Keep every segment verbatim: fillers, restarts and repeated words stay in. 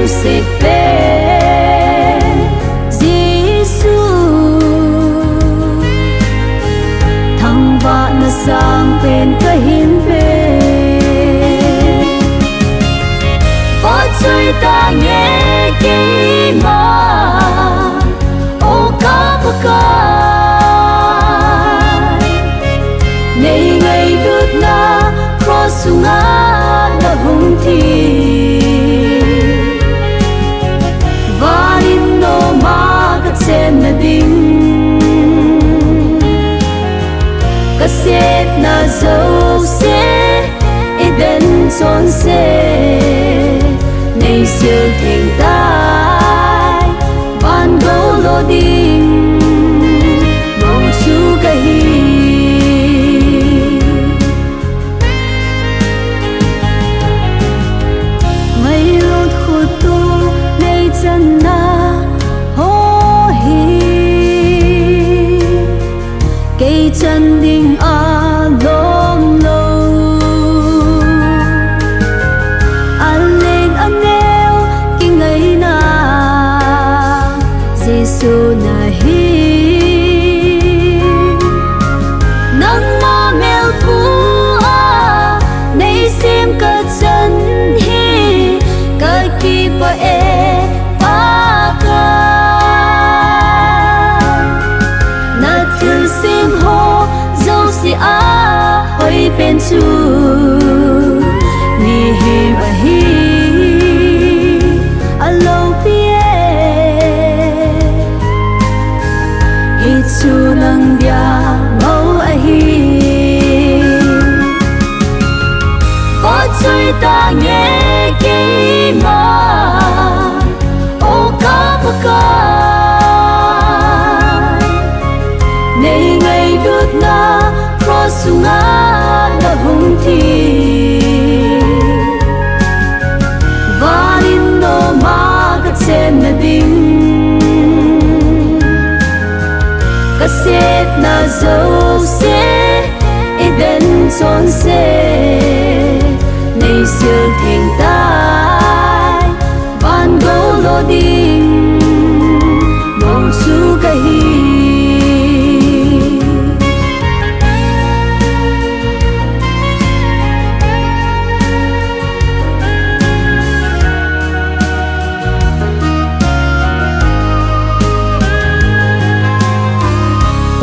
Sek pen Jesu, thangvahna sang pen kahin pen. Vahchoi tange keima, O ka Pakai. Nei ngailutna cross sunga nahung thi, van in noma kachenna ding, kasetna jouse, Eden chonset, nei sil theng tai, van gou lo ding, mong chu kahi. Ngailut khutu nei channa ho hi, kei chan ding alom lo. Alen aneo kingaina Jesu nahi. Nangma melpu a nei sem kachan hi kakipah e Pakai. Na thilsem ho jouse a hoi pen chu mihem ahi, alopi e. Hichu nang dia mou ahi. Vahchoi tange keima, O ka Pakai. Nei ngailutna cross sunga nahung thi, van in noma kachenna ding, kasetna jouse, Eden chonset, nei sil theng tai, van gou lo ding, mong chu kahi.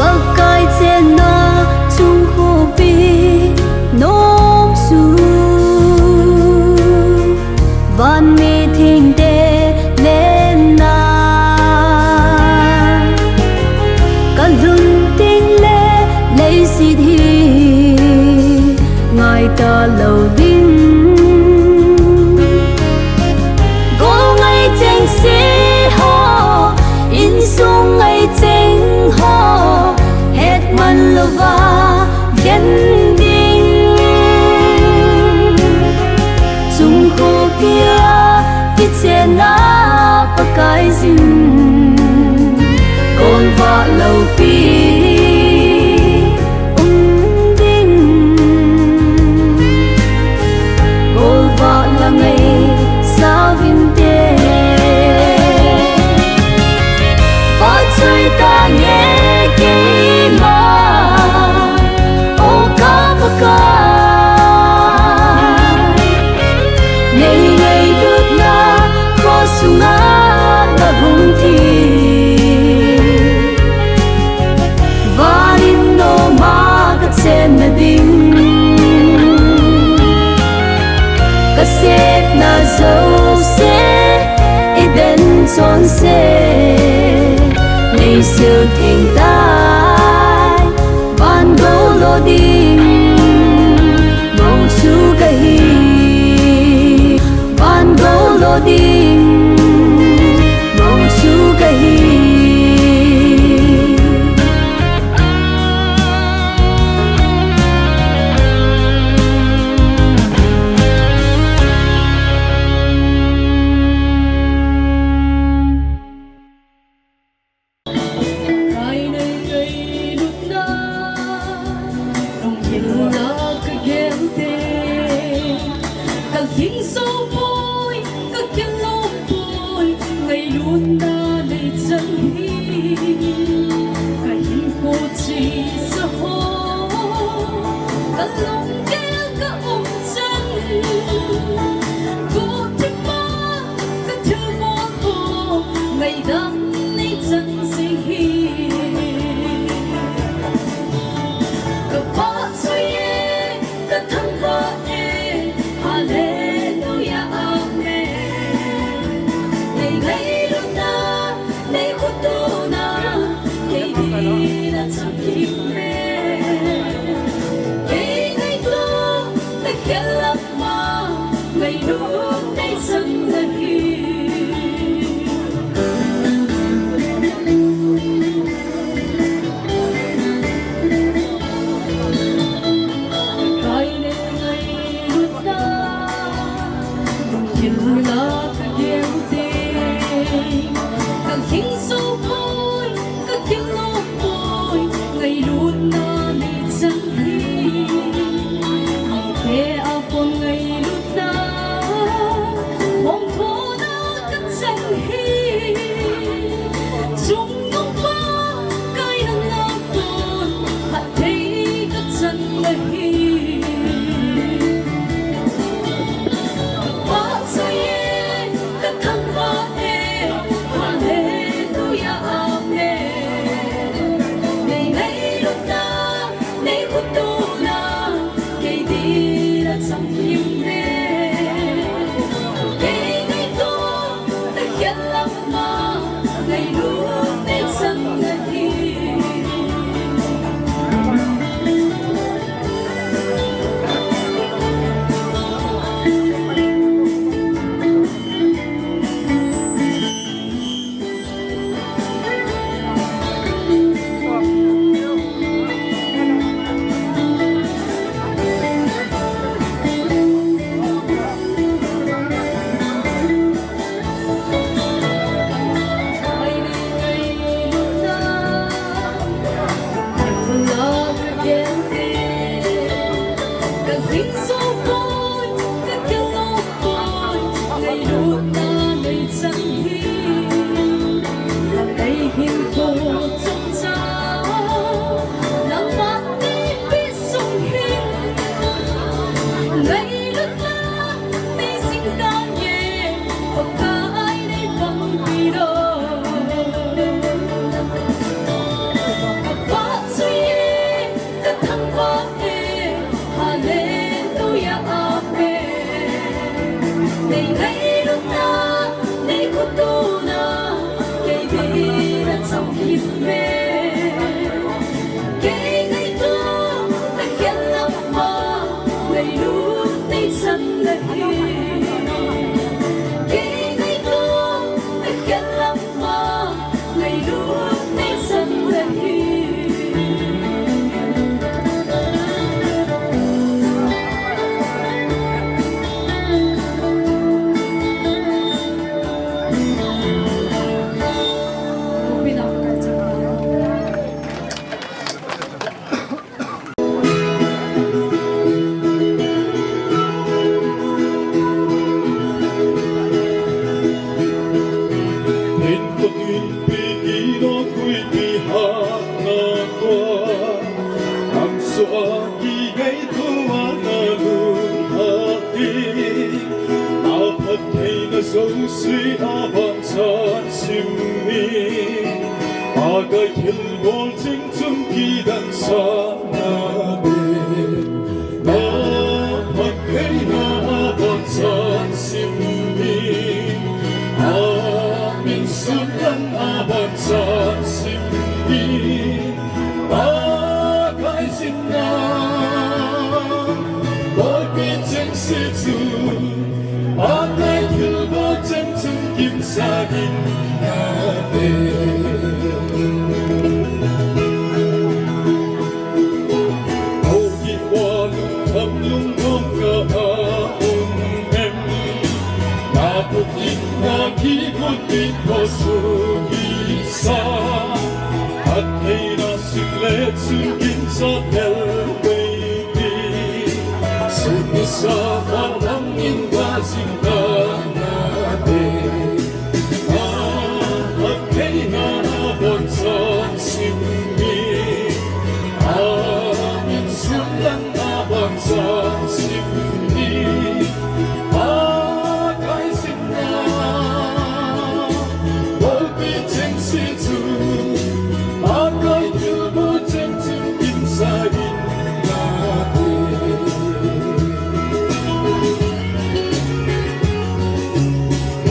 Pakai chenna chung khopi nom chu, van mi thengte lenna. Kalhun tengle leiset hi ngai talou ding. Gol ngai chengse ho, insung ngai cheng ho, hetman louva gen ding. Chung khopia kichenna Pakai jin, golvah loupi um ding. Golvah la ngaisah uvinte. Vahchoi tange keima, O ka Pakai. Nei ngailutna cross sunga nahung thi, van in noma kachenna ding, kasetna jouse, Eden chonset, nei sil theng tai, van gou lo ding, mong chu kahi. Van gou lo ding, mong chu kahi. Aban chan sim in, Pakai thilbol cheng chun kidan sa nate. Na phattheina aban chan sim in, amin sunlhang aban chan sim in, Pakai jinna bolpi chengse chu, Pakai thilbol cheng chun kimsa in nate. Houhih uva lungkham lungdong ka a um em? Na put in na kigot in khosuh kisa, phattheina sim le chun ginsa thel baby. Sut nisa pha bang in va jing ta nate. A phattheina aban chan sim in, amin sunlhang aban chan sim in, Pakai jinna bolpi chengse chu, Pakai thilbol cheng chun kimsa in nate.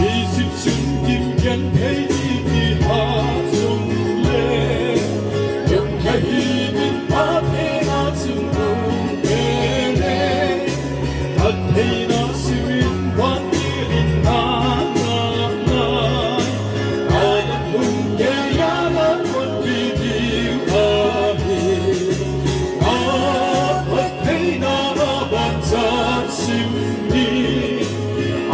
Egypt chun kimgenthei ding kiha jongle, lungthim in phattheina chun um pele. Phattheina sim in vantil in na ngai, a lung keiya na konpi diu ahi. A phattheina aban chan sim in,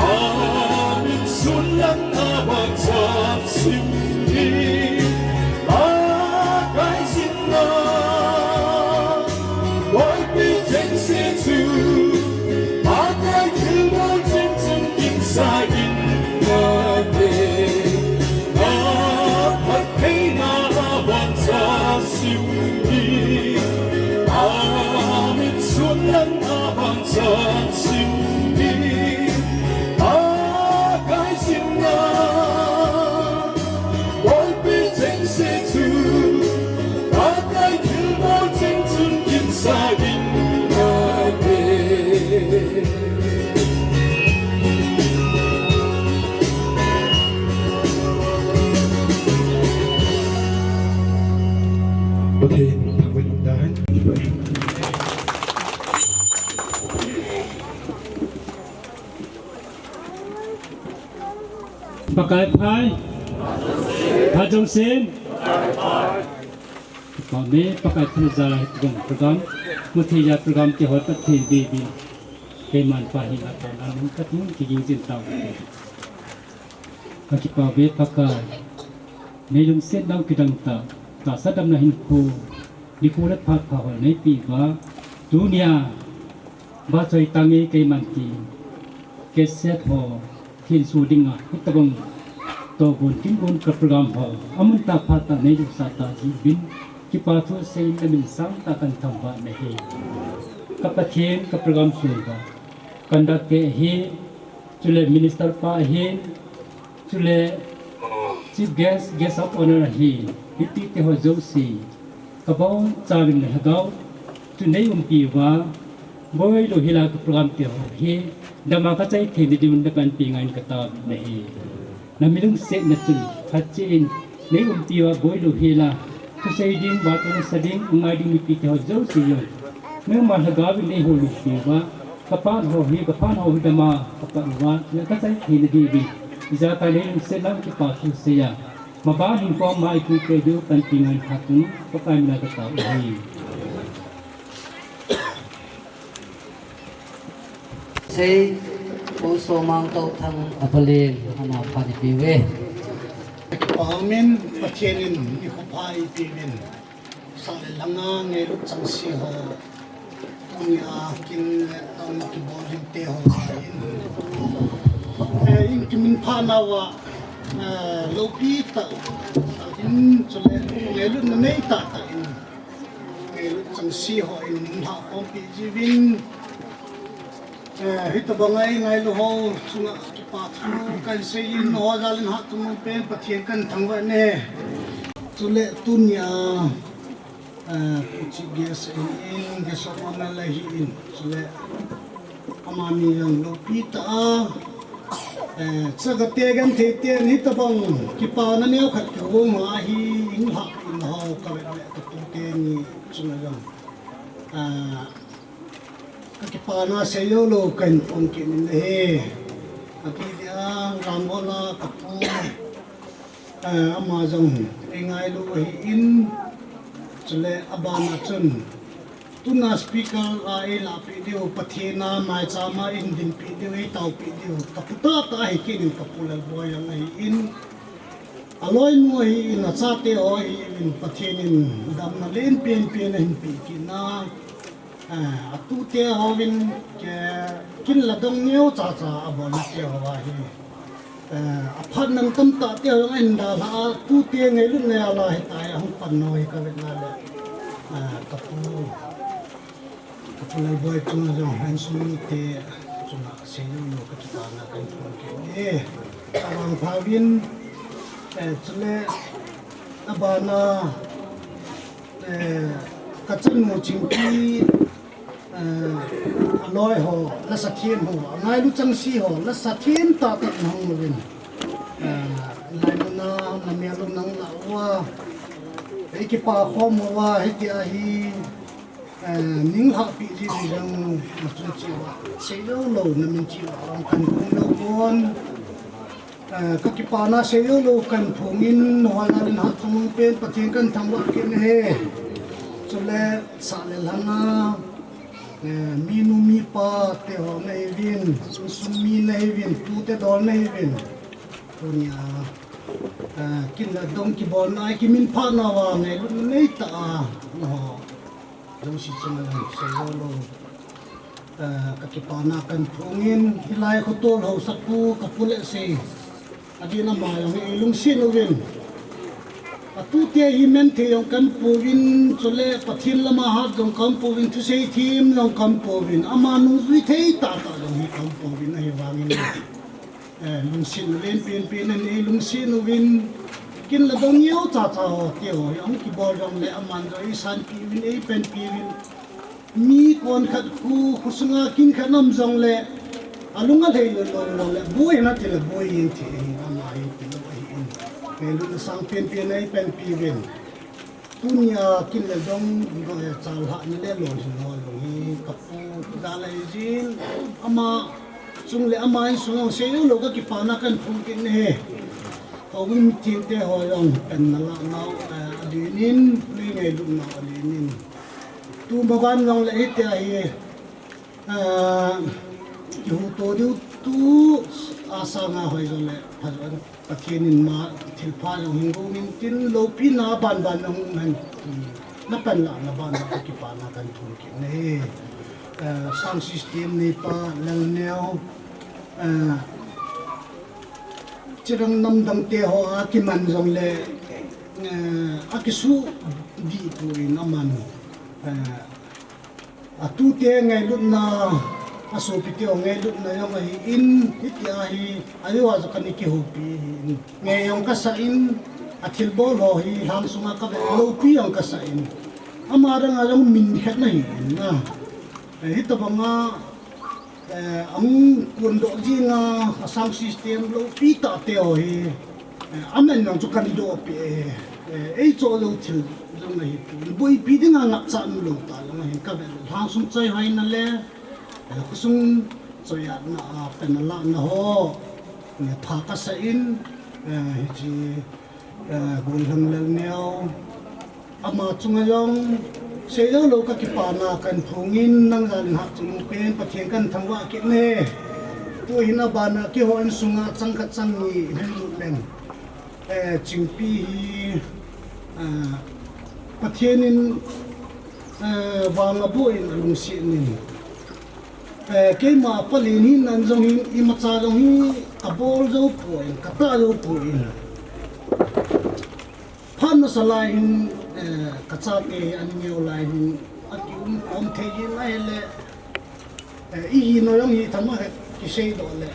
amin sunlhang aban chan sim in, Pakai jinna bolpi chengse chu, Pakai thilbol cheng chun kimsa in nate. A phattheina aban chan sim in, amin sunlhang aban chan sim in, Pakai jinna bolpi chengse chu, Pakai thilbol cheng chun kimsa in nate. Pathen thangvah in umtah hen. Pakai phat. Phat jong sin. Pakai me, Pakai thangvah in program, program. Muthei a program kihot Pathen ding ding. Keiman pa hi na pa na nung kat nung kiging jin tau. Kakipah uve Pakai. Nei lungsetnau kidang tah, tahsa damna hinkho, nikho le phat pha ho nei peh uva, tunia, vachoi tange keiman ti, cassette ho, thenso dinga, hitobang, tohgon, kingon ka program ho, amun tah phat tah nei lungset tah jeh uvin, kipa thu seiyin na min sangtah kahin thangvah nahi. Ka Pathen ka program sung uva, conductor ahi, chule minister pa ahin, chule Chief Guest, Guest of Honour ahin, hiti te ho jouse, kabon chauvin na lhagao chu nei umpi uva, boi louhel a ka program te ho hi, dama kachai theina diuvin na panpi ngai in kataovin ahi. Na milungsetna chun phatcheh in nei umpi uva boi louhel a, thusei ding, vahchoi sa ding, angai ding mipi te ho jouse jong, nangma lhagao vin nei houlimpi uva, ka phat ho hi, ka phat ho hi dama ka phat uva, na kachai theina diuvin, ijat a nei lungset lam kipa thu seiya, maban hinkho ma ipi pe diu panpi ngai in khat in, Pakai mina katao ahi. Sei, Pu Somang Touthang Apalen, ama phat ipi uve. Kipa umin, Pathen in nikho pha ipi uvin. Sah le lhanga ngailut chengse ho. Tunia kin le tong kibol ding te ho sa in. Eh, in kiminphah nauva, eh, loupi tah, tah in chule, ngailutna nei tah tah in. Ngailut chengse ho in mun hah khompi jiuvin. Eh, hitobang a ingailu ho chunga kipa Thu kan sei in, Hoijalin Hatchungnung pen Pathen kan thangvah e. Chule tunia, eh, Pu Chief Guest in, in guest of honour la hi in. Chule amani jong loupi tah a, eh, chagate genthei ten hitabang kipana neokhat kihou ahi, in lhah in ho ka vet le ka tute ni chunga jong. Ah, Ka kipana seijou lou kahin phong kit in ahi. Ati dia, Rambola ka pu, eh, ama jong eingailu ahin, chule abana chun, tuna speaker a eilahpeh diu, Pathen a maicham a eidinpeh diu, eitaopeh diu, ka pu tahtah ahi kit in, ka pu Lalboi jong ahin, aloinu ahin, achate ho ahin, Pathen in damna len penpen ahin peh kit na. Ah, atute hovin, ke, kin le dong neocha cha abolna te ho ahi. Ah, aphat nang tamtah te ho jong ahin dalha a, tute ngailutna jal a hitia hung pan ho hi ka vet na le. Ah, ka pu, ka pu Lalboi chunga jong, insung mite chunga seijou lou ka kipana kahin phong kit e. Ka vangpha uvin, eh, chule abana, eh, ka chanu Chingpi, eh, aloi ho, lasa them ho, angailu chengse ho, lasa them tahtah nahung uvin. Eh, laimuna na mel u nang la uva, eikipah khom uva, hitia hi, eh, ning lhahpeh ji ji jong nachung cheh uva, seijou lou, namin cheh uva, kahin phong lou pon. Eh, ka kipana seijou lou kahin phong in, Hoijalin Hatchungnung pen Pathen kahin thangvah kit e. Chule sah le lhanga, eh, minu mipa te ho nahiuvin, insung mi nahiuvin, tute dol nahiuvin. Tunia, eh, kin le dong kibolna a kiminphah nauva ngailutna neitah a, ho jouse chunga jong seijou lou, eh, ka kipana kahin phong in, hilai khotol haosapu ka pu Letsei, adin ama jong eilungset uvin. Atute hi menthei jong kaum pouvin, chule Pathen lama hat jong kaum pouvin, thusei them jong kaum pouvin, ama nungjui thei tahtah jong hi kaum pouvin, ahivangin eh, lungsetna len penpen in eilungset uvin, kin le dong neocha cha ho te ho hi ahung kibol jongle aman jong eisanpeh uvin, eipanpi uvin. Mi kon khat khu, khosunga kin khat aum jongle, alung alhai lou lou le, boi in ati le boi in ti ahi, ama hi tilou ahin. Ngailutna sang penpen in eipanpi uvin. Tunia kin le dong, eh, chalhahna le lolhinna ho jong hi ka pu jal ahi jin, ama chung le ama insung jong seijou lou ka kipana kahin phong kit e. Houin mithengte ho jong panna lahnau, eh, alen in, nei ngailutnau alen in. Tumaban jongle hitia hi, eh, kihuto diu tu a sanga hoi jongle pha jong. Pathen in ama thilpha jong hin gong intin, loupina banban jong um hen. Na panlahna banban a kipana kahin phong kit e. Eh, sound system neipa Lalneo, eh, chirang namdang te ho a kiman jongle, eh, akisuh dih poi in aman, eh, atute ngailutna, asopite ho ngailutna jong ahin, hitia hi, ajeh a jong kana kihoupi ahin. Ngei jong kasah in, athilbol ho hi lhang sunga kavet loupi jong kasah in. Ama dang a jong min khat nahi in na. Eh, hitabanga, eh, ahung kondoh jinga, a sound system loupi tah te ho hi, eh, aman jong chu kana dohpi e, eh, eichoh jou thil jong ahi. Boipi dinga ngapcha umlou tah jong ahin kavet le. Lhang sung choi hoina le, eh, khosung choi atna a panna lahna ho, eh, pha kasah in, eh, hiche, eh, Golhang Lalneo, ama chunga jong seijou lou ka kipana kahin phong in, nang jal in Hatchungnung pen Pathen kahin thangvah kit e. Tuhin abana kihou in sunga chang khat chang ni hin lut leng. Eh, Chingpi hi, eh, Pathen in, eh, vang aboh in alungset in. Eh, keima palen hinan jong hin, imacha jong hi kabol jou poi, katah jou poi. Phat masa lai hin, eh, kachate hi an neo lai hin, akium khom thei jin ahile, eh, ihina jong hi thama he kiseidoh le.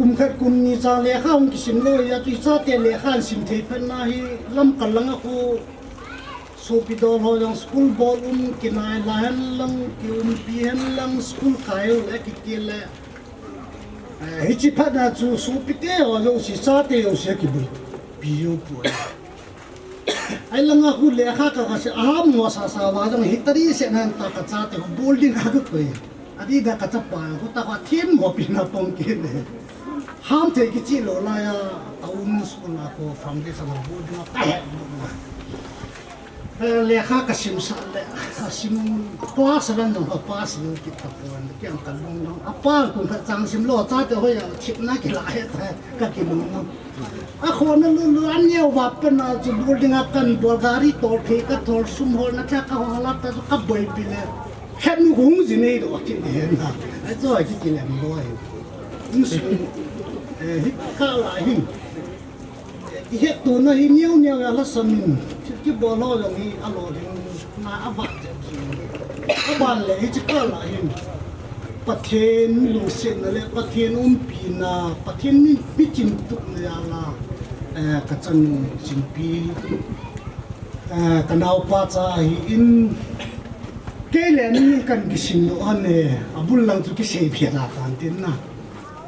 Kum khat kum ni cha lekha hung kisim lou, a chu chate lekha sim thei phat na hi lamkal lang a khu sopi dol ho jong school bol um kinai la hen lang, kiumpi hen lang, school kai u le kiti le. Eh, hichi phat na chu sopi te ho jong si chate ho si kiboipi u pu. Ai langa khu lekha ka, ka se, aham ngo sa sa va jong hi tari se nan ta ka chate khu building a ka koi. Adi da ka chapa khu ta ka thim mo pi na pong ke ne. Ham thei kichi lou la ya, ta um school a ko foundation a building a ka he. Eh, lekha ka sim sa le, ka sim class seven jong ka pass lou kit ta pon, kiang ka lung lung. Apa kun ka chang sim lou chate ho ya, thip na ki la he ta, ka ki lung lung. A khona lulu an neo va pen a chu building a kan bol gari tol thei ka tol sum hol na thla ka hol a ta chu ka boipi le. Khen nu hung ji nei do ki ne na. A chu a ki ki lem lo ai. Insung, eh, hi ka la hin. I het tu na hi neo neo ya la samin. Ki bol lo jong hi a lo ding na a va. A ban le hi chi ka la hin. Pathen lungsetna le Pathen umpina, Pathen mi, mi chimtupna jal a, eh, ka chanu Chingpi, eh, ka naopa cha ahin, kei le ani kan kisim lou a ne, a bul lang chu kisei phet a tan tin na.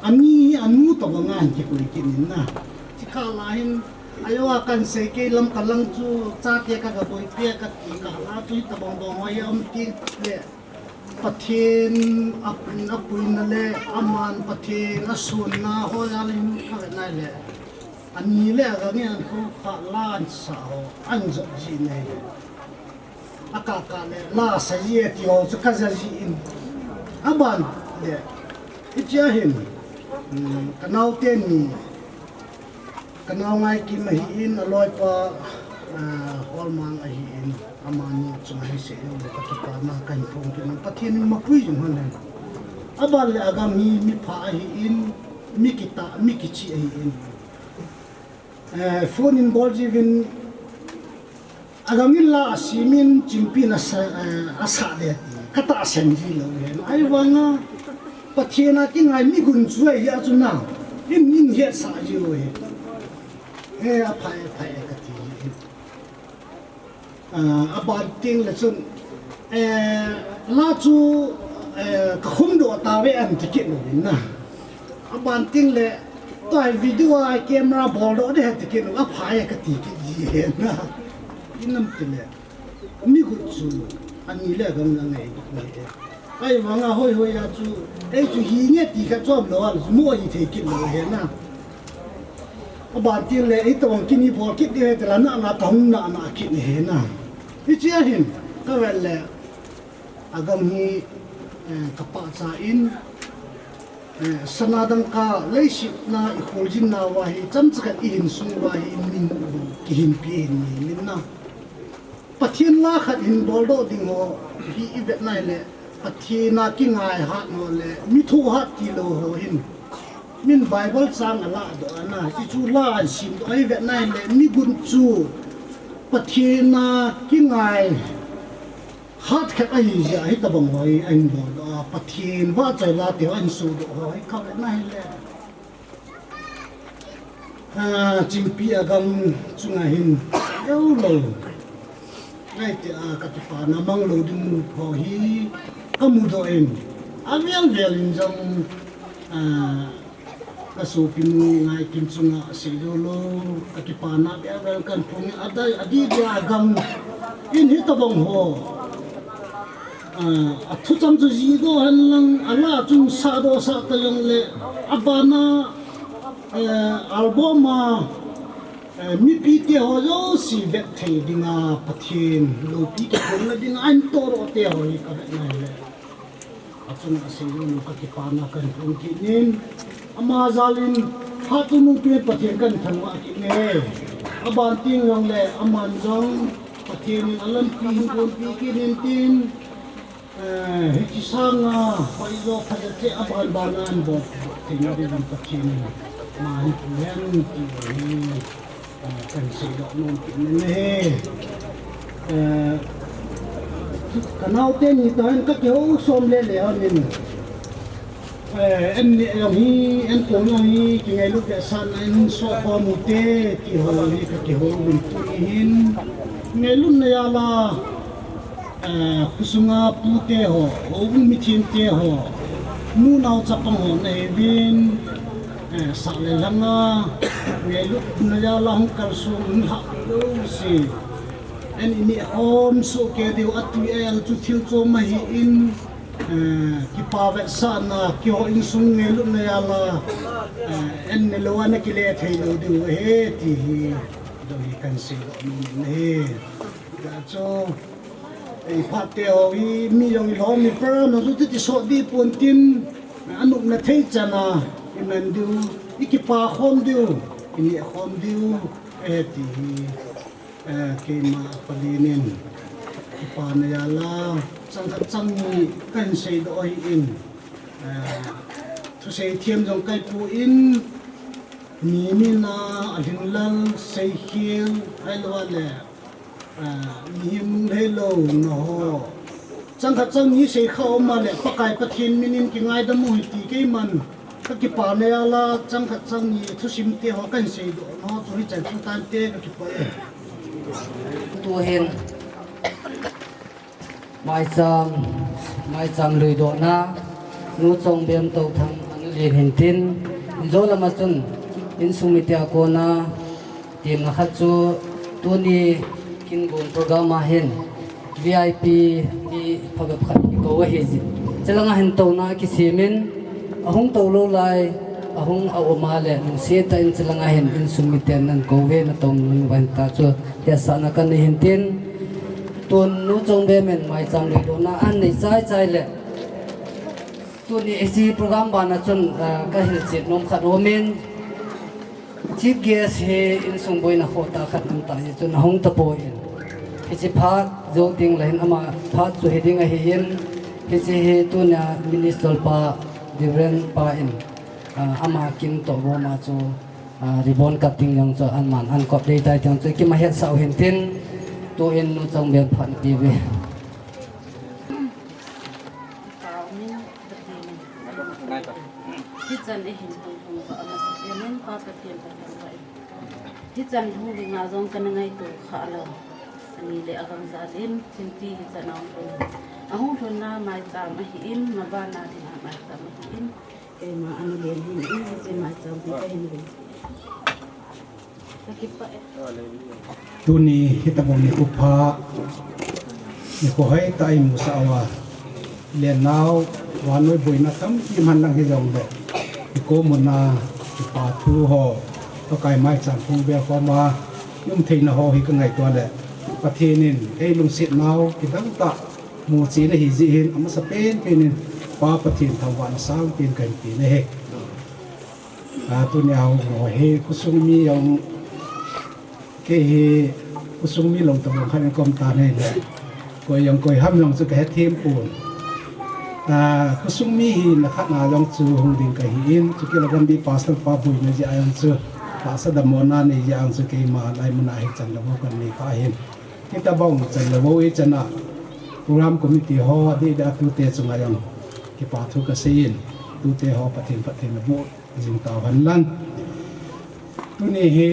Ani, anu to ba ngan kikoi kit in na. Chi ka la hin, ayo a kan sei kei lamkal lang chu, chate ka ga boipi a ka ti ka la chu hi ta bang bang hoi a um ti le. Pathen a, a puina le, aman Pathen a sunna ho jal in ka vet nai le. Ani le agang in an khu kha la an sa ho, an jot ji nei. A ka ka le, la sa ji e ti ho chu ka ja ji in. A ban le, i chia hin, mm, ka nau te ni, Ka nau Ngaikim ahin, a loipa, ah, Holmang ahin, amani chunga hi sei lou le ka kipana kahin phong kit in, Pathen in mapui jing hen. A ban le agam hi mi pha ahin, mi kita, mi kichi ahin. Eh, phone in bol jiuvin, Agam in la a simin Chingpi in a sa, eh, a sa de ti. Ka tahsan ji lou hen. Ahivanga Pathen a kingai mi gun chu ahi a chu na. In, in het sa ji u hi. He, a pha e, pha e ka ti. Ah, a ban teng le chun, eh, la chu, eh, ka khum doh ta ve an ti kit lou in na. A ban teng le, tua video a camera bol doh de ti kit lou, a pha e ka ti kit ji hen na. In lam ti le, mi gu chu, ani le agam na ngai, ngai e. Ahivanga hoi hoi a chu, ei chu hi nge ti kha chom lou a, mu a hi thei kit lou hen na. A ban teng le, ei tong kini bol kit de, te la na na ka hung na na kit ni hen na. Hichi a hin, ka vet le, Agam hi, eh, ka pahcha in, eh, sana dangka leiset na i kholjin nauva hi, chomcha khat i hinsung uva hi, min kihinpi hin min na. Pathen la khat hin boldoh ding ho hi i vet nai le, Pathen a kingai hat ho le, mi thoh hat ti lou ho hin. Min Bible chang a ladoh a na, hichu la an simdoh a i vet nai le, mi gun chu Pathen a kingai hat khat ahi jeh a hitabang ho hi ahin boldoh a, Pathen vahchoi la te ho ahin sodoh ho hi ka vet na hile. Ah, Chingpi agam chunga hin lou lou. Ngai te a ka kipana mang lou ding ho hi ka mudoh in. Avel vel in jong, ah, Ka sopinu Ngaikim chunga sei lou lou, ka kipana bia bel kan phong, adai, adi dia agam in hitabang ho. Ah, a thucham chu ji doh hen lang, a la chun sa doh sa ta jong le, a bana, eh, album a, eh, mipi te ho jouse vet thei dinga, Pathen loupi kikhopna dinga, ahin toro te ho hi ka vet nai le. Achunga sei lou lou ka kipana kan phong kit in, ama jal in, Hatchungnungpen Pathen kan thangvah kit e. A ban teng jong le, aman jong, Pathen in a lampi hin gonpi kit in tin, eh, hichi sanga, hoi jo pha ja che a ban ban a an bol thei na ding Pathen in, ama hin pu hen ti hi. Ah, kan seidoh nom kit in ahi. Ah, ka nao teni toh hin ka kihou som le le hon in. Eh, en ni jong hi, en kong jong hi, kingailut vetsahna in sohkhom ute, ti ho hi kakihou uvin tuhin. Ngailutna jal a, eh, khosunga pute ho, houbung mithengte ho, nu nao chapang ho nahiuvin, eh, sah le lhang a, ngailutna jal a hung kalsong hung lhah jouse. En ineh khom soh kei diu atui el chu thil chom ahin, eh, kipa vetsahna, keiho insung ngailutna jal a, eh, en ne lou a nakile thei lou diu ahi ti hi, dong hi kahin seidoh nom in ahi. Hijeh chun, eh, phat te ho hi mi jong ilhom mi program jong chu chuti soh ding pon tin, eh, anopna thei chan a, iman diu, ikipa khom diu, ineh khom diu, eh, ti hi. Eh, keima palen in, kipana jal a, chang khat chang ni kahin seidoh ahin, eh, thusei thiam jong kahi pon, mi min a, alhinglel, seikhel, ahilou le, eh, mihem lungheilou na ho. Chang khat chang ni seikha um a le, Pakai Pathen min in kingaidam u hite, keiman kakipana jal a, chang khat chang ni thusim te ho kahin seidoh na ho chu hichan chu tante, kakipah e. Tuhin maicham, maicham luidohna, Nu Chongbem Touthang ana len hintin, injo lam a chun insung mite a kona, Temna khat chu tuni kin gon program a hin V I P mi phabep khat kikou ahi jeh. Chulang a hin touna kisem in, ahung tou lou lai, ahung a um a le, lungset tah in chulang a hin insung miten nahin kou uve, natou nom uva hin ta chu hetsahna kanei hintin, tun Nu Chongbem in maicham luidohna ahin nei chai chai le, tuni hiche program bana chun, ah, kahilchet nom khat aumin, Chief guest hi insung boina khoh tah khat aum tah jeh chun ahung tapoi in. Hiche phat jou teng le hin ama phat chu hiding ahin, hiche hi tunia Minister pa, Reverend pa in, ah, ama kin toh gom a chu, ah, ribbon cutting jong chu aman ahin kot dei tai ti jong chu kimat hetsah u hintin, tun Nu Chongbem phat napeh uve. Hichan eihin hung lhung uva amasapen in Pa Pathen kathangvah in. Hichan lhung dinga jong kana ngaito kha lou. Ani le agangsa in thimpi hichan ahung lhun. Ahung lhunna maicham ahin, mabana dinga maicham ahin. Keima ana len hin, hiche maicham hi kahin len. Tuni hitobang nikho pha, nikho hoitah a imusah uva, lennau, vannoi boina tampi iman lang hijongle, ikom una, kipa thu ho, Pakai maicham hung bel khom a, i um theina ho hi kangaito le, Pathen in eilungset nau, kidang tah, muchen ahi jeh hin, amasapen pen in, Pa Pathen thangvahna sangpen kahin pe nahi. A, tunia hung ho hi, khosung mi jong, kei hi, khosung mi lou tobang khat in kaum tan ahile, koi jong koi ham jong chu kahethem pon. A, khosung mi hina khat na jong chu hung ding kahin, chukit le Gandhi Pastor pa boina jeh a jong chu, tahsa damlouna nei jeh a jong chu keima lai muna hi chan le vo kanei kha ahin. Hitobang chan le vo ichan a, program committee ho, adeh deh a tute chunga jong, kipa thu kasei in, tute ho Pathen phatthei naboh jing tauhen lang. Tuni hi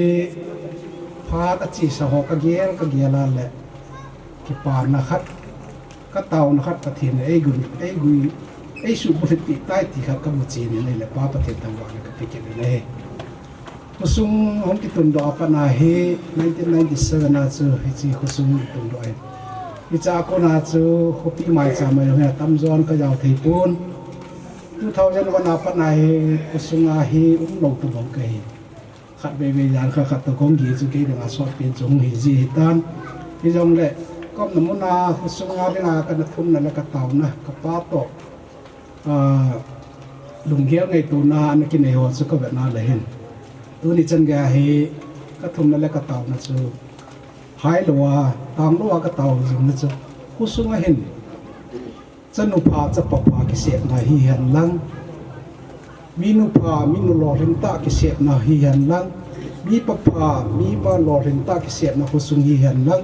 phat achesa ho kagel, kagel a le, kipana khat, kataona khat Pathen in eigui, eigui, eisuhbulhit peh tai ti khat kamu chen in ahile Pa Pathen thangvahna kape kit in ahi. Khosung hung kitundoh a pat na hi nineteen ninety-seven a chu hiche khosung kitundoh ahin. Hichea kona chu khopi maicham a jong hi atamjon kajao thei pon. Two thousand one a pat na hi khosunga hi umlou tobang kahi. Khatvei vei jan khat khat toh kahung geh chu kei dinga sotpen chu hung hi ji ahitan. Hijongle, kaumna muna khosunga dinga kana thumna le kataona, kapa toh, a, lunggel ngaitona ana kinei ho chu kavetna le hin, tuni chan geiya hi kathumna le kataona chu hailouva, tanglou a katao jingna chu khosunga hin chanu pha chapa pha kisepna hihen lang, minu pha minu lolhing tah kisepna hihen lang, mipa pha mipa lolhing tah kisepna khosung hihen lang,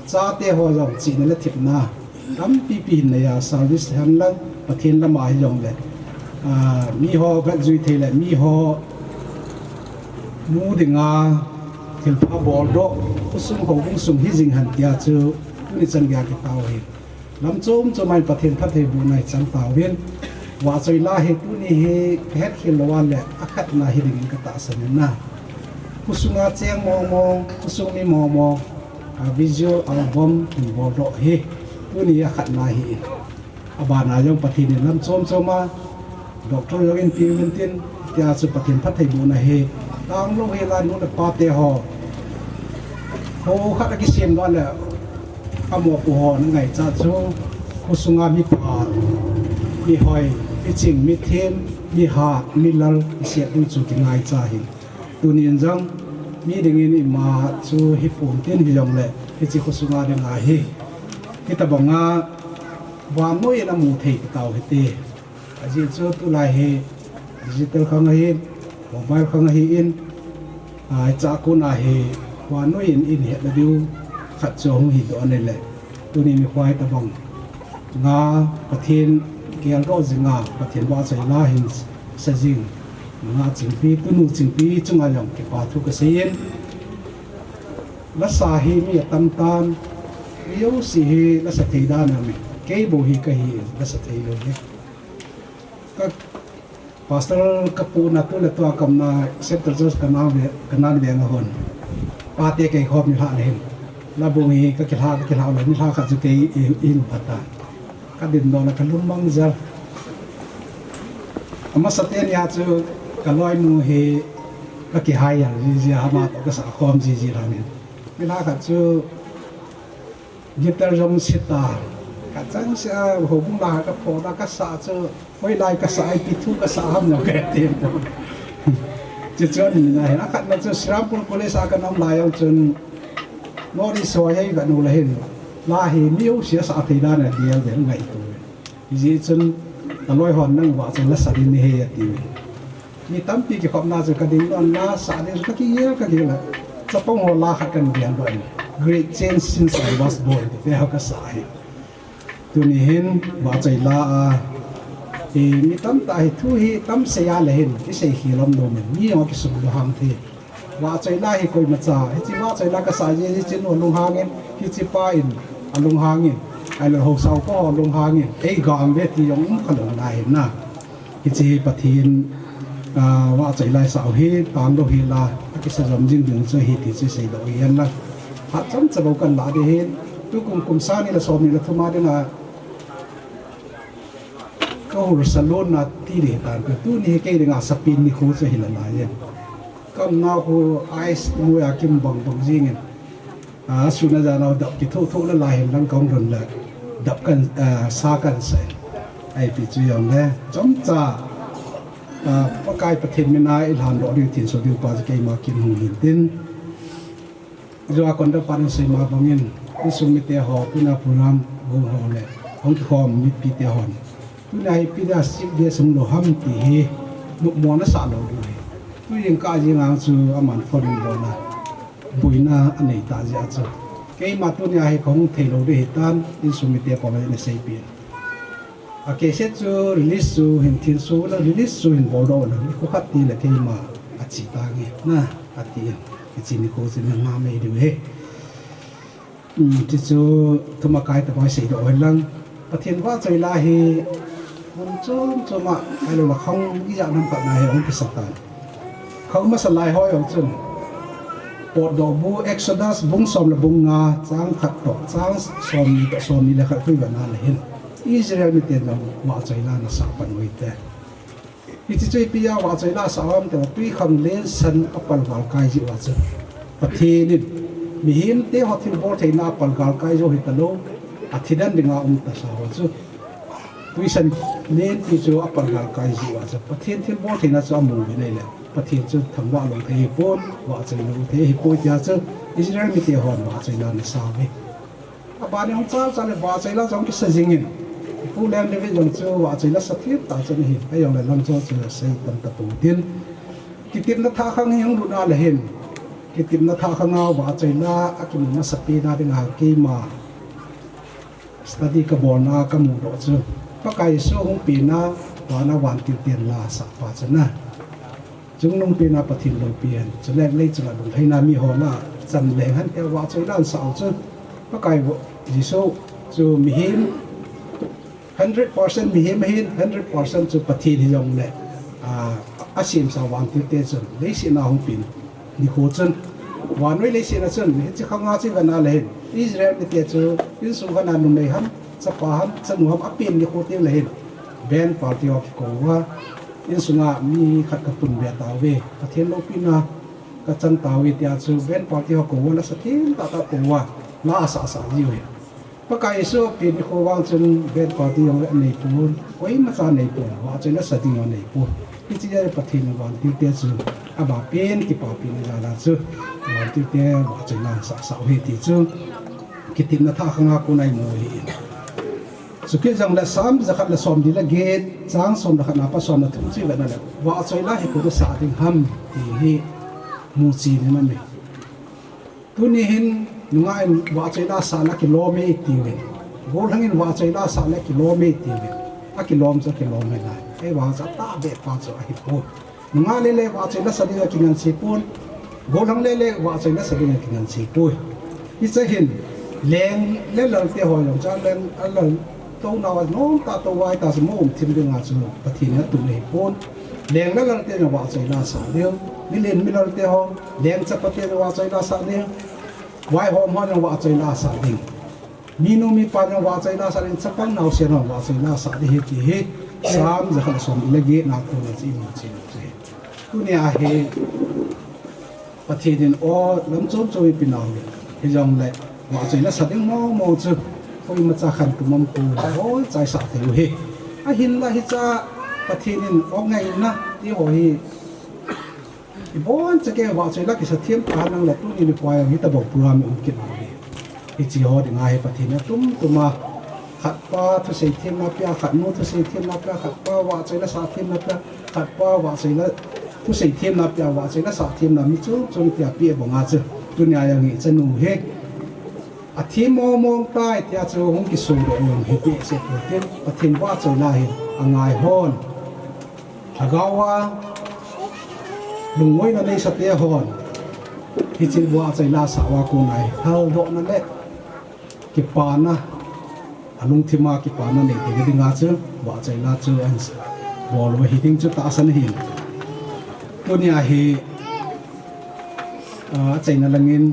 chate ho jong chihna le thepna tampi pi hin neiya service hen lang, Pathen lama hijongle Ah, mi ho vet jui thei le mi ho mu dinga thilpha bol doh, khosung houbung sung hi jing hen tia chu tuni chan geiya kitao hi. Lam chom chom a Pathen phattheibohna hi chang tauvin. Vahchoi la hi tuni hi ka het khel lou a le a khatna hi dingin ka tahsan in na. Khosunga cheng mong mong, khosung mi mong mong, a visual album hin bol doh hi tuni a khatna hi in. A bana jong Pathen in lam chom chom a Doctor jong in pe uvin tin, tia chu Pathen phattheibohna hi tang lou hi la nu le pa te ho. Kho khat a kisem doh le a mopo ho na ngaicha chu khosunga mi pha, mi hoi, mi ching, mi them, mi hat, mi lal kisem ding chu kingaicha hin. Tunin jong mi dingin ima chu hi pon tin hi jong le hiche khosunga dinga hi. Hitabanga vannoi in a mu thei kitao hite. Ajeh chu tulai hi digital khang ahin, mobile khang ahin, a, hiche a kona hi vannoi in in hetna diu khat chu hung hi doh a ni le. Tuni nikho hitabang nga Pathen geldoh jinga Pathen vahchoi la hin sa jing nga Chingpi, tunu Chingpi chunga jong kipa thu kasei in. Lasa hi mi atam tan, mi jouse hi lasa thei dan a mi, kei bou hi kahi lasa thei lou hi. Ka Pastor ka puna tu le tua kamna Central Church Kanan ve, Kanan veng a hon. Pate kei khom ni lha le hin. La bung hi ka kilha, ka kilha le ni lha khat chu kei i, i nu phat ta. Ka din doh le ka lungmang jal. Amasa teni a chu ka loinu hi ka kihai jal ji ji a, ama toh ka sa khom ji ji lha ni. Ni lha khat chu guitar jong sita, ka chang sia, houbung la ka pho da ka sa chu, hoilai ka sa, ipi thu ka sa ham jong ka ti. Chu chu ni na hin, a khatna chu Serampore College a ka nam lai jong chun, North East ho hi ka nu la hin, la hi mi jouse a sa thei dan a dial del ngaito. Hijeh chun, ka loi hon nang vahchoi la sa ding nahi ati uve. Mi tampi kikhopna chu ka ding lon la sa ding chu ka kigel ka gel a. Chapang ho la khat kan gel doh in. Great change since I was born. Ti te ho ka sa hi. Tuni hin vahchoi la a. Hi mi tamtah hi thu hi tam sei a le hin. I sei khel lom lou min. Mi ho kisum lou hang thei. Vahchoi la hi koimacha, hiche vahchoi la ka sa jeh, hiche nu alunghang in, hiche pa in alunghang in, ahilou le haosa upa ho alunghang in, ei gam ve ti jong um kha lou lai hin na. Hiche hi Pathen, ah, vahchoi la sa u hi, tang lou hi la, akisa jom jing ding chu hi ti chu seidoh hi hen lang. Phat chomcha bou kan la ding hin, tukum kum sang ni le som ni le thum a dinga, ka hul salon na ti ding tan, tuni hi kei dinga sapen nikho chu hi la lai hin. Ka umna khu ice mui a kim bang bang jing in. A, sun a jan a dap kithoh thoh la lai hin lang ka hung lhun le. Dap kan, a, sa kan sa. Ipi chu jong le. Chomcha. A, Pakai Pathen min a i lhan doh ding thinso ding pa chu keima kin hung hin tin. Jua kon da pan sei ma bang in. Insung mite ho, tuna program gong ho le. Hung kikhom mipi te hon. Tuna hi ipi dia sik dia sung lou ham ti hi, nopmo na sa lou ding hi. Tujing kah jing ang chu aman phone in bol na, boina anei ta jeh a chu. Keima tuni a hi kahung thei lou ding hitan, insung mite koma na seipeh in. A cassette chu release chu hin thinso la, release chu hin bol doh la, nikho khat ti le keima achi tange, na, ati in. Hiche nikho chu na nga mai ding hi. Um, ti chu thumakai tabang seidoh hen lang. Pathen vahchoi la hi mun chom chom a, ahilou le khang ijat ham khat na hi hung kisa tan. Khang masa lai ho jong chun. Potdohbu Exodus bung som le bung nga, chang khat toh, chang som ni toh, som ni le khat khu ivet na le hin. Israel miten jong vahchoi la ana sa pan u hite. Hiche chu ipi a vahchoi la sa ham ti le, twikhanglen san a palgal kai jeh uva chu. Pathen in, mihem te ho thilbol theina a palgal kai jou hita lou, a thidan dinga um tasa uva chu. Twisan len ti chu a palgal kai jeh uva chu. Pathen thilbol theina chu amu uvin ahile. Pathen chu thangvah lou thei hipon, vahchoi lou thei hipoi tia chu. Israel mite hon vahchoi la ana sa uve. Abana hung chal chal le vahchoi la jong kisa jing in. Pu Leng David jong chu vahchoi la sa thim tah chu ana hi. Ahijongle lamchol chu sei tam tapou tin. Kitepna thah khang hi hung lut na le hin. Kitepna thah khang a vahchoi la akimu masapen na dinga keima study kabolna kamudoh chu. Pakai Jesu hung penna Vana vantil ten la sah pa chu na. Chungnungpin a Pathen loupi hen. Chule leichung a lunglhaina mi ho la chan leng hen tia vahchoi la sa u chu. Pakai Jesu chu mihem hundred percent mihem ahin, hundred percent chu Pathen hijongle, ah, asemsa vantil te chun leiset a hung pen nikho chun, vannoi leiset a chun, hiche khanga chu i vet na le hin, Israel mite chu, insung khat a numei ham, chapa ham, chanu ham, apen nikho teng le hin, Ben party ho kikou uva, insunga mi khat ka pun be tauve, Pathen loupina ka chang tauve tia chu, Ben party ho kou uva, la sa thim tah tah kou uva, la asah sah jiu hi. Pakai Jesu pen nikho vang chun Ben party jong le anei pon, koimacha anei pon, vahchoi la sa ding anei pon. Hiche a Pathen in vantil te chu, ama pen kipapina jal a chu, vantil te vahchoi la sah sah u hi ti chu, kitepna thah khanga kona i mu u ahi. Chukit jongle Psalm jakhat le somli le get, chang som le khat na pat som le thum chu i vet na le, vahchoi la hi koi in sa ding ham, ti hi muchen in aum e. Tuni hin, nungah in vahchoi la sah le kilom e i tiuvin. Gollhang in vahchoi la sah le kilom e i tiuvin. Akilom chu akilom e nai. Ei vang chu atahbeh pa chu ahi poi. Nungah le le vahchoi la sa ding a kinganse pon. Gollhang le le vahchoi la sa ding a kinganse poi. Hiche hin, leng le lal te ho jong chu leng, a lal tou nau a nom tah tou vai tah chu mo um thim ding a chu Pathen in atun ahi pon. Leng le lal te jong vahchoi la sa ding. Milen milal te ho, leng chapa te jong vahchoi la sa ding. Vaihom ho jong vahchoi la sa ding. Minu mipa jong vahchoi la sa ding, chapang naosen jong vahchoi la sa ding ahi ti hi. Psalm jakhat le somli le get na kona chu i mu chen u chu ahi. Tunia hi Pathen in o lam chom chom i pe nau hi. Hijongle vahchoi la sa ding mong mong chu koimacha khantou mong pon, boichai sa thei u ahi. Ahinla hiche Pathen in o ngaina ti ho hi, i boncha kei vahchoi la kisa them ta nang le tuni nikho a hi tabang program i um kit u ahi. Hiche ho dinga hi Pathen in atum tum a, khat pa thusei themna pia, khat nu thusei themna pia, khat pa vahchoi la sa themna pia, khat pa vahchoi la thusei themna pia, vahchoi la sa themna mi chom chom tia pia banga chu. Tunia jong hiche nu hi athem mong mong tai tia chu hung kisodoh jong hi behseh pon tin, Pathen vahchoi la hi angai hon, lhagao a lungngoina neisa te hon, hiche vahchoi la sa uva kona hi haldohna le kipana, alungthim a kipana nei theina dinga chu vahchoi la chu ahin bol u ahi ding chu tahsan ahi. Tunia hi, ah, achaina langin,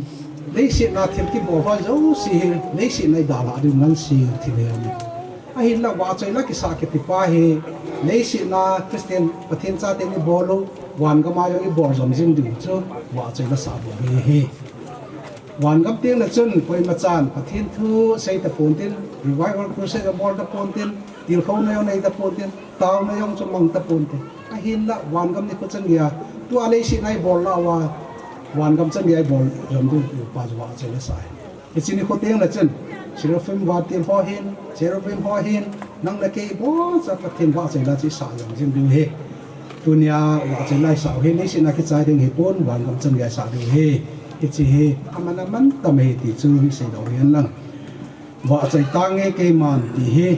leiset a thil kibol ho jouse hi leiset a i dalha diu ngansi thil ahi. Ahinla vahchoi la kisa kiti pa hi, leiset a Christian Pathen chaten i bol u, vangam a jong i bol jom jing diu chu vahchoi la sa bol hi ahi. Vangam teng le chun koimachan Pathen thu sei tapon tin, revival crusade abol tapon tin, tilkhouna jong nei tapon tin, taona jong chu mang tapon tin. Ahinla vangam nikho chan geiya, tua leiset a i bol lah uva, vangam chan geiya i bol jom diu pa chu vahchoi la sa ahi. Hiche nikho teng le chun, Seraphim vantil ho hin, Cherubim ho hin, nang le kei i boncha Pathen vahchoi la chu i sa jom jing diu ahi. Tunia vahchoi la i sa u hi, leiset a kichai ding ahi pon, vangam chan geiya i sa diu ahi. Hiche hi aman aman tam ahi ti chu i seidoh u ahi lang. Vahchoi tange keiman ti hi,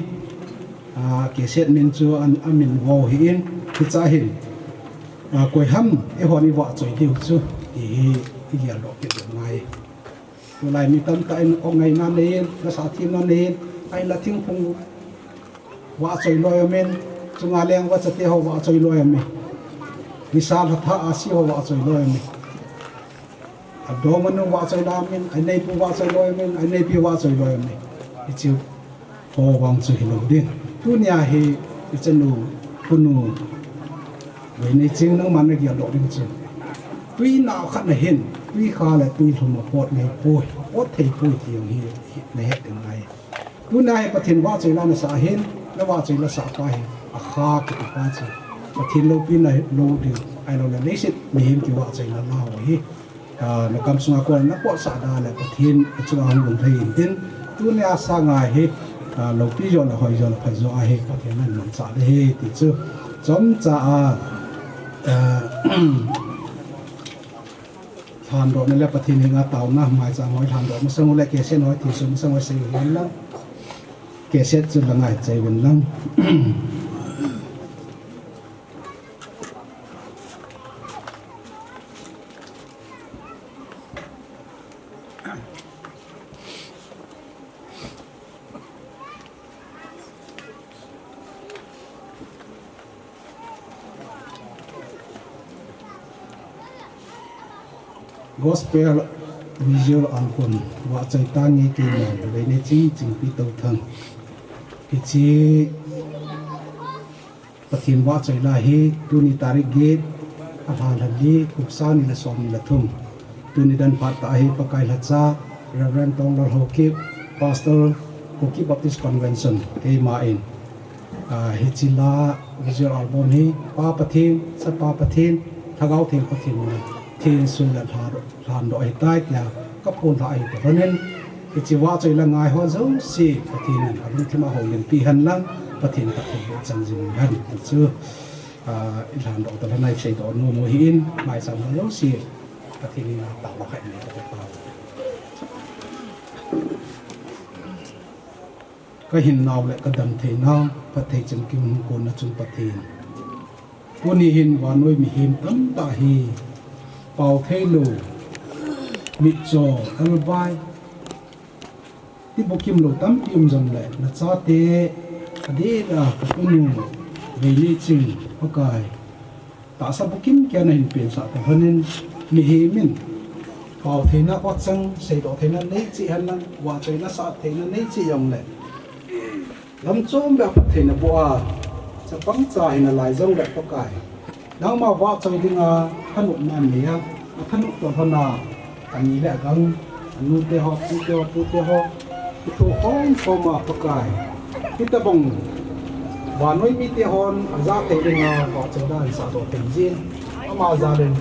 ah, cassette min chu amin vo ahin, hiche a hin, ah, koi ham eihon i vahchoi diu chu ti hi i geldoh kit u angai. Tulai mi tamtah in o ngaina nei in, la sa themna nei in, ahinla thingphung vahchoi loi aum in, chunga leng vacha te ho vahchoi loi aum in, nisa lhatha ahsi ho vahchoi loi aum in, adongmanu vahchoi la aum in, aneipu vahchoi loi aum in, aneipi vahchoi loi aum in. Hiche ho vang chu hilou ding. Tunia hi i chanu, punu, Veineiching, nangman na geldoh ding chu, tui nao khat na hin, tui kha le tui lhum apot ngei poi, apot thei poi ti jong hi, hi na het ding ahi. Tunia hi Pathen vahchoi la na sa hin, na vahchoi la sa pa hi, akha kiti pa chu Pathen loupina lou ding, ahilou le leiset mihem kivahchoi la la ho hi. Ah, na kam sunga kon na potsah da le Pathen chunga hung lhung thei in tin, tunia sanga hi, ah, loupi jo le hoi jo le pha jo ahi, Pathen in mangcha ding ahi ti chu chomcha a, ah, lhandohna le Pathen henga taona maicham hoi lhandoh masang u le cassette hoi thilsoh masang hoi sei u hen lang. Cassette chu la ngai chai uvin lang. Gospel visual album, Vahchoi Tange Keiman, Veineiching Chingpitouthang. Hiche Pathen vahchoi la hi tuni tarik get, alha lha li, kum sang ni le som ni le thum. Tuni dan phat tah hi Pakai lhacha, Reverend Tonglal Haokip, Pastor, Kuki Baptist Convention, keima in. Ah, hiche la visual album hi Pa Pathen, Chapa Pathen, Lhagao Theng Pathen in, thensol le lha, lhandoh ahitai tia kaphondoh ahi. Tua lhonin, hiche vahchoi la ngai ho jouse, Pathen in alungthim a houlimpi hen lang, Pathen in phatthei boh chang jing hen. Ti chu, ah, ilhandoh ta lhon a iseidoh nom u ahin, maicham ho jouse, Pathen in atao kha in, ati tau. Kahinnau le kadamtheinau, phatthei chamkim hung konna chung Pathen. Tuni hin vannoi mihem tamtah hi, pao theilou, mitcho, albai, tibukim lou tampi um jongle, nachate, adeh a, katunu, Veineiching, Pakai. Tahsa bukim kia nahin pensah ta lhonin, mihem in pao theina kochang, seidoh theina neicheh henlang, vahchoi nasah theina neicheh jongle, lam chom beh a phatthei naboh a, chapang cha hinalai jongle Pakai, nangma vahchoi dinga thanopna nei a, athanop toh lhon a, ani le agang, anute ho, atute ho, atute ho, kithokhom khom a Pakai. Hitobang vannoi mite hon ajah thei dinga vahchoi la ahin sahdoh thei jin, ama jal in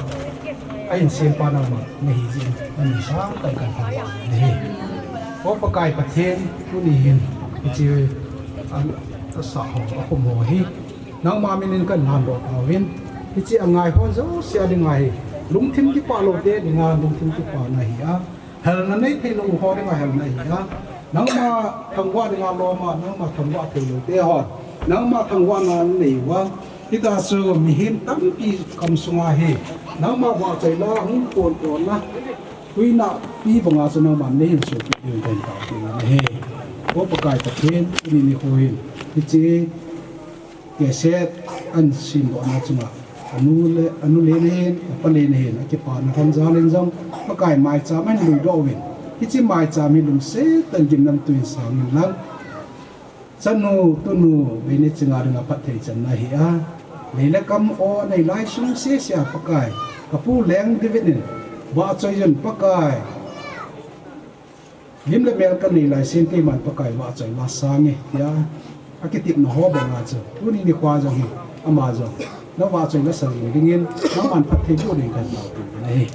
ahin sempa nangma nahi jin, nangma sangtah kahin thangvah nahi. O Pakai Pathen, tuni hin hiche a, asah ho, akhum ho hi nangma min in kahin lhandoh tauvin, hiche angai ho jouse a dinga hi lungthim kipah lou te dinga lungthim kipana ahi a, helna nei theilou ho dinga helna ahi a, nangma thangvah dinga lom a, nangma thangvah theilou te hon nangma thangvahna anei uva, hitia chu mihem tampi kam sunga hi nangma vahchoi la hung pon pon na, tuina pi banga chu nangman neihin sopi diu kahin taopi u ahi. O Pakai Pathen, tuni nikho hin hiche cassette ahin semdohna chunga, anu le, anu le nahin, apa le nahin, akipana lhon jal in jong, Pakai, maicham ahin luidoh uvin, hiche maicham hi lungset tah in gimnamtui in sang in lang, chanu, tunu, Veineiching a dinga phatthei channa ahi a, lei le kam o anei lai sung sese a Pakai, kapu Lengdivin in, vahchoi jun Pakai, lim le mel kanei lai sen keiman Pakai vahchoi la sange, tia akitepna ho banga chu, tuni nikho jong hi, ama jong navahchoi la sa jing dingin, nangman phatthei boh ding kahin taopi u ahi.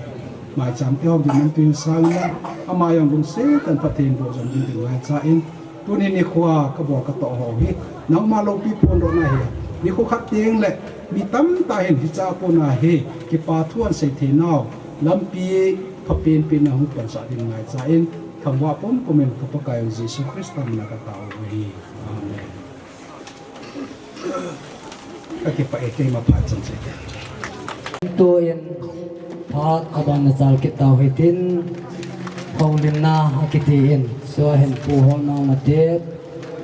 Maicham te ho gimnamtui in sang in lang, ama jong lungset tah in phatthei boh jom ding kahin ngaicha in, tuni nikho kabol katoh ho hi nangma loupi phondohna ahi. Nikho khat teng le mi tamtah hin hiche a kona hi kipa thu ahin sei theinau lampi phapen pen a hung pansah ding ngaicha in, thangvah pumpum in ka Pakai u Jesu Christa min a katao u ahi. Amen. Kakipah e, keima phat chan che. Tuin phat aban nachal kit tau hitin, houlimna akiti in, chua hin Pu Holmang Mate,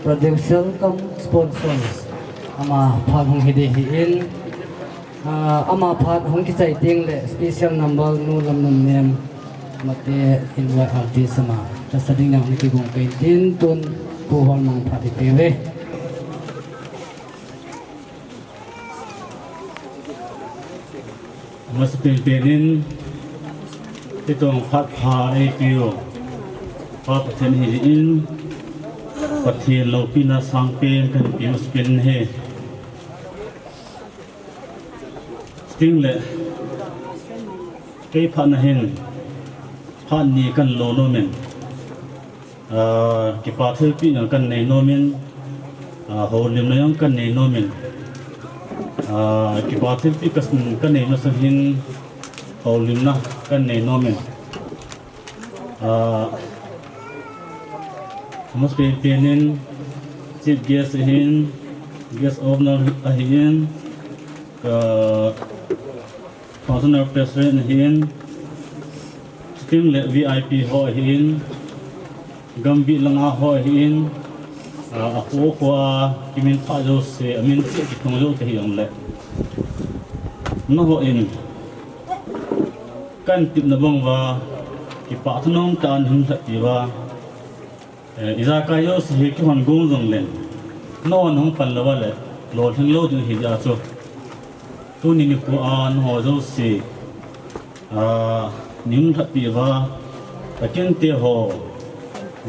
producer cum sponsor, ama phat hung hi ding ahin, ah, ama phat hung kichai teng le special number Nu Lamnunnem Mate, Hinwai artist ama, tahsa ding jong nakigong peh in tin, tun Pu Holmang phat ipeuve. Amasapen pen in, hitabang phat pha eipeu Pa Pathen ahin, Pathen loupina sangpen kahin pe amasapen in ahi. Chuteng le, kei phatna hin, phat ni kahin lo nom in, ah, kipa thilpeh jong kahin nei nom in, ah, houlimna jong kahin nei nom in, ah, kipa thilpeh ka, kahin nei masang hin, houlimna kahin nei nom in, ah, amasapen pen in, chief guest ahin, guest of honour ahin, ka, Functional President ahin, Tin le V I P ho ahin, gambi langa ho ahin, a, a kho kho a, kimin pha jouse, amin che kithong jou te hi ang le. Nangho in, kan tipna bang uva, kipah thanom tah in hung lhati uva, Eh, ijakai jouse hi kihon gong jongleng, nangho hung pan lou uva le, lolhing lou ding ahi jeh a chu. Tuni nikho a nangho jouse, ah, nei hung lhatpi uva, Pathen te ho,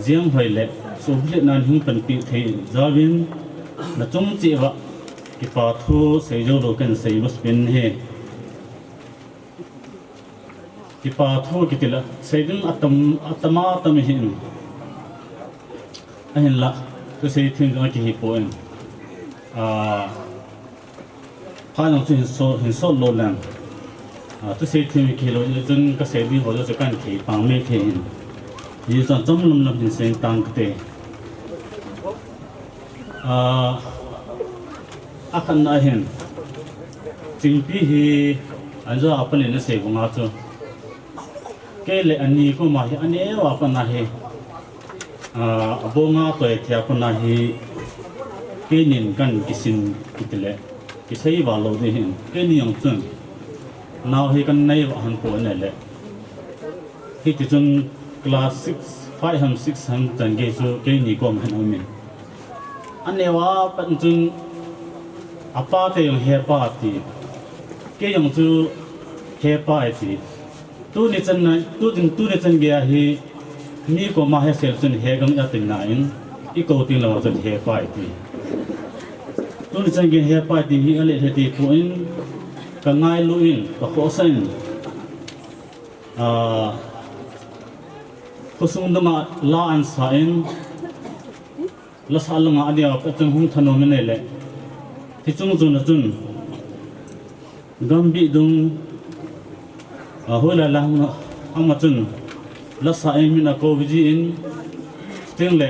jeng hoi le, sumlet nan hung panpi thei jaovin, nachung cheh uva, kipa thu sei jou lou kahin sei masapen ahi. Kipa thu kiti le, sei ding atam, atam atam ahin. Ahinlah, thusei them jong akihi poi. Ah, phat jong chu hin sot, hin sot lou leng. Ah, thusei them kihi lou chun kasei ding ho chu kahin thei pang mai thei in. Hijeh chun chomlam lam hin sei tang kate. Ah, akhatna ahin. Chingpi hi, ajo a pan in asei banga chu. Kei le ani koma hi, aneo a pat na hi. Ah, abonga toi thei a pat na hi. Keinin kan kisin kiti le. Kisei val lou ding ahin. Keini jong chun. Nao hi kan nei uva hon poi le. Hiti chun class six, five ham, six ham chan gei chu keini kom hin aumin. Aneo a pat chun apa te jong hepa ati. Kei jong chu hepa ati. Tuni chan na, tu tin, tuni chan gei a hi mi koma hesel chun he gang atin na in, i kou tin lou chun hepa ati. Tuni chan gei hepa ati hi ale he ti poi, ka ngailu in, ka khosa in. Ah, khosung danga la ahin sa in, lasa langa aneo a pat chun hung thanom in ahile. Hiche chung chun a chun, gambi dung, ah, hoilai lai hung ama chun, lasa in min akou ji in, tin le,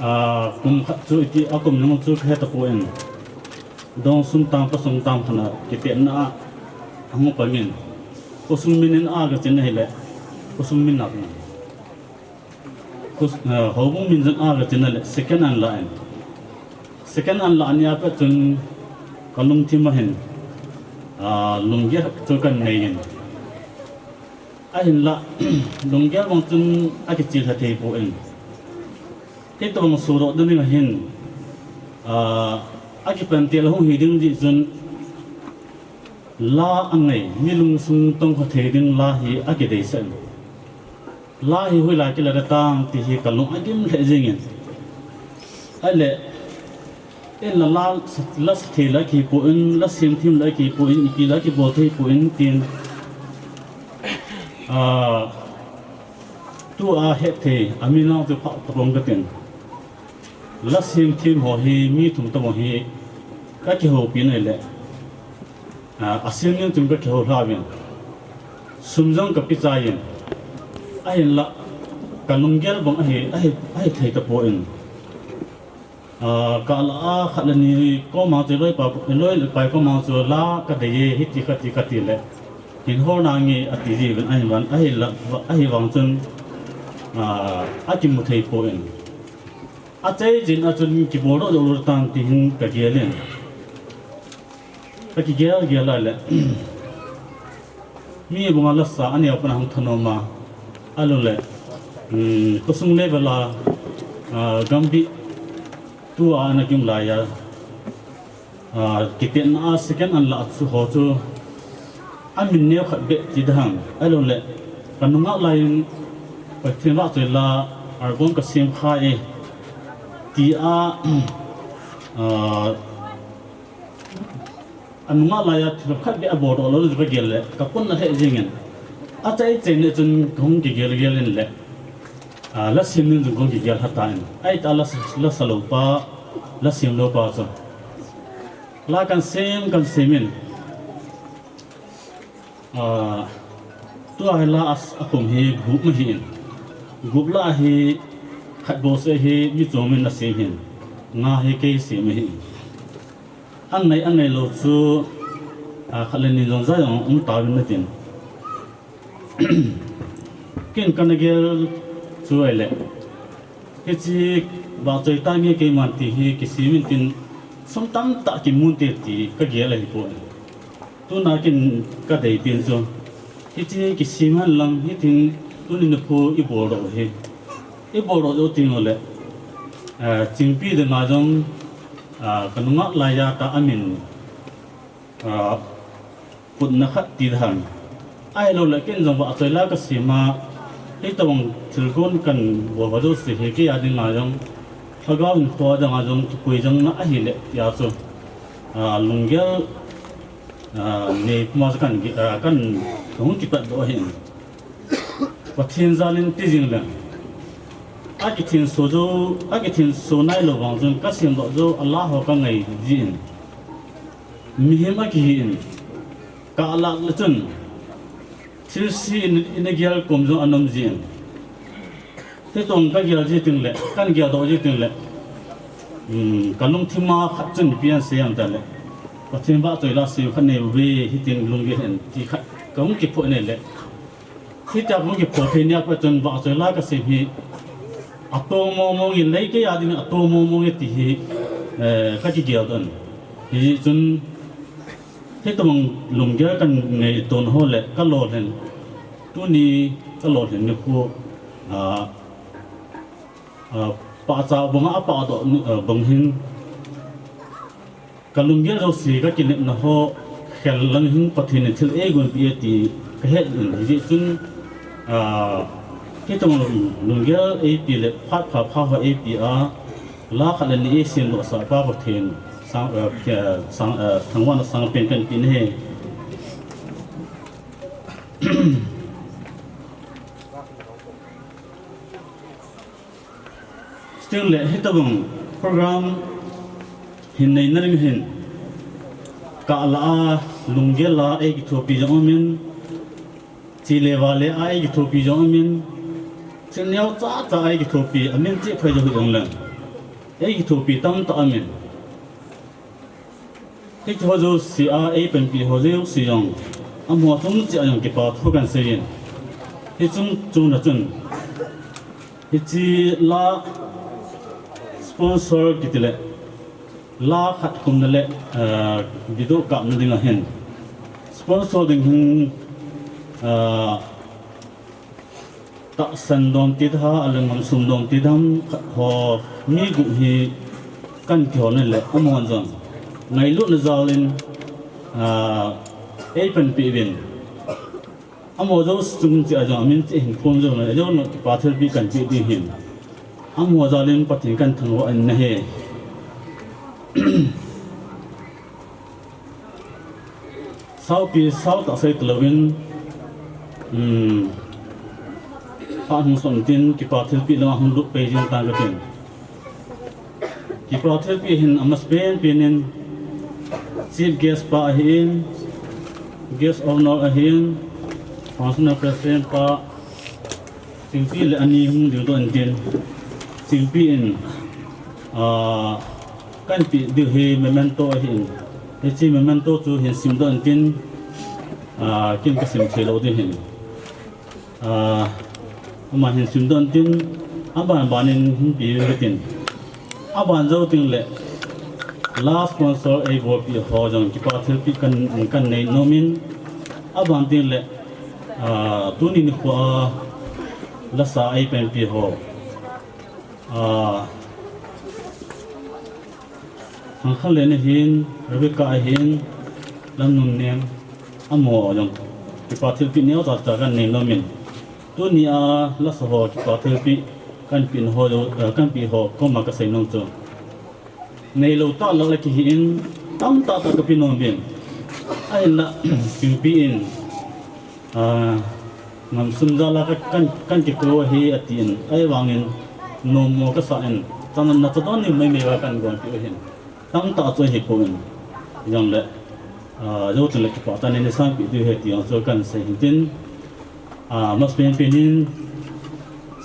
ah, kum khat chu iti a kum jong chu kahe tapoi. Dong sung tam, pa sung tam khat a, kitetna a, ahung pang in. Khosung min in a kachin ahile, khosung min a kachin. Khos-, eh, houbung min jong a kachin ahile, second ahin la in. Second ahin la ni a pat chun, ka lungthim a hin, ah, lunggel chu kahin nei in. Ahinlah, lunggel bang chun akichil ha thei poi. Hitobang sohdoh ding ahin, ah, akipan tel hung hi ding jeh chun, la angai, mi lungsung tong kha thei ding la hi akideisah in. La hi hoilai kila ding tam ti hi ka lung agim lheh jeng in. Ahile, in la, la, la sa thei la kihi poi, la sem them la kihi poi, ipi la kibol thei poi tin. Ah, tua het thei, amin lang chu pha tapong katin. La sem them ho hi, mi thum tabang hi, kakihoupi in ahile. Ah, asem nin chun kakihou lha uvin. Sum jong kape chai in. Ahinlah, ka lunggel bang ahi, ahi, ahi thei tapon. Ah, ka la a khat le ni koma chu loi pa, loi le pai koma chu la kadei e, hiti kati kati le. Hin hol nange ati jiuvin ahi vang, ahi la, ahi vang chun, ah, akimu thei pon. Achai jin a chun kibol doh doh lou tan ti hin kagel in. Kakigel gel a le. Mi bunga lasa aneo pana hung thanom a. Ahilou le. Hmm, khosung level a, ah, gambi tua ana kium lai a. Ah, kitetna a second an la chu ho chu. Amin neo khat beh ti ding ham. Ahilou le. Ka nungah lai in Pathen vahchoi la album kasem kha e. Ti a, ah, anungah lai a thil khat beh abol doh lou chu kagel le. Ka pon na lheh jeng in. Achai chai ni chun kahung kigel gel in le. Ah, la sem nin jong kahung kigel lha tan. Ahita la, la sa lou pa, la sem lou pa chu. La kan sem, kan sem in. Ah, tua hi la a, akum hi gup ahi in. Gup la hi khat bou seh hi mi chom in asem hin. Nga hi kei sem ahi in. Angai, angai lou chu, ah, khat le ni jong ja jong um tauvin natin. Ken kana gel chu ahile, hiche vahchoi tah nge keiman ti hi kisem in tin, sum tamtah kimun te ti kagel ahipoi. Tuna ken kadeipen chu, hiche kisem hen lang, hitin tuni nikho ibol doh u hi, ibol doh jou teng uleh, eh, Chingpi dinga jong, ah, kanunga laiya tah amin, ah, putna khat ti ding ham, ahilouleh ken jong vahchoi la kasem a, hitobang thilgon kanbol ho jouse hi kei a dinga jong, lhagao hinkho a dinga jong kipui jong na ahile tia chu, ah, lunggel, ah, nei puma chu kan, ah, kan hung kipat doh ahin. Pathen jal in ti jing leng, akithenso jou, akithenso nailou vang chun kasemdoh jou a la ho kangai jin, mihem akihin, kalah le chun thilse in, ina gel kom jong ana um jin, hitobang kagel ji tengle, kan geldoh ji tengle, um, kalungthim a khat chun ipi asei em tile, Pathen vahchoi la sem khat nei uve, hitin lunggel hen ti khat kahung kiphoh in ahile, hitia kahung kiphoh thei nia pat chun vahchoi la kasem hi atoh mong mong in, lei kei a ding atoh mong mong e ti hi, eh, kakigel doh in. Hijeh chun hitobang lunggel kangaito ho le kalolhin, tuni kalolhin nikho, ah, ah, pahcha banga apahdoh ni, ah, bang hin, kalunggel jouse kakinepna ho khel lang hin Pathen in thil eigonpeh e ti kahet in, hijeh chun, ah, hitobang lunggel eipe le phat pha pha ho eipe a, la khat le ni eisemdohsah pa Pathen sang, ah, sang, ah, thangvahna sangpen kahin pe ahi. Chuteng le hitobang program hin neina ding hin, kah lah a, lunggel a eikithopi jong umin, che le vale a eikithopi jong umin, thil neocha cha a eikithopi, amin cheh phei jou hijongleng, eikithopi tamtah umin, hitiho jouse a eipanpi ho jouse jong, amaho chung cheh a jong kipa thu kansei in. Hiche chung chon a chun, hiche la sponsor kiti le, la khat kumna le, ah, video kapna dinga hin, sponsor ding hin, ah, tahsan dom ti dam, ahilou le ngamsum dom ti dam, khat ho mi gup hi kahin kihol in le, amahon jong ngailutna jal in, ah, eipanpi uvin, amaho jouse chung cheh a jong amin cheh hin phon jou le, ajou le kipa thilpeh kahin pe ding ahin, amaho jal in Pathen kahin thangvah in ahi. Saopi sao tah sei talouvin, um, phat hung sot intin, kipa thilpeh lama hung lut pei jing tan katin. Kipa thilpeh hin amasapen pen in Chief Guest pa ahin, Guest of Honour ahin, Functional President pa Chingpi le ani hung dingdoh intin, Chingpi in, ah, kahin peh diu hi memento ahin, hiche memento chu hin simdoh intin, ah, ken kasim thei lou ding ahin, ah, aman hin simdoh intin, aban ban in hin pe inge katin. Aban jou teng le, la sponsor eibolpeh ho jong kipa thilpeh kahin, kahin nei nom in, aban teng le, ah, tuni nikho a lasa eipanpi ho, ah, Thangkhanlen ahin, Rebecca ahin, Lamnunnem, amaho jong kipa thilpeh neocha cha kahin nei nom in, tuni a lasa ho kipa thilpeh kahin peh ho, eh, kahin pe ho koma kasei nom chu, neilou tah lah le kihi in, tamtah tah kape nom uvin, ahinla Chingpi in, ah, ngamsum jal a ka, kahin, kahin kikou ahi atin, ahivangin nommo kasah in, channa cha don in maimai uva kahin gonpeh u ahin, tamtah chu ahipon, jongle, ah, jou teng le kipah tah in nei sanpeh diu ahi ti jong chu kahin sei hintin, ah, amasapen pen in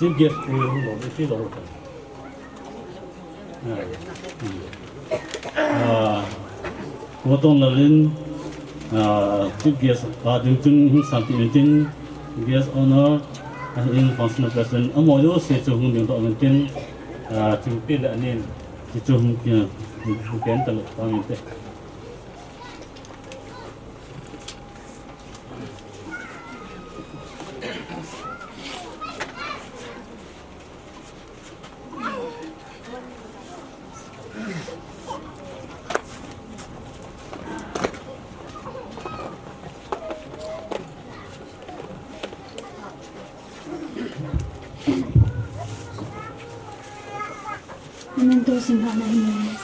Chief Guest pu hung lou, pi lou. Ah, Kotong Lalin, ah, Chief Guest a ding chun hung sanpeh intin, Guest honor, ahin functional president, amaho jouse chu hung dingdoh intin, ah, Chingpi le anin, hichu hung ki, hung pen talou tauhite. Memento simlhahna hin,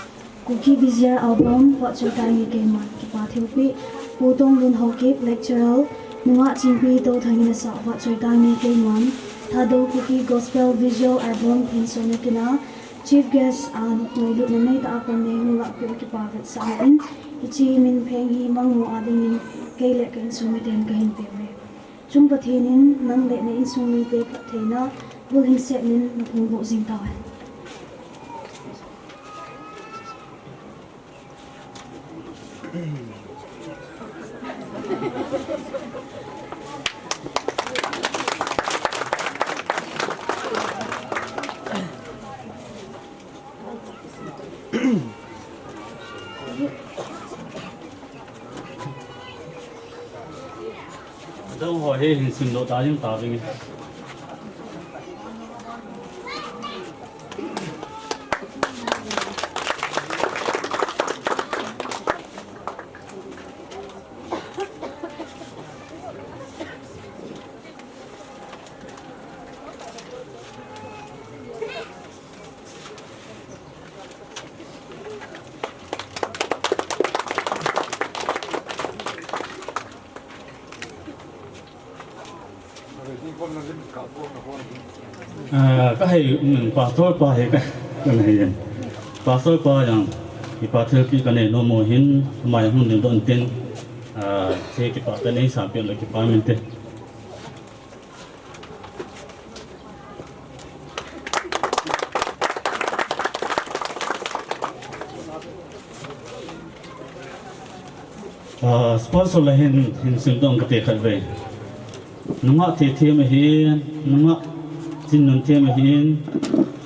Kuki Vizier Album vahchoi tange keiman, kipa thilpeh, Pu Tonglun Haokip, Lecturer, Nungah Chingpi Touthang in asah vahchoi tange keiman, Thadou Kuki Gospel Visual Album phinsohna kit a, Chief Guest a ngailutna neitah a pan neihung lahpeh u kipa vetsahna in, hiche min pheng hi mangmo a dingin kei le ka insung miten kahin peuve. Chung Pathen in nang le na insung mite phattheina bulhimset in naphung boh jing tauhen. Adang ho hi hin simdoh ta jing tauvin. Ah, kahei, um, pastor pa hi ka, kanei e. Pastor pa jong, kipa thilpeh kanei nom u hin, ama jong hung dingdoh intin, ah, hiche kipa kanei sampeh le kipa minte. Ah, sponsor la hin, hin simdoh kate khatvei. Nungah Theithem ahin, Nungah Chinnunthem ahin,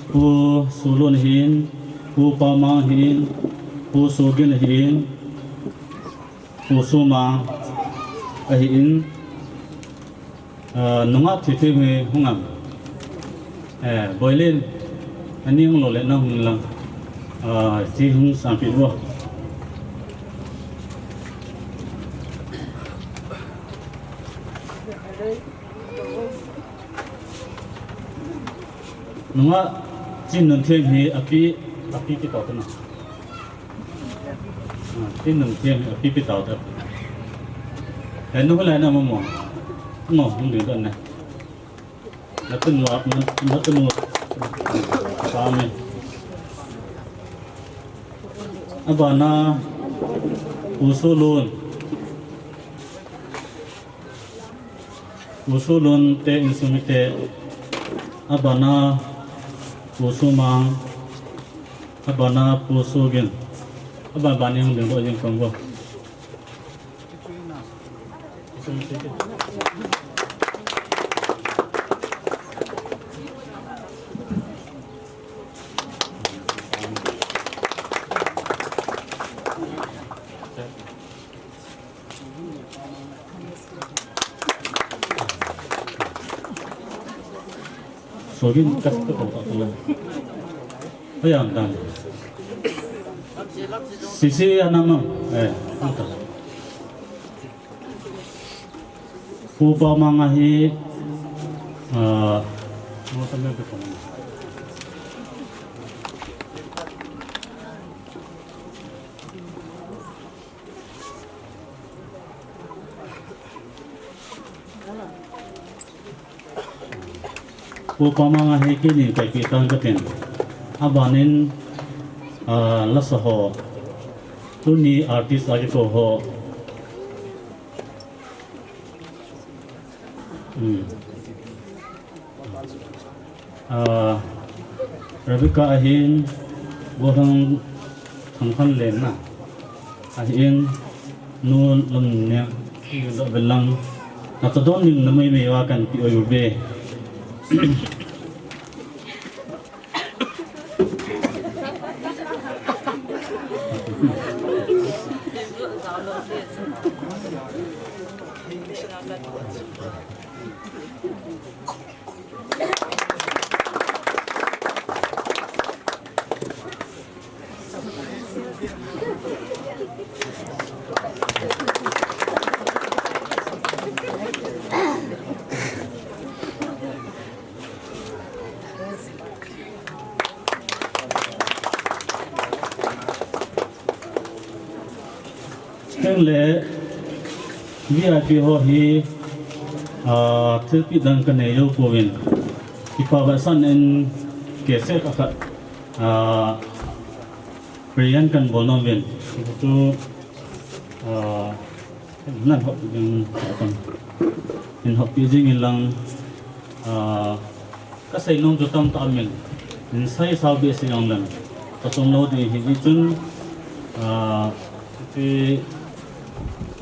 Pu Solun ahin, Pu Pamang ahin, Pu Sogin ahin, Pu Sumang ahin, ah, Nungah Theithem hi hung am. Eh, Boilen, ani hung lou le nahung lang. Ah, hiche hung sampeh uvo. Nungah Chinnunthem hi api, api kitoh tana. Ah, Chinnunthem hi api kitoh ta. Eh, nung lai na mo mo. Mo, hung ding don na. Natunu, na, natunu. Pame. Abana, Pu Solun. Pu Solun te insung mite, abana Pu Sumang, abana Pu Sogin, abana bani hung ding bo jing kong bo. Sogin kas ko ko ko. Ayam dan. Sisi anamang. Eh, anta. Pu Pamang ahi, ah, Pu Pamang ahi kinin kaipeh tan katin. Abanin, ah, lasa ho. Tuni artist ahi ko ho. Hmm. Ah, Rebecca ahin, Gohang Thangkhanlen na. Ahin, Nu Lamnem, Dobelang, Nachadon ding na meimei uva kahin pe uve. Chuteng le V I P ho hi, ah, thilpeh dang kanei jou pouvin. Kipa vetsahna in kese khat, ah, prayer kahin bol nom uvin. Chu, ah, nan hop ding, in hop pi jing in lang, ah, Ka seinom chu tamtah um in, in sei sao behseh jong leng, ka chom lou ding ahi jeh chun, ah, hiche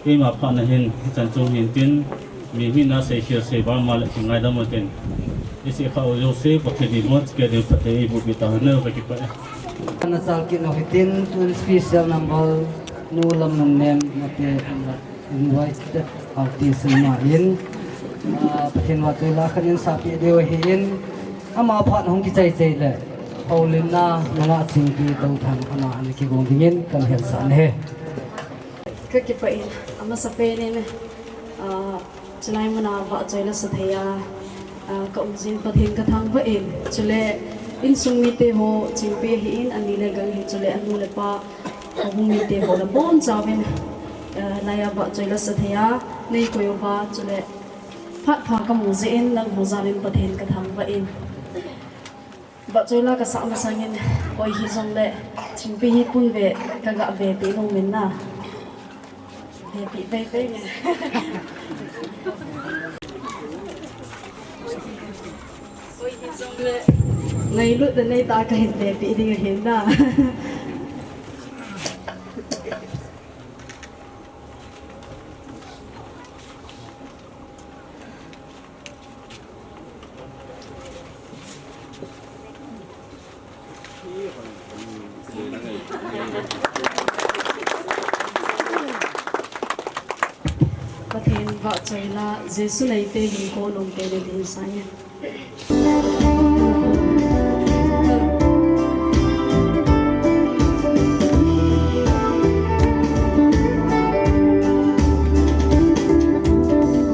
keima phatna hin, hichan chung hin tin, mi hina seikhel seival ma le kingaidam utin, isei kha u jouse, Pathen in ibon cheh ding phatthei eiboh peh tahen, ka kipah e. Ana chal kit u hitin, tun special number, Nu Lamnungnem, Mate, Invite artist ma in, ah, Pathen vahchoila khat in sapeh diu ahin, ama phat hung kichai chai le, houlimna nungah Chingpi Touthang ama ana kigong dingin kahin hetsah e. Ka kipah in, amasapen in, ah, chulai muna vahchoila sa thei a, ah, ka um jing Pathen ka thangvah in, chule insung mite ho Chingpi ahin, ani le gang ahin, chule anu le apa, Houbung mite ho le bonchauvin, eh, laiya vahchoila sa thei a, nei koi uva, chule phat pha ka mu jeh in, nangho jal in Pathen ka thangvah in. Vahchoila ka sah masang in, koi hijongle, Chingpi hi pun ve, ka ga ve peh nom in na. Ve peh ve ve. Koi hijongle, ngailut le nei ta ka hin ve peh ding ahin na. Pathen vahchoila, Jesu neite hinkho nom tei le ding sa e.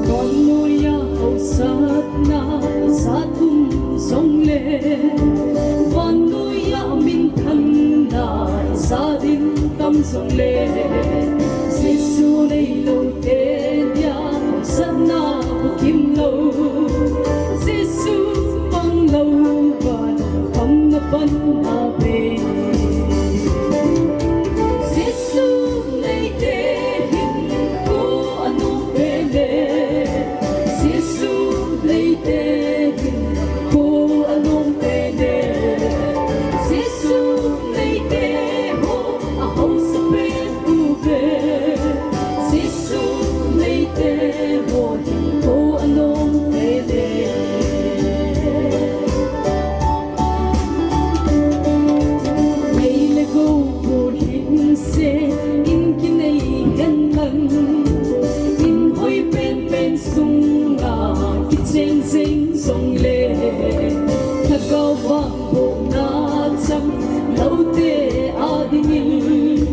Vannoiya haosatna ijat um jongle, vannoiya minthanna ijat in tam jongle, Jesu neilou te dia haosatna bukim lou, Jesu pang lou vang kham na pan na ve. Jesu neite hinkho anom pen e, Jesu neite hinkho anom pen e, Jesu neite ho ahaosa pen uve, Jesu neite ho hinkho anom pen e. Nei le gou bou hin se in kinei hen lang, in hoi pen pen sunga kicheng jeng jongle, lhagao vangbohna chang loute adingin,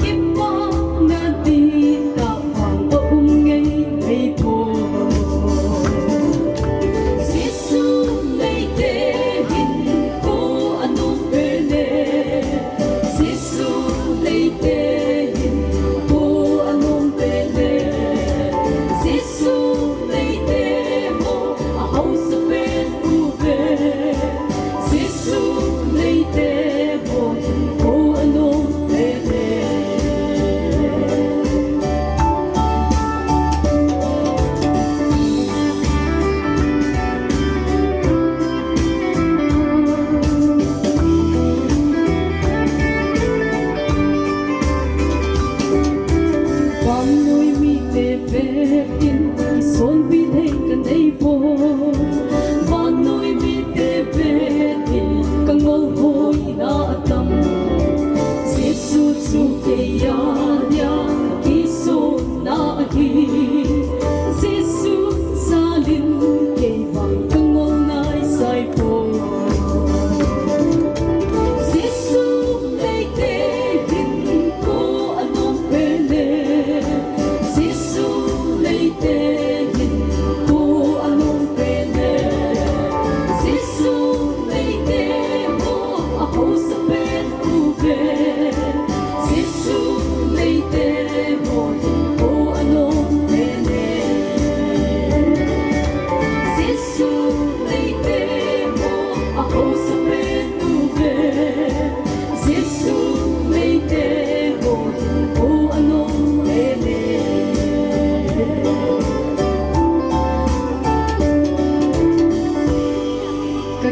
kipana dihtah vang aum ngei ngei poi. Jesu neite hinkho anom pen e, Jesu neite hinkho anom pen e, Jesu neite ho ahaosa pen uve, Jesu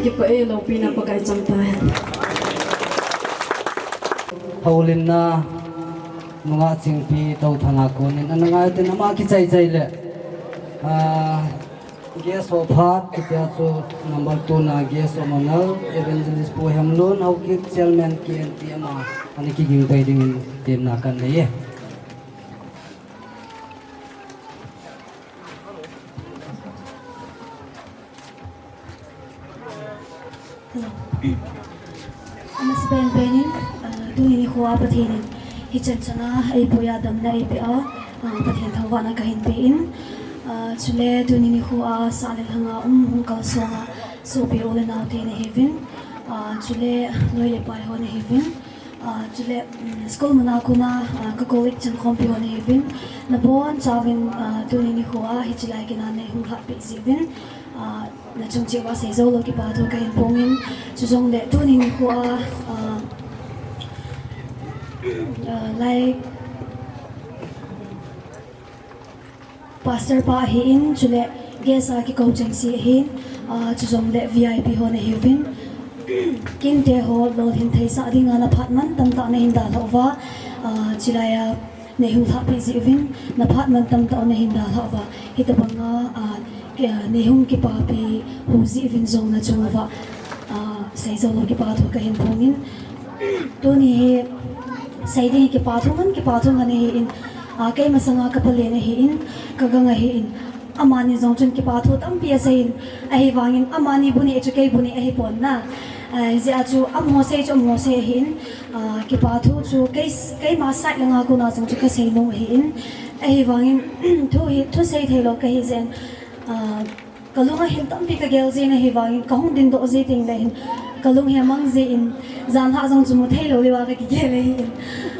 Kipah e, loupina Pakai chang tahen. Houlimna nungah Chingpi Touthanga konin ana ngai tin ama kichai chai le. Ah, guest of heart, kitia chu number two na guest of honor, Evangelist Pu Hemlun, Haokip Chairman K N T M a, ana kiging pai dingin temna kanei e. Hello. Amasapen penin, ah, tuni nikho a Pathen in hichan chana eipuiya damna eipea, ah, Pathen thangvahna kahin pein. Ah, chule tuni nikho a sah le lhanga um hung kalsonga sopi u le nao te nahiuvin. Ah, chule loi le pai ho nahiuvin. Ah, chule, mm, school muna kona, ah, ka colleague chankhompi ho nahiuvin. Nabonchauvin, ah, tuni nikho a hichelai kin a neihung lhahpeh jeh uvin. Ah, nachung cheh uva seijou lou kipathu kahin phongin. Chujongle tuni nikho a, ah, ah, like, Pastor pa ahin, chule guest a kikou chengse ahin, ah, chujongle V I P ho nahiuvin. Kinte ho lolhin theisah dinga naphat mantam tah nahin dalhah uva, ah, chulaiya neihung lhahpeh jeh uvin, naphat mantam tah nahin dalhah uva. Hitobanga, ah, ki-, ah, neihung kipapi hu jeh uvin jong nachung uva, ah, seijou lou kipathu kahin phongin. Tuni hi seiding hi kipathu ngen, kipathu ngen ahin, ah, kei masanga ka palen ahin, ka gang ahin, amani jong chun kipathu tampi aseiyin, ahivangin amani bu neh chu kei bu neh ahipon na. Ah, hijeh a chu amaho sei chu amaho sei ahin, ah, kipathu chu kei, keima side langa kona jong chu kasei nom ahin, ahivangin thu hi, thusei theilou kahi jeh in, ah, kalung a hin tampi kagel jin ahivangin, kahung dingdoh ji tengle hin, kalung hi amang jin, janlhah jong chu mu theilou leuva kakigel ahin,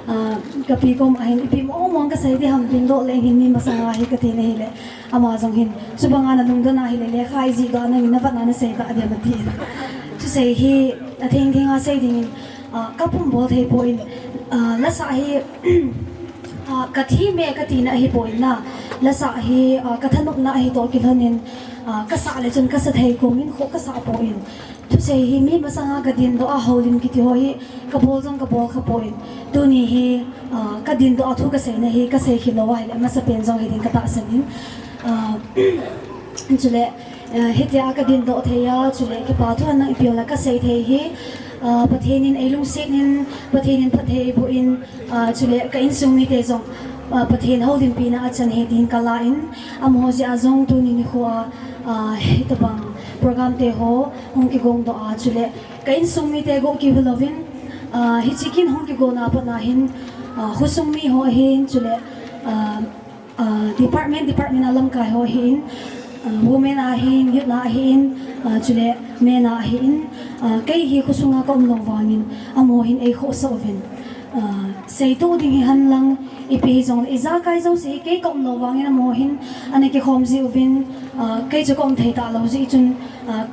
ah, kapi koma hin, ipi mong mong kasei ding ham dingdoh leng hin mi masanga hi kati nahile, ama jong hin, chubanga nalungdon ahile, lekha ijihdoh a nangin navetna nasei tah ding ham atin. Thusei hi atheng thenga sei dingin, ah, kapumbol theipon, ah, lasah hi, ah, kathim e katina ahipon na, lasah hi, ah, kathanopna ahitoh kilhonin, ah, kasah le chun kasa thei komin kho kasahpon. Thusei hi mi masanga kadindoh a houlim kiti ho hi kabol jong kabol khapon. Tuni hi, ah, kadindoh a thu kaseina hi kasei khel lou ahile amasapen jong hiding katahsan in. Ah, chule, ah, hitia kadindoh thei a, chule kipathu henlang ipi henlang kasei thei hi, ah, Pathen in eilungset in, Pathen in phatthei eiboh in, ah, chule ka insung mite jong, ah, Pathen houlimpina achan ahi tin kala in, amaho jeh a jong tuni nikho a, ah, hitobang program te ho hung kigongdoh a, chule ka insung mite go kihulouvin, ah, hiche kin hung kigona patna hin, ah, khosung mi ho ahin, chule, ah, ah, department, department a lamkai ho ahin, ah, women a ahin, youth na ahin, ah, chule men a ahin, ah, kei hi khosunga kaum lou vangin, amaho hin eikhohsah uvin, ah, seitoh ding hihenlang, ipi hijongle ijakai jouse hi kei kaum lou vangin amaho hin ana kikhom ji uvin, ah, kei chu kaum thei talou jeh chun, ah,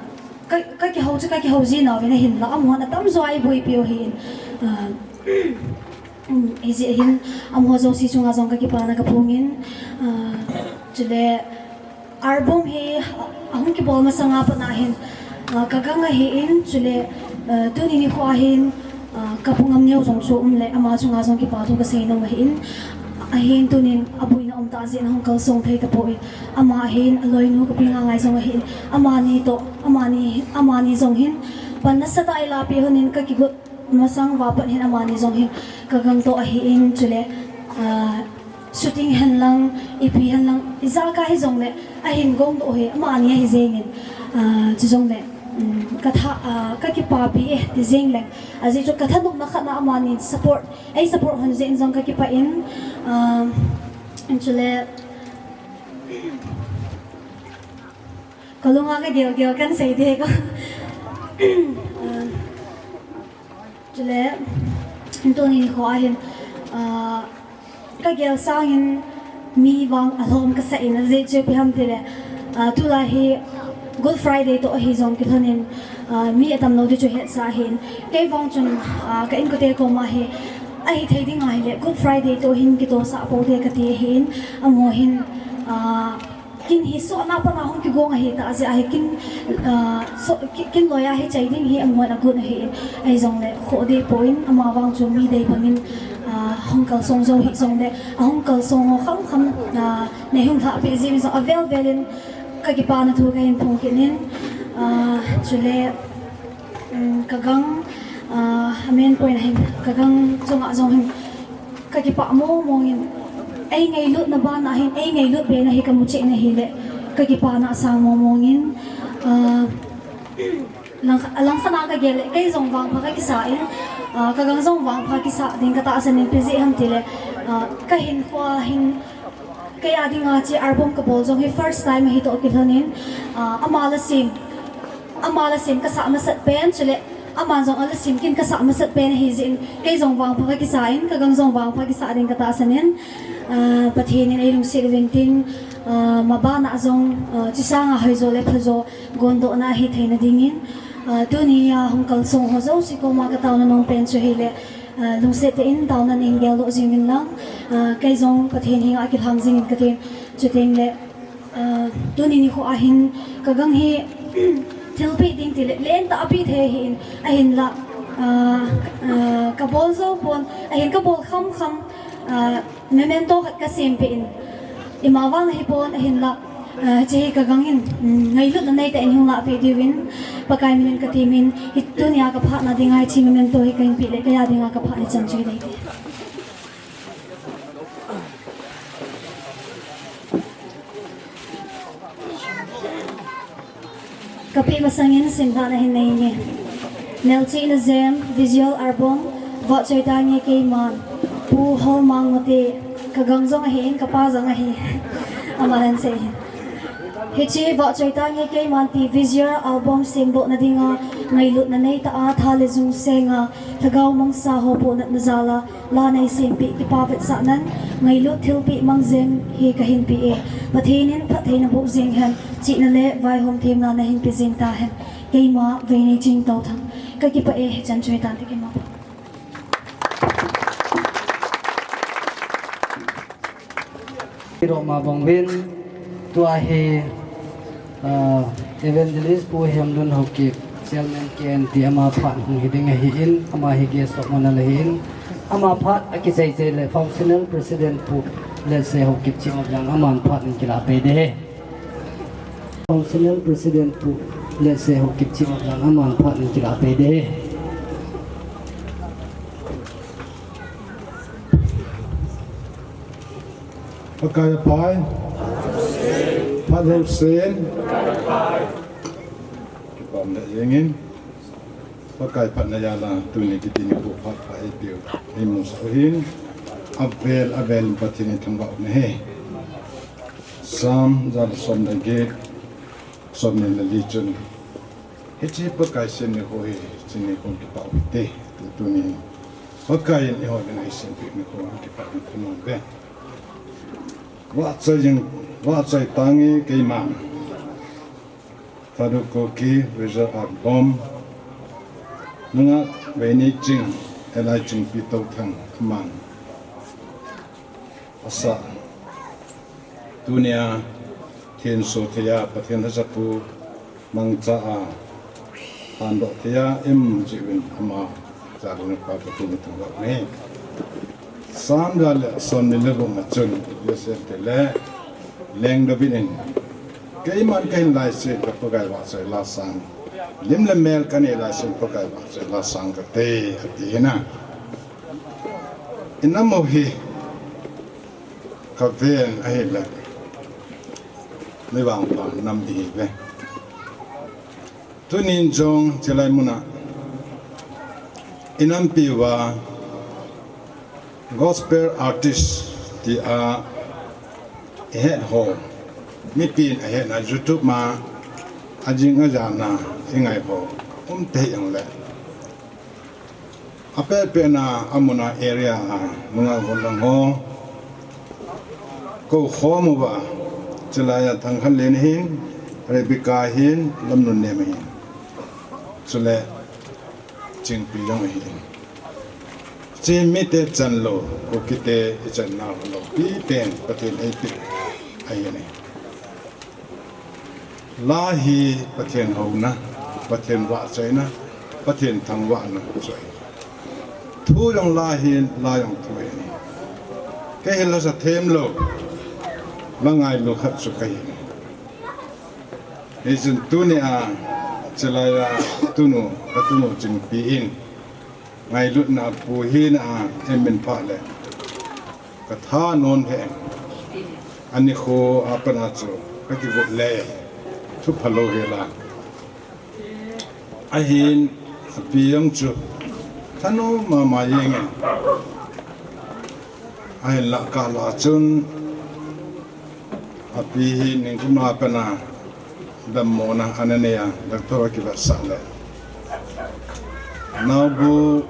ka, kakihou chu kakihou ji nauvin ahinla, amahon atamjo a eiboipiu ahin, ah, hijeh hin, amaho jouse chunga jong kakipana kaphongin, ah, chule album hi, ah, ahung kibol masanga patna hin, ah, kagang ahin, chule, ah, tuni nikho a hin, ah, kapu Ngamneo jong chu umle, ama chunga jong kipathu kasei nom ahin, ahin tunin aboina umtah jeh in ahung kalsong thei tapon, ama ahin, aloinu kapi Ngangai jong ahin, amani toh, amani, amani jong hin, pan nasatah a eilahpeh lhonin kakigot masang uva pat hin amani jong hin kagangtoh ahin, chule, ah, shooting henlang, ipi henlang, ijakai hijongle, ahin gongdoh hi amani ahi jengin, ah, chujongle, um, katha, ah, kakipapi e ti jeng leng, ajeh chu kathanopna khatna amani support, eisupport lhon jeh in jong kakipah in, ah, chule, kalunga kagel gel kahin sei ding ko. Ah, chule, tuni nikho a hin, ah, kagel sangin mi vang alhom kasah in, ajeh chu ipi ham tile, ah, tulai hi Good Friday toh ahi jong kilhonin, ah, mi atamlou ding chu hetsah ahin. Kei vang chun, ah, ka inkote koma hi, ahithei ding ahile Good Friday toh hin kitosah pou te kati ahin, amaho hin, ah, Kin hi sohna pana hung kigong ahi ta, ajeh ahi kin, ah, so, ki-, kin loi ahi chai ding hi amun agun ahi in, ahi jongle khoh dei poi in, ama vang chu mi dei bangin, ah, hung kalsong jou hi jongle, ahung kalsong ho kham kham, ah, nei hung lhah peh jeh in jong avel vel in ka kipana thu kahin phong kit in, ah, chule, um, ka gang, ah, a main point ahin, ka gang chunga jong hin, ka kipah mong mong in, ei ngailutna bana hin, ei ngailut bena hi ka mu cheh na hile, ka kipana asang mong mong in, ah, lang, langkhat a ka gel le, kei jong vangpha ka kisa in, ah, ka gang jong vangpha kisa ding ka tahsan in, ipi jeh ham tile, ah, ka hinkho a hin, kei a dinga hiche album ka bol jong hi first time ahi toh kilhon in, ah, ama la sem, ama la sem ka sah masat pen, chule ama jong ala sem kin ka sah masat pen ahi jeh in, kei jong vangpha ka kisa in, ka gang jong vangpha kisa ding ka tahsan in, ah, Pathen in ei lungset uvin tin, ah, mabana jong, ah, hiche sanga hoijo le phajo gondohna ahi theina dingin, ah, tuni a hung kalsong ho jouse koma ka taona nom pen chu hile, ah, lungset tah in taona nei geldoh jing uvin lang, ah, kei jong Pathen henga kilhang jing in ka tin, chuteng le, ah, tuni nikho a hin ka gang hi thilpeh ding tile, lentah a peh thei ahi in, ahinla, ah, ah, ka bol jou pon, ahin ka bol kham kham, ah, memento khat ka sem peh in, ima vang ahi pon, ahinla, ah, hiche hi ka gang in, um, ngailutna neitah in hung lah peh diuvin, Pakai min in ka temin, hi tunia ka phatna dinga hiche memento hi kahin peh le, kei a dinga ka phat hi chan chu hi dei te. Ka peh masangin simlhahna hin nei nge. Melchihna Jem, visual album, Vahchoi Tange Keiman, Pu Holmang Mate, ka gang jong ahi in, ka pa jong ahi. Aman ahin sei hin. Hiche Vahchoi Tange Keiman ti visual album semdohna dinga, ngailutna neitah a, tha le jung senga, lhagao mangsa ho pohnatna jal a, la nei sempeh kipa vetsahnan, ngailut thilpeh mang jem hi kahin pe e. Pathen in phattheina boh jeng hen, chihna le vaihom themna nahin pe jeng tahen. Keima Veinei Chingtouthang. Ka kipah e, hichan chu hitan te keima. Kiro ma bang vin, tua hi, ah, Evangelist Pu Hemlun Haokip, Chairman K N T, ama phat hung hi ding ahi in, ama hi guest of honour ahi in, ama phat akisei sei le Functional President Pu Letseh Haokip Chingoplang, aman phat in kila pei ding ahi. Functional President Pu Letseh Haokip Chingoplang, aman phat in kila pei ding ahi. Pakai a phat. Phat hou sen. Kipah um lheh jeng in. Pakai phatna jal a tuni kiti nikho phat pha eipeu, eimusah u hin. Avel avel in Pathen ithangvah u ahi. Psalm ja le som le get, som ni le li chun, hiche Pakai sem nikho hi, hiche nikho kipah u hite, ti tuni. Pakai in eiho dinga eisempi nikho hi kipah in thanom uve. Vahchoi jing, Vahchoi Tange Keiman, Thadou Kuki, Visual Album, nungah Veinei Ching, L I Chingpi Touthang, aman asa. Tunia, thenso thei a, Pathen lhacha pu mangcha a, thandoh thei a, im jeh uvin ama, cha le napa Pathen ithangvah u ahi. Psalm ja le som ni le gup na chun, Joseph te le, Leng David in, keiman kahin laiset ka Pakai vahchoi la sang, lim le mel kanei laiset Pakai vahchoi la sang kate, ati hi na. Inam u hi, ka ven ahile, mi vangpha nam ihiuve. Tunin jong chulai muna, inampi uva, gospel artist tia ihet ho, mipin ahetna YouTube ma, ajing ajana ingai ho, um tei jongle. Apehpehna amuna area a nungah golhang ho kou khom uva, chulai a Thangkhanlen hin, Rebecca hin, Lamnunnem hin, chule Chingpi jong ahin. Hiche mite chan lou, Kukite ichan nau lou, pi pen Pathen eipeh ahi ne. La hi Pathen houna, Pathen vahchoina, Pathen thangvahna chu ahi. Thu jong la hi, la jong thu ahi. Kei hi lasa themlou, la ngailu khat chu kahi. Hichun tunia, chulaiya tunu, ka tunu Chingpi in ngailutna apu hina a eimin phah le, ka thanom lheh. Anikho a pat a chu ka kigot le, thu phalou hela. Ahin, api jong chu thanom mama jengin. Ahinla kala chun, api hi ningkum a pat a dammona ana nei a, doctor a kivetsah le, naobu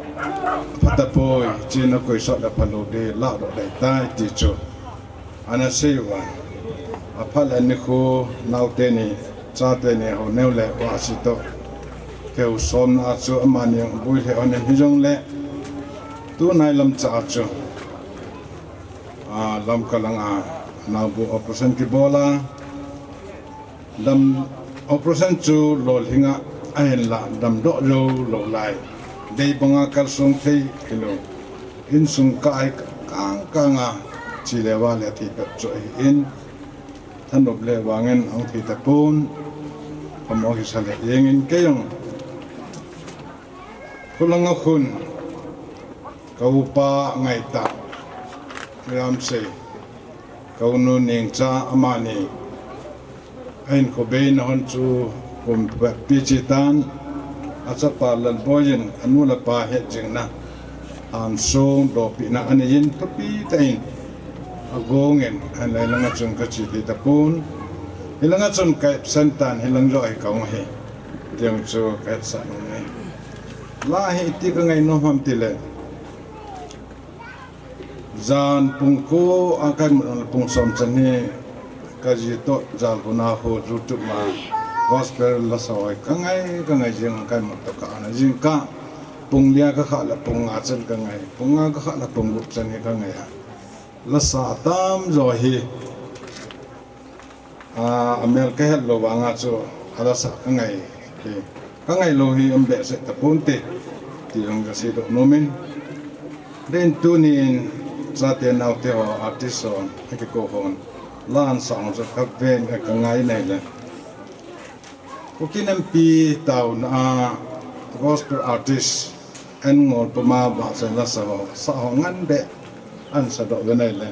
phatapoi, chena koisot le phalou ding, lahdoh ding ahitai ti chu ana sei uva. Aphat le nikho naoteni, chateni, houneo le uva si toh, keu somna a chu amani boi lheh hon in hijongle, tunai lamcha a chu, a, Lamka langa naobu operation kibol a, dam, operation chu lolhing a, ahinla damdoh jou lou lai. Dei banga kalsong thei hilou. Insung kah a kang kang a, che le vale thei pet chu ahin, thanop le vangin ahung thei tapon, phamo kisa le jengin kei jong. Khulanga khun, ka upa ngaitah, Ramsei, ka unu Nengcha amani ahinkho beina hon chu kum pi che tan, achapa Lalboi in anu le apa hetjingna, hansong dopina aneiyin thupi tah in agongin, ahinla hilanga chun kache thei tapon, hilanga chun ka absent tan, hilang joh hi kahung ahi, ti jong chu kahetsah nom e. La hi iti kangai nom ham tile, jan pung ko a kaimut le pung som chan hi kaji toh jalhuna ho YouTube ma gospel lasa ho kangai, kangai jing a kaimut toh ka ana jing kah, pung li a kakhah le pung nga chan kangai, pung nga kakhah le pung gup chan hi kangai a. Lasa atamjo hi, a, amel kahet lou vanga chu alasa kangai hi, kangai lou hi um behseh taponte, ti jong kaseidoh nom in. Then tunin chate naote ho, artist ho, akikou hon la ansa hon chu kaven, kangai nai le, Kuki Inpi taona a gospel artist N. Ngolpama vahchoi lasa ho, sa ho ngen beh ansa doh ve nai le,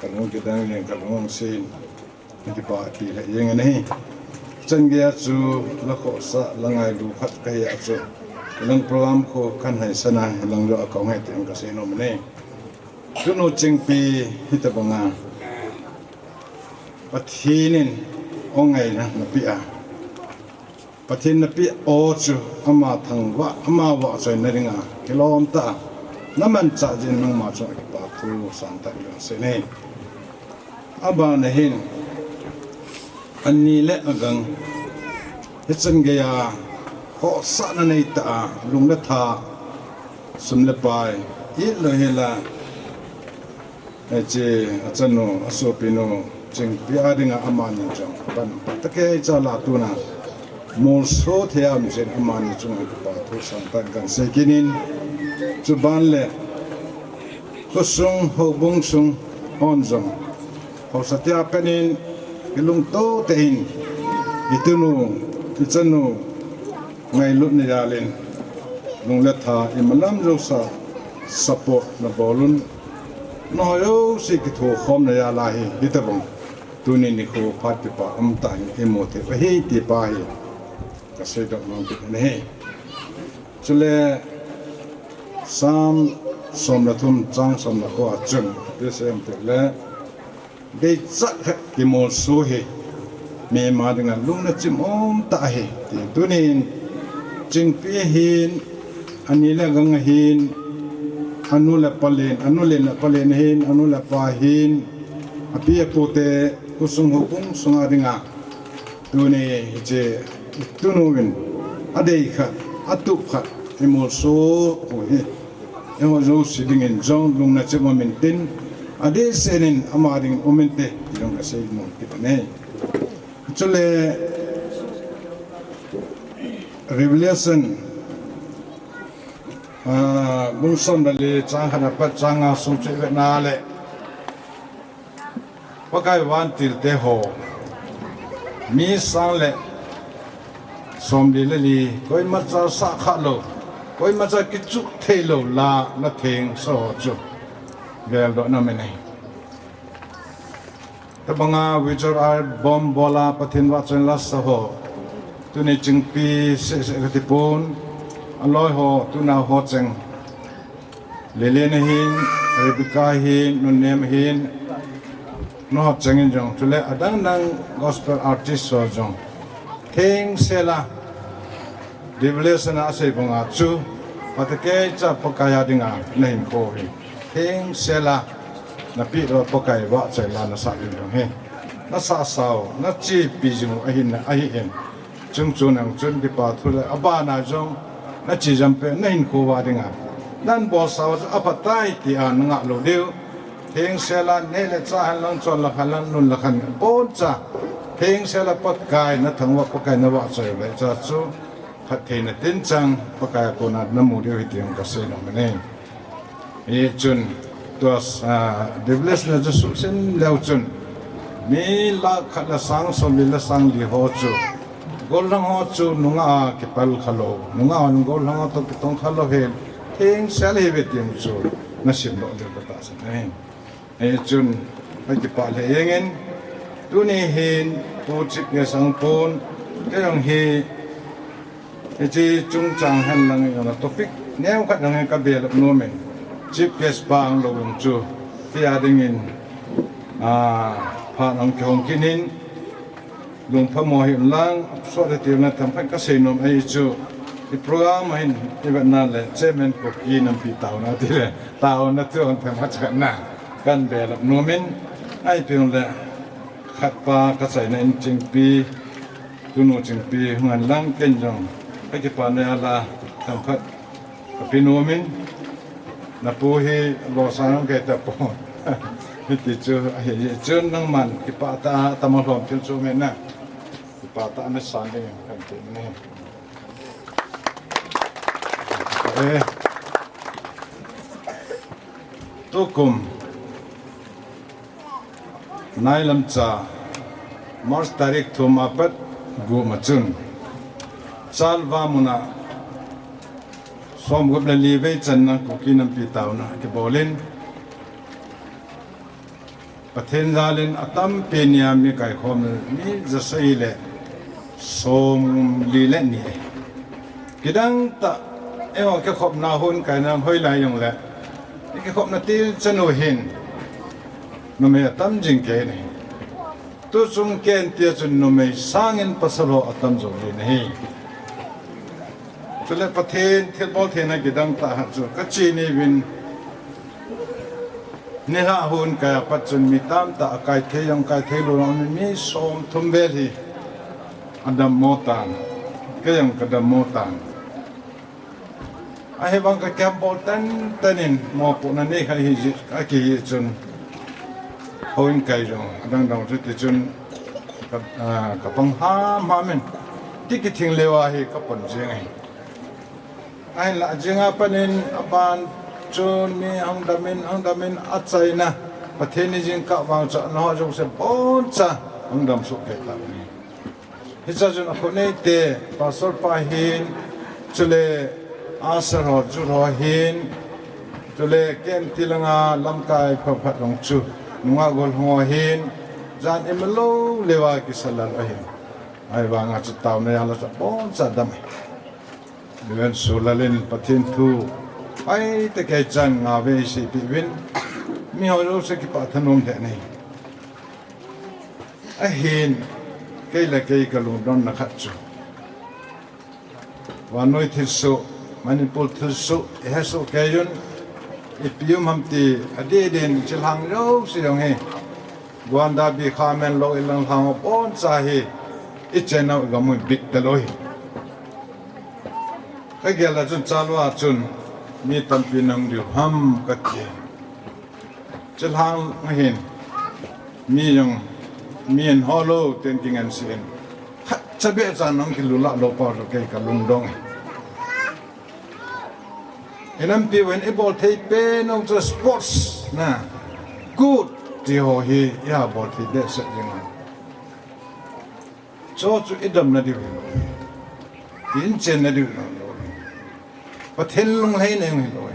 kalung kidang jeng, kalung hung sen, kipa pi lheh jeng ahi. Chan geiya chu la khohsah, la ngailu khat kahi a chu, hilang program khu kahin haisan a, hilang joh a kahung ahi tin kasei nom e. Tunu Chingpi hitobanga Pathen in o ngaina napeh a, Pathen napeh o chu ama thangvah, ama vahchoina dinga kilom tah a namanchah jeh in nangma chunga kipa thu sangtah in kasei e. Abana hin, ani le agang, hichan geiya khohsahna neitah a, lung le tha, sum le pai, it lou hela, hiche achanu, asopinu Chingpi a dinga amani chunga pan, pan takei cha la tuna molso thei a um jeh in amani chunga kipa thu sangtah in kasei kit in, chuban le khosung houbung sung hon jong haosa tia penin, kilungto tah in, itinu, ichanu ngailutna jal in, lung le tha imalam jousea support nabol un, nangho jouse kithokhomna jal a hi hitobang tuni nikho phat kipa umtah in imu thei u ahi ti pa hi kaseidoh nom kit in ahi. Chule Psalm som le thum chang som le ko a chun, ipi asei em itile, deichat khat kimolso hi mihem a dinga lungna chim umtah ahi, ti. Tunin Chingpi ahin, ani le agang ahin, anu le apa len, anu len le apa len ahin, anu le apa ahin, api apu te, khosung houbung sunga dinga tuni hiche itunu in adei khat, atup khat, imolso u hi eiho jouse dingin jong lungna chim um intin, adehset in ama dingin um inte ti jong kasei nom kit in ahi. Chule Revelation, ah, bung som le li chang khat apat chang nga sung chu i vet na le, Pakai vantil te ho, mi sang le som li le li, koima cha sah kha lou, koima cha kichuk thei lou la, la theng so chu geldoh na me nei. Tabanga Wizard Art Bomb bola Pathen vahchoi la sa ho. Tuni chingpi seh seh kati pon. Aloi ho, tuna ho cheng. Lilin hin, Rebecca hin, Nunem hin. No ho cheng in jong. Chule adang dang gospel artist ho jong. Thengsel a. Revelation a asei banga chu. Phatecha Pakai a dinga, na hinkho hi. Thengsel a. Na pi lo Pakai vahchoi la na sa ding jong hi. Na sa sao, na chepi jing u ahin, ahi in. Chung chun ang chun kipa thu le, abana jong, na chi jam pe, na hinkho va dinga. Nan bol sao, aphatai ti a na ngah lou diu. Thengsel a, neh le chah hen lang, chon la khan lang, nun la khan, boncha. Thengsel a Pakai, na thangvah Pakai, na vahchoi le cha chu. Phattheina tin chang, Pakai a kona na mu diu hi ti jong ka sei nom e. Hichun, tua, ah, Revelation a chu suhsim leu chun, mi lakh khat le sang som li le sang li ho chu, gollhang ho chu nungah a kipal kha lou, nungah hon gollhang ho toh kitong kha lou hi, thengsel hi ve ti jong chu, na sim lou diu ka tahsan e. Hichun, ka kipah lheh jeng in, tuni hin, Pu Chief Guest ahung pon, kei jong hi, Hiche chungchang hen lang in topic neo khat lang in ka belap nom in, Chief Guest pa ahung lou jong chu, tia dingin, ah, phat ahung kihong kit in, lungphamo hih un lang, sot hih ti un lang themkhat ka sei nom ahi chu, i program a hin i vet na le, Chairman Kuki Nampi taona ti le, taona chu hung themkhat chan na, kan belap nom in, ahi pi un le, khat pa ka chaina in Chingpi, Tunu Chingpi, hung hen lang ken jong, ka kipana a la, themkhat, ka pi nom in, na pu hi losang kei ta pon. Hiti chu, ahi, chun nangman, kipah tah a, tama lhom thil chu me na. Kipah tah a na san ding, kan ti ne. Eh. Tukum. Nailam cha, March tarik thum apat gup ma chun, Chalva muna, som gup le li vei channa Kuki Nampi taona kibol in, Pathen jal in atampi nia mi kaikhom mi jasei le som li le ni. Kidang tah, eiho kikhopna hon kaina hoilai jong le, i kikhopna til chanu hin, numei atam jing kei in ahi. Tu chung ken tia chun numei sangin pasal ho atam jo jin ahi. Chule Pathen thilbol theina kidang tah a chu ka chi ni vin, nilhah hon kai apat chun mi tamtah a kai thei jong kai thei lou jong mi som thum vel hi adammo tan, kei jong kadammo tan. Ahivang ka kembol tenten in mopohna nei kha hi ji, akihi chun. Houin kai jong, adang dang chu ti chun ka, ah, ka pang hamham in. Ti kithing leuva hi ka pon jing ahi. Ahinla jing a panin aban chun mi hung dam in, hung dam in achaina. Pathen ni jingkah vang chu nangho jouse boncha hung dam soh kei tauvin. Hiche chun akhoneite, Pastor pa hin, chule usher ho, jut ho hin, chule ken tilanga lamkai phabep jong chu, nungah gollhang ho hin, jan imalou leuva kisalal ahin. Ahivanga chu taona jal a chu aboncha dam ahi. Reverend Sulal in Pathen thu, pai te kei chan nga vei seipeh uvin, miho jouse kipah thanom lheh in ahi. Ahin, kei le kei ka lungdonna khat chu. Vannoi thilsoh, Manipur thilsoh, i hesoh kei un, ipi um ham ti, adeh deh in chilhang jouse jong hi. Guanda bi kha men lo i lang lhang aboncha hi, i chennau i gam u bit talou hi. Ka gel a chun Chalva chun, mi tampi nang diu ham ka ti. Chilhang ahin, mi jong Min ho lou, ten kingan si in. Khat cha be cha nong kilula lou pa ro kei ka lungdong. Inam pi wen i bol thei pe nong cha sports na. Good ti ho hi ya bol thei be sa jing. Cho chu i damna diu hi lou. I in chenna diu hi lou. Pathen lunglhaina hi lou.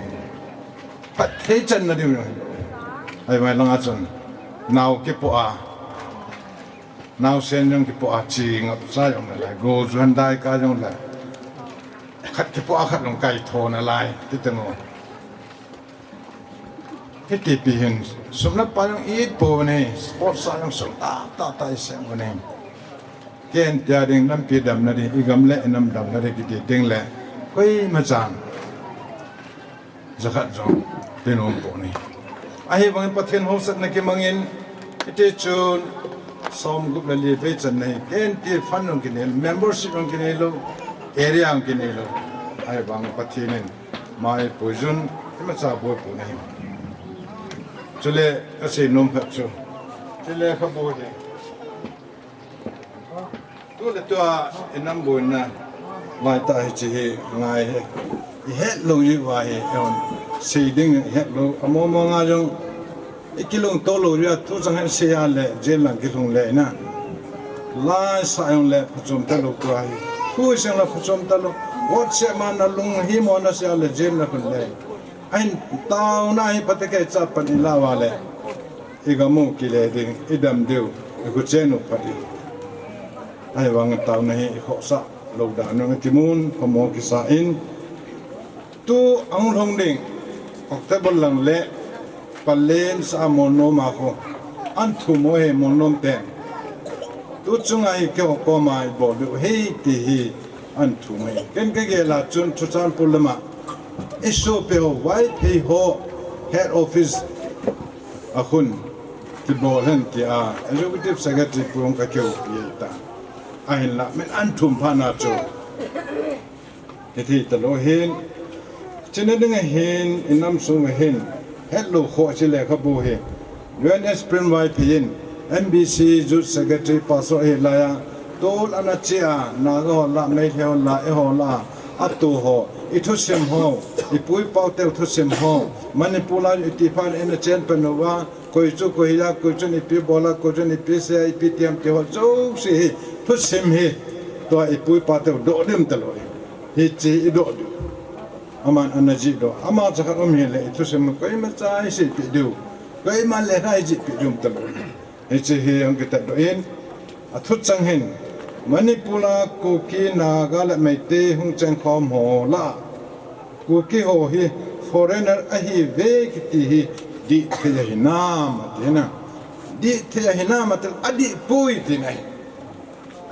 Pathen channa diu hi lou. Ahivang langa chun. Nao kipo a. Nao sen jong kipo a chi ngap sa jong le. Go juan dai ka jong le. Khat kipo a khat jong kai thona lai. Ti te ngo. Hiti pi hin, sum le pai jong it pou ve nei, sports a jong sum tah tah tah i seng u nei. Ken tia ding, nampi damna ding, i gam le i nam damna ding kiti ding le, koima chan jakhat jong pe nom pou nei. Ahivangin Pathen haosatna kimangin, hiti chun, som gup le li vei chan nei, ken ti fund jong kinei, membership jong kinei lou, area jong kinei lou. Ahivang Pathen in, Mai poison, imacha boi pou nei. Chule, ka sei nom khat chu. Chule ka boi nei. Tu le tua, i nam boina. Vai ta hi chi hi, ngai hi. I het lou ji vai hi, eon. Sei ding i het lou. Amo mo nga jong. I kilungto lou jeh a, thu chang hen sei a le, jail lang kilhung le na. Lai sa jong le, phachom ta lou tua hi. Thu seng le phachom ta lou. WhatsApp ma na lung hi mo na sei a le, jail na khun le. Ahin taona hi phatecha pan i la uva le. I gam u kile ding, i dam diu, i khuchen u pha ding. Ahivang taona hi i khohsah lou dan u kimun, khomo kisa in. Tu ahung lhung ding, October lang le, Pallel sa a Molnom a khu, an thum u hi Molnom ten. Tu chunga hi keiho koma i bol diu hi ti hi an thum u hi. Ken ka gel a chun Churachandpur lama, i sopi ho, Vaiphei ho, head office a khun, kibol hen tia, executive secretary pu ka kihoupi ta. Ahinla, min an thum phat na chu. Hiti talou hin, china ding ahin, i nam sung ahin, hetlou kho chi lekhabu hi. U N S Prem Vaiphei in, M B C Youth Secretary pastor ahi laiya, tol ana chia, Naga ho la, Meitei ho la, eiho la, atu ho, i thusim ho, i pu i pau teu thusim ho, Manipur la i ti phan ina chen pen uva, koi chu koi hiya, koi chun ipi bola, koi chun ipi seia, ipi tiam ti ho, jouse hi, thusim hi, tua i pu i pa teu doh dim talou hi. Hichi i doh diu. Aman ana jih doh. Ama chakhat um hile i thusim koima cha i seipeh diu. Koima lekha i jihpeh diu um talou. Hichi hi hung kitat doh in. A thuchang hin. Manipur a Kuki Naga le Meitei hung chengkhom ho la. Kuki ho hi foreigner ahiuve kiti hi dih thei ahi nam ati na. Dih thei ahi nam ati adih poi ti na hi.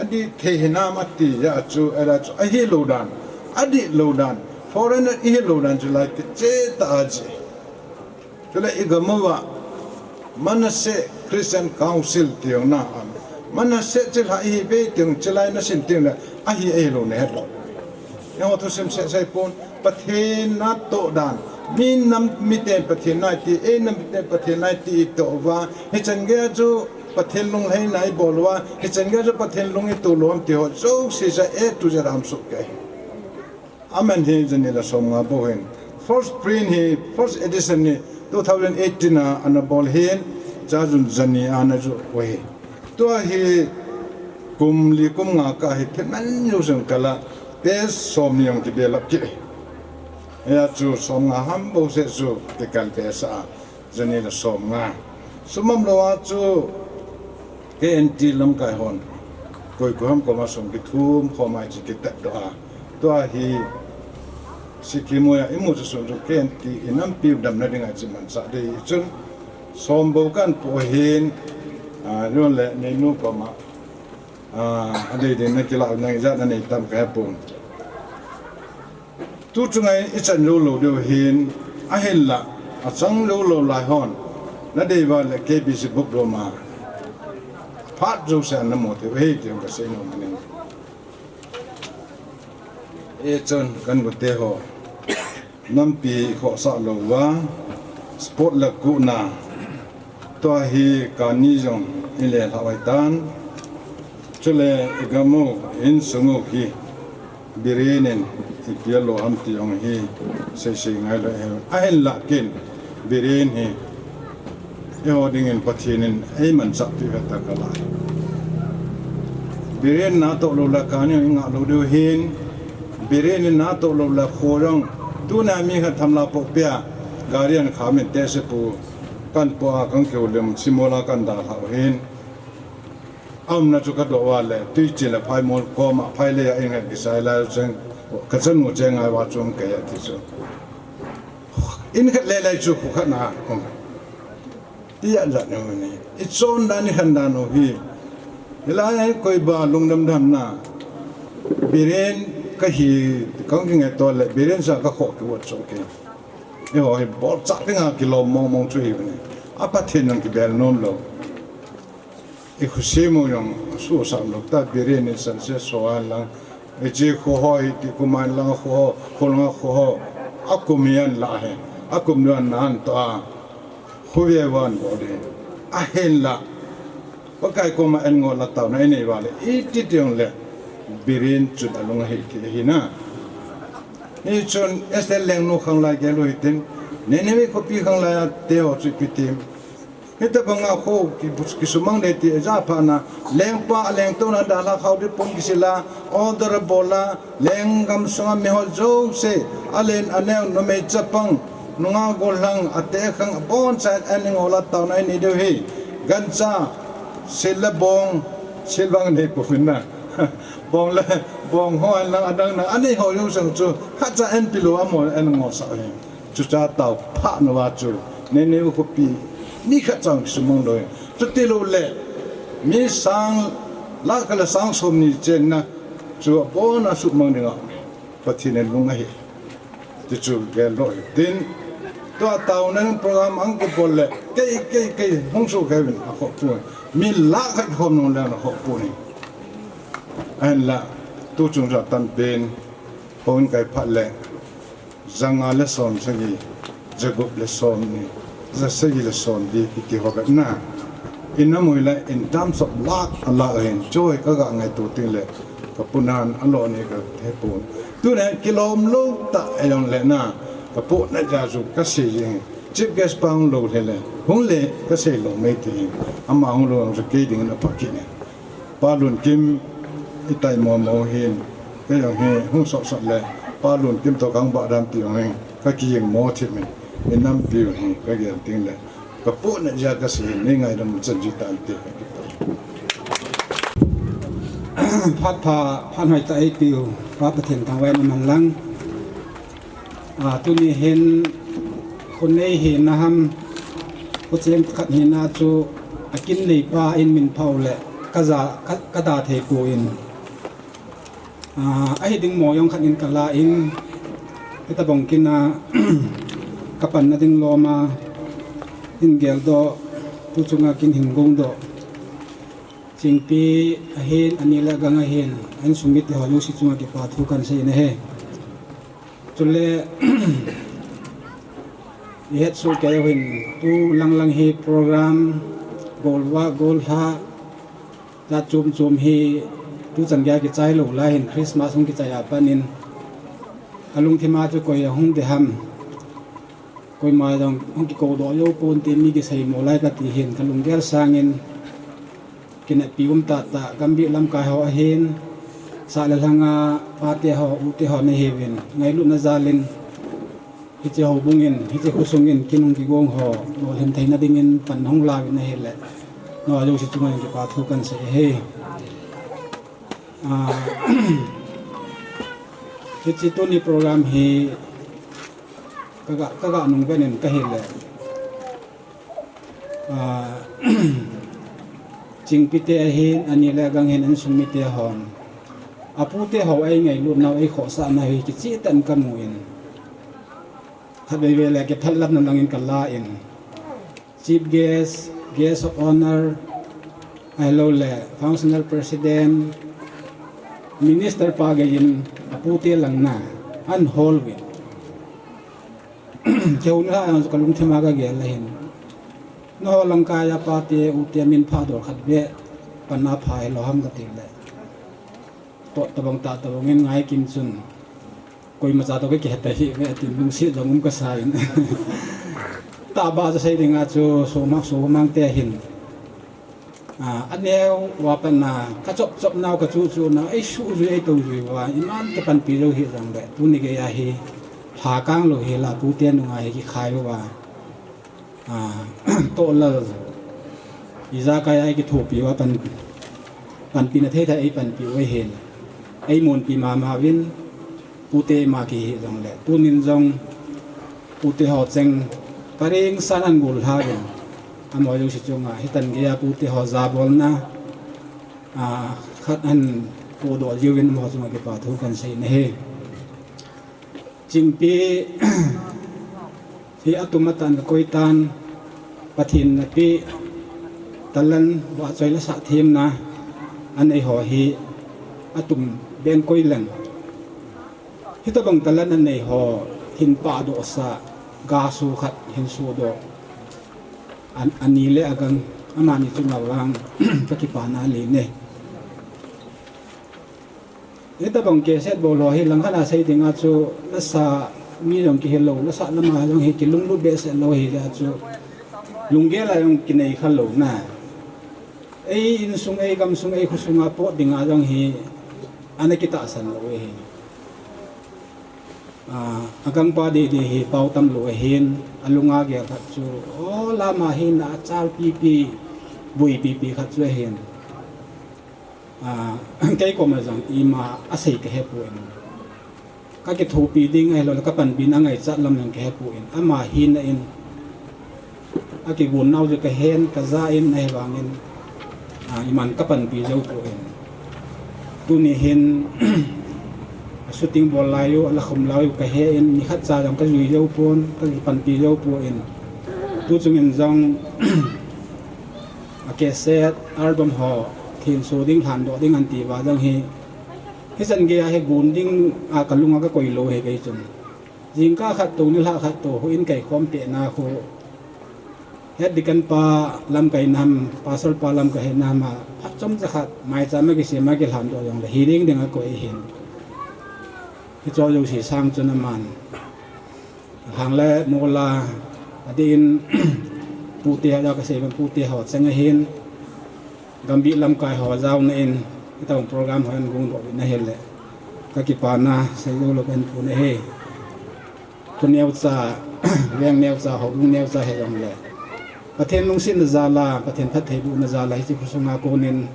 Adih thei hinam ati jeh a chu, ahilou chu, ahilou dan, adih lou dan, foreigner ihilou dan chu lai kicheh tah a jih. Chule i gam uva, Manasseh Christian Council ti jong na ham. Manasseh chilhah ihiuve ti jong chilai nasim ti jong le, ahi ahilou nahet lou. Eiho thusim seh sei pon, Pathen natoh dan, mi nam miten Pathen nai ti, ei nam miten Pathen nai ti i toh uva, hichan geiya chu, Pathen lunglhaina i bol uva, hichan geiya chu Pathen lung i tol u ham ti ho, jouse chu A to Z a um soh kei ahi. Aman hi jani le som nga bou hin. First print hi, first edition hi, two thousand eighteen a ana bol hin, cha jun jani a ana ju u ahi. Tua hi, kum li kum nga kah hi, thil man jou jong kal a, page som ni jong kibelap kit ahi. Hia chu som nga ham bou seh chu, kikal page a. Jani le som nga. Sum umlou a chu K N T lamkai hon. Koi koi ham koma sum kithum khom a chu kitat doh a. Tua hi Sikkim a imu chu sum chu K N T i nampi u damna dinga chu mansah ding chun som bou kan pu hin, a, jong le neinu koma. A, adei dei na kilah u nang ijat na nei tam ka he pon. Tu chunga i chan jou lou diu hin, ahinla, achang jou lou lai hon, nadei uva le K B C book room a, phat jouse ana mu thei u ahi ti jong kasei nom ahi. Hichun, ka nute ho. Nampi khohsah lou uva, sport le kuhna, tua hi kani jong Ile lhawai tan. Chule igam u, insung u hi Biren in ipi alo ham ti jong hi seisei ngailou e. Ahinlah ken Biren hi eiho dingin Pathen in eimanchah peh ve ta kala. Biren natoh lou le kani ingah lou diu hin. Biren in natoh lou le kho jong tuna mi khat tham la poh pia gari an khamin te se pu kan po a kan keu lem simol a kan dalhau hin. Aumna chu kadoh uva le, Tuiching le Phaimol koma, Phailei a in khat kisai lai cheng, kachanu cheng ngai uva chun kei ati chu. In khat le lai chu khu khat na, um. Ti ijat ijat ni u ni. Ichon dan ikhan dan u hi. Hilai a koi ba lungdam dam na. Biren kahi, kang kingai to le, Biren sa kakhoh kiu chu kei. Eiho hi bolchah dinga kilom mong mong chu hi u ni. A Pathen in kibel nom lou. Ikhusim u jong asuhsam lou ta, Biren in sunset show a lang. Ichi kho ho, iti kum a lang kho ho, kho lang kho ho. Akum hi an la hi. Akum duan nan to a. Khu ve van bol ding. Ahinlah. Pakai koma en ngol a taona inei uva le. Iti ti jong le. Biren chun alung ahi ti hi na. Hichun Esther lengnu khanglai gel u hitin. Nineveh khopi khanglai a te ho chu ipi tim. Hitabanga kho ki, kisumang le ti ja pha na, lengpa a lengtouna dalha khao di pon kisila, order bol a, lenggam sunga miho jouse, alen aneo numei chapang, nungah gollhang, ateh khang, abon chan an ngol a taona inei diu hi, gancha, sil le bong, sil vang nei pu fin na, bong le, bong ho an lang adang na, anei ho jouse chu, khatcha an pilou amo an ngol sa hi. Chucha tao phat nauva chu, Nineveh khopi, mi khat cha kisumang lou. Chuti lou le, mi sang, lakh khat le sang som ni chenna, chu abon a sumang dinga, Pathen in lung ahi. Ti chu gel lou hitin, tua taona program ang kibol le, kei, kei, kei, hung su kei vin akhoh pu. Mi lakh khat khom nung le akhoh pu ni. Ahinlah, tu chung ja tan pen, hon kai phat le. Janga le som sagi, jagup le som ni, jasagi le som li kiti ho khat na. Ina mui la in terms of lakh a lakh hin choi kaga ngaito ting le, kapu nan alo ni kahe pon. Tuna kilom lou ta ajong le na, kapu na ja chu kasei jing. Chief guest pa hung lou le le, hung le kasei lou mai ti. Ama hung lou jong chu kei ding na pha kit ne. Pa Lunkim, itai mo mo hin, kei jong hi, hung sot sot le, Pa Lunkim to kang ba dam ti jong hi, kakijing mo thim in, inam piu hi, kagel ting le, kapu na ja kasei, nei ngaidam chan ji tan te. Phat pha, phat hoi ta ei piu, Pa Pathen thangvah in um hen lang. A, tuni hin khonei hina ham, khocheng khat hina chu akin neipa in min phah u le kaja, ka, kada thei poi. A, ahi ding mo jong khat in kala in, hitabang kin a, kapanna ding lom a, in geldoh, tu chunga kin hin gongdoh. Chingpi ahin, ani le agang ahin, insung mite ho jouse chunga kipa thu kahin sei in ahi. Chule, ihet soh kei u hin, tu lang lang hi program, golvah, gollhah, jat chom chom hi, tu chan geiya kichai lou lai hin, Christmas hung kichai a pat in, kalungthim a chu koi ahung ding ham, koima jong hung kikou doh jou pon ti mi kisei mo lai kati hin, kalunggel sang in, Kineppi um tah tah, gambih lamkai ho ahin, sah le lhang a pate ho, ute ho nahiuvin, ngailutna jal in, hiche houbung in, hiche khosung in, kin hung kigong ho, lolhin theina ding in pan hung lauvin ahile, nangho jouse chunga kipa thu kahin sei ahi. Ah, hiche tuni program hi, kaga, kaga nung vet in kahile, Ah, Chingpi te ahin, ani le agang hin, insung mite hon. Apute ho eingailut nau, eikhohsah nau hi kicheh tah in kamu in. Khatvei vei le kiphatlamna lang in kala in. Chief guest, guest of honor, ahilou le, functional president, minister pa gei in, apute lang na, ahin hol uvin. Kei hung lha jong chu kalungthim a kagel ahin. Nangho langkaiya pate ute min phah dol khat beh pan a pha hilou ham kati le. Toh tabang tah tabang in ngai kim chun. Koima cha toh ka kihet ahi ve tin lungset jong um kasa in. Tahbeh a sei dinga chu sumang sumang te hin. A, aneo a pat na ka chop chop nau ka chu chu nau ei suh jui ei tou jui uva iman kipanpi jou hih jongle tuni geiya hi lhakang lou hi la pute nunga hi kikhai uva. A, toh lal ijakai a ei kithopi uva pan, panpina thei thei ei panpi uva hin. Ei munpi mama uvin pute ima kihi jongle. Tunin jong pute ho cheng ka ring san an gul lha uvin. Amaho jouse chunga hitan geiya pute ho jabolna, a, khat an pudoh jiuvin amaho chunga kipa thu kan sei nahi. Chingpi hi atum atan ka koi tan Pathen napeh talent vahchoi le sah themna anei ho hi atum ben koi leng. Hitabang talent anei ho hin pahdoh sah, ga su khat hin sudoh. An, ani le agang amani chunga vang ka kipana le ne. Hitabang cassette bol ho hi langkhat a sei dinga chu lasa mi jong kihil lou, lasa lama jong hi kilunglut behseh lou hijeh a chu lunggel a jong kinei kha lou na. Ei insung, ei gamsung, ei khosunga pot dinga jong hi ana kitahsan lou ahi. A, agangpa didi hi pao tam lou ahin, alunga gel khat chu, o, lama hin achal pipi, bui pipi khat chu ahin. A, kei koma jong ima asei ka hepon. Ka kithopi ding ahilou le ka panpina angaichat lam jong ka hepon. Ama hina in akigon nau chu ka hen, ka ja in ahivangin, a, iman ka panpi jou pon. Tuni hin shooting bol lai u, ala khum lai u ka hen, nikhat cha jong ka jui jou pon, ka panpi jou pon. Tu chungin jong a cassette, album ho, thenso ding, lhandoh ding anti uva jong hi. Hichan geiya hi gon ding a ka lunga ka koi lou hi kei chun. Jingkah khat tou, nilhah khat tou, houin kai khom pehna khu. Het Deacon pa lamkai nam, Pastor pa lamkai nam a, phat chomcha khat, maicham a kisem a kilhandoh jongle, hi ding ding a koi ahin. Hicho jouse sang chun aman. Lhang le mol a, adeh in, pute ho, ja ka sei ban pute ho cheng ahin, gambih lamkai ho jaona in, hitobang program ho in gongdoh uvin ahile, ka kipana, sei lou lou pen pun ahi. Thu neocha, veng neocha, houbung neocha hijongle, Pathen lungsetna jal a, Pathen phattheibohna jal a, hiche khosunga konin,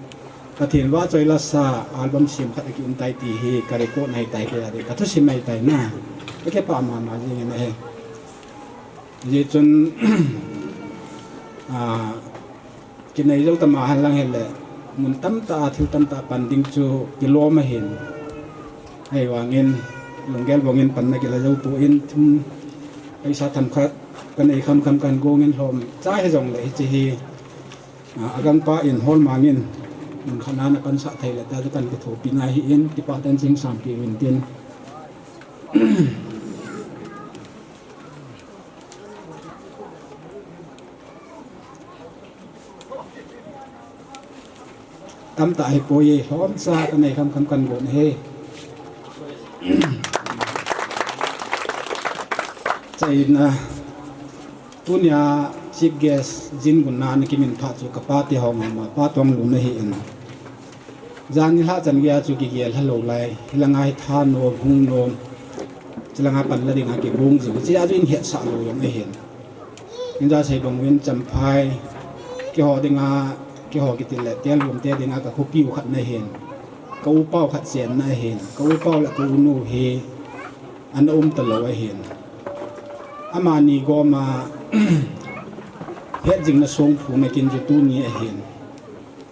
Pathen vahchoi lasa album sem khat akium tai ti hi ka record ahitai, ka thusim ahitai na. Ka kipah mama jingin ahi. Hijeh chun, a, kinei jou tama henlang hile, mun tamtah a thil tamtah pan ding chu kilom ahin. Ahivangin, lunggel bangin panna kila jou pon, thum, paisa themkhat, kanei khamkham kan gongin lhomcha hijongle hiche hi, a, agangpa in hol mangin, mun khat na ana pansah thei le ta chu kan kithopi na ahin, kipah tah in ching sangpi uvin tin. Tamtah hipoi e, lhomcha kanei khamkham kan gon ahi. Chaina, tunia chief guest jin gunna ana kiminphah chu ka pate ho mama, Pa Tonglun ahin. Jan nilhah chan geiya chu kigel lha lou lai, hilanga hi tha nom, hung nom, chulanga panla dinga kigong jing, hichea chu in hetsah lou jong ahin. Inja sei bang uvin Champhai, keiho dinga, keiho kiti le Telbum te dinga ka khopiu khat nahin. Ka upau khat chenna ahin, ka upau le ka unu hi ana um talou ahin. Amani goma hetjingna songphuna kin chu tuni ahin.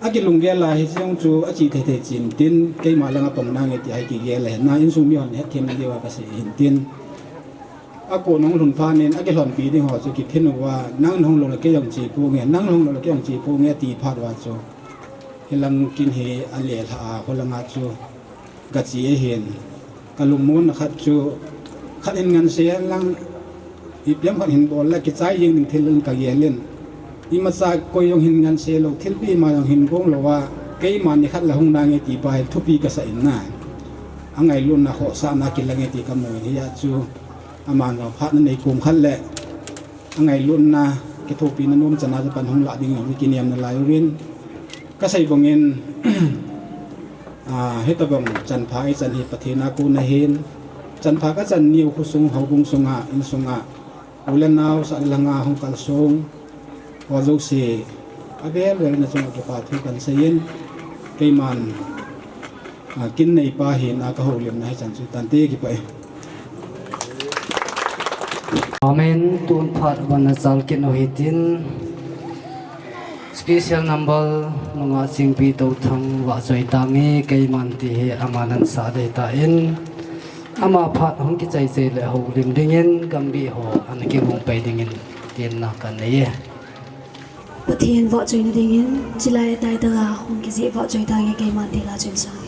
Akilunggel a hiche jong chu ache thei thei chin tin, keima langa pang nange ti hi kigel ahin, na insung mihon hetthem na diuva kasei ahin tin. Akon hung lhun phat in akilhonpi ding ho chu kithin uva, nang nahung lou le kei jong che ponge, nang nahung lou le kei jong che ponge ati phat uva chu, hilang kin hi alelha a, holanga chu kache ahin. Kalungmonna khat chu, khat hin nganse lang, ipi ham khat hin bol le kichai jeng ding thil in kagel in. Imacha koi jong hin nganse lou, thilpi ima jong hin gong lou a, keima nikhat le hung nange ti pa hi thupi kasa in na. Angailutna khohsahna kilang e ti kamu in hia chu aman jong phatna nei kum khat le angailutna kithopina nom chana chu pan hung lah ding jong kinem nalai uvin. Kasei bangin, ah, hitabang chanpha ichan hi Pathen a kon ahin, chanpha kachan niu khosung, houbung sunga, insunga, u le nao, sah le lhanga hung kalsong ho jouse avel vel na chunga kipa thu kahin seiyin, keiman, ah, kin neipa hina kahoulimna hichan chu tante, kipah e. Amen. Tun phat vana chal kit u hitin, special number nunga Chingpi Touthang vahchoi tange, keiman ti hi aman ahin sah dei tan, ama phat hung kichai chai le houlim dingin gambih ho ana kigong pai dingin temna kahin nei e. Pathen vahchoina dingin chilai title a hung kijih vahchoi tange, keiman ti la chun sang.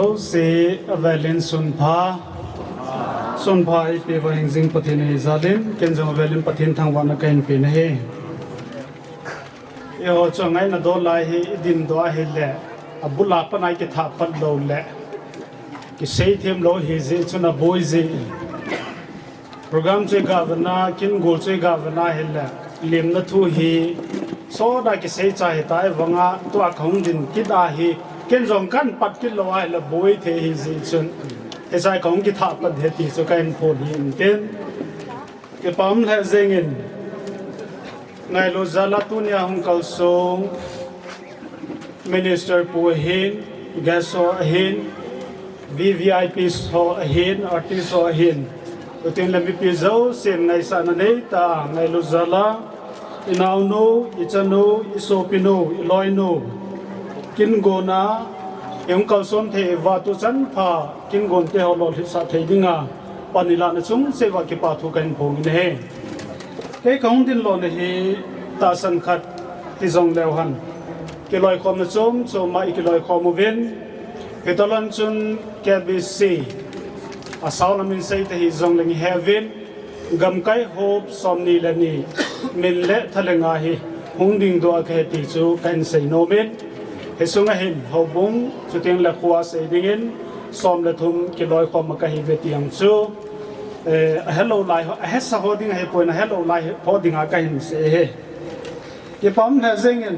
Jouse avelin sunpha, sunpha eipeuva hingjing Pathen ahi jalin, ken jong avelin Pathen thangvahna kahin pe ahi. Eiho chu angaina doh lai hi idin doh ahile, abul a pat a ikithah pat lou le, kisei them lou ahi jeh chun aboi jeh. Program chu iga vetna, kin gol chu iga vetna ahile, lemna thu hi, sot a kisei cha hita ahivanga, tua kahung din kit ahi, ken jong kahin pat kit lou ahile, boi thei ahi jeh chun, hichea kahung kithah pat ahi ti chu kahin phon ahi intin. Kipa um lheh jengin, ngailut jal a tunia hung kalsong, Minister pu ahin, guest ho ahin, V V I Ps ho ahin, artist ho ahin, chuteng le mipi jousen ngaisahna neitah a ngailut jal a, inaonu, ichanu, isopinu, iloinu, kin gonna ihung kalson thei uva tuchan pha kin gonte ho lolhinsah thei dinga pan ilahna chungcheh uva kipa thu kahin phong in ahi. Kei kahung din lona hi tahsan khat hijongleu hen, kiloikhomna chom chom a ikiloikhom uvin, hitobang chun K B C a sao lam in seita hijongleng ihe uvin, gamkai hop somni le ni min le tha le nga hi hung ding doh a kahi ti chu kahin seinom in, hisunga hin houbung chuteng le kho a sei dingin som le thum kiloikhom a kahiuve ti jong chu, eh, ahelou lai ho, ahesa ho ding ahipoi, ahelou lai ho dinga kahin sei ahi. Kipa um lheh jengin,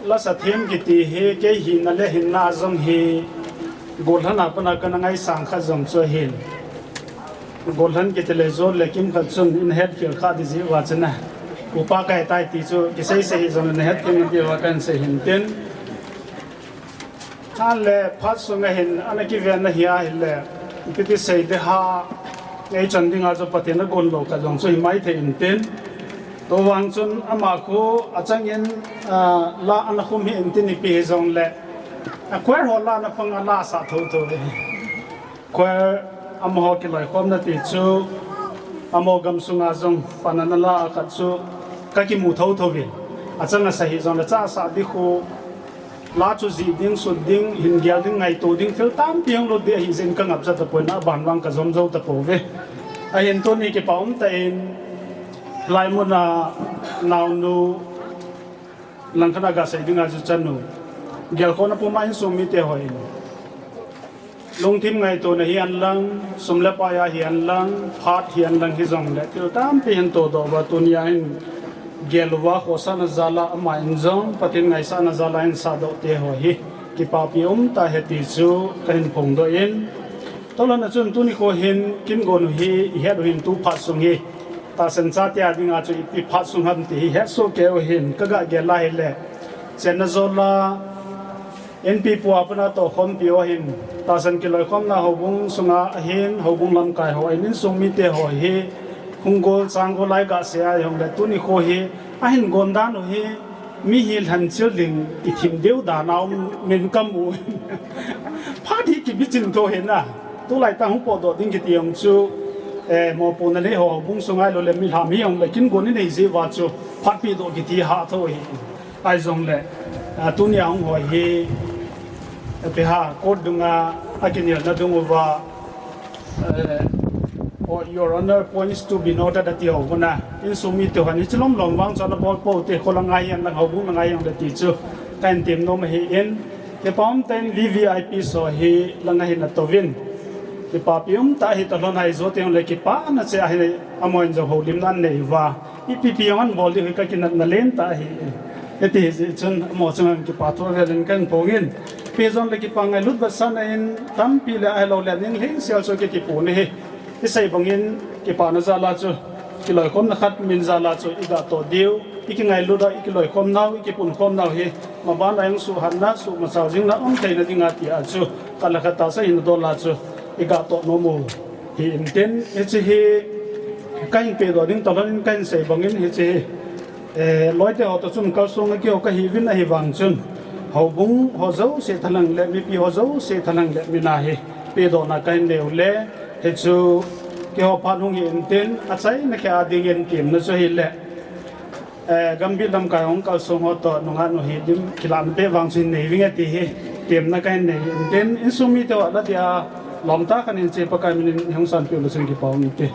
lasa them kiti hi kei hina le hinna jong hi gollhang a pat a kana ngaisang khat jong chu ahin. Gollhang kiti le jol le kimkhat chun nahetkhel kha ding jeh uva chun a, upa kahitai ti chu kiseisei hijongle nahetkhel ding uva kahin sei ahin tin. Ahin le phat sunga hin ana kiven na hi ahile, ipi ti sei ding ham, eichan dinga chu Pathen in agon lou khat jong chu himai thei intin. Tuvang chun ama khu achangin, ah, la ana khum hi intin, ipi hijongle, a choir ho la ana pang a la asah thotho e. Choir amaho kiloikhomna ti chu, amaho gamsunga jong pan ana la a khat chu kakimu thotho uvin. Achang asa hijongle cha asah ding khu, la chu jih ding, sut ding, hin gel ding, ngaito ding, thil tampi hung lut ding ahi jeh in kangapcha tapoi, aban vang kajom jou tapouve. Ahin tuni kipa umtah in, hilai muna naonu, langkhat a gasei dinga chu chanu, gelkhohna puma insung mite hon lungthim ngaitona hihen lang, sum le pai a hihen lang, phat hihen lang hijongle, thil tampi hin todoh uva tunia hin gel uva khosahna jal a, ama in jong Pathen ngaisahna jal a hin sahdoh te ho hi kipapi umtah ahi ti chu kahin phongdoh in, tolhona chun tuni kho hin kin gon u hi ihet u hin tu phat sung hi tahsan chate a dinga chu ipi phat sung ham ti hi hetsoh kei u hin, kaga gel a hile, chenna jol a, inpipu a pat a tohkhompi ho hin, tahsan kiloikhomna houbung sunga ahin, houbung lamkai ho ahin, insung mite ho hi, hung gol chang gol a iga sei a hijongle, tuni kho hi, ahin gon dan u hi, mi hi lhanchil ding ithim deu dan a um min kamu. Phat hi kibichin tho hina. Tulai tah hung potdoh ding kiti jong chu, eh, mopohna nei ho houbung sunga ahiloule mi lham hijongle kin gon inei jeh uva chu phatpeh doh kiti hatho ahi. Ahijongle, ah, tunia hung hoi hi, eh, ipi ham, court dunga akinelna dung uva, eh, oh, Your Honour, points to be noted ati ho muna, insung mite hon hiche lomlom vang chu ana bol pou te, kho langa hihen lang, houbung langa hihen lang ti chu kahin temnom ahin, kipa umtah in V V I P ho hi langa hin atouvin, kipapi umtah ahi, tolhon haijo tengle kipana cheh ahi, amahon jong houlimna anei uva, ipipi jong anabol diu hi kakinepna lentah ahi. Hiti hi chun amaho chunga kipathu avelin kahin phongin. Pe jong le kipa ngailut vetsahna in tampi le ahilou le nin lhingsial chu kikipuna hi. Isei bangin kipana jal a chu kiloikhomna khat min jal a chu igatoh diu, ikingailut a, ikiloikhom nau, ikipunkhom nau hi maban a jong suhhatna, suhmachal jingna um theina dinga tia chu khat le khat tahsa hina dol a chu igatoh nom u hi intin, hiche hi kahin pedoh ding toh lhonin kahin sei bangin hiche hi Eh, loite ho toh chun kalsong a keiho kahiuvin ahivang chun, houbung ho jouse thalheng le mipi ho jouse thalheng le mina hi pedohna kahin neiu le, hichu keiho phat hung hi intin, achaina khel a dingin temna chu ahile, eh, gambih lamkai hung kalsong ho toh nungah nu hi dim kilahna peh vang chu hin neivinge ti hi temna kahin nei hi intin, insung mite ho lah dia lomtah khat in che Pakai minin hung sanpeh u le chun kipa um inte.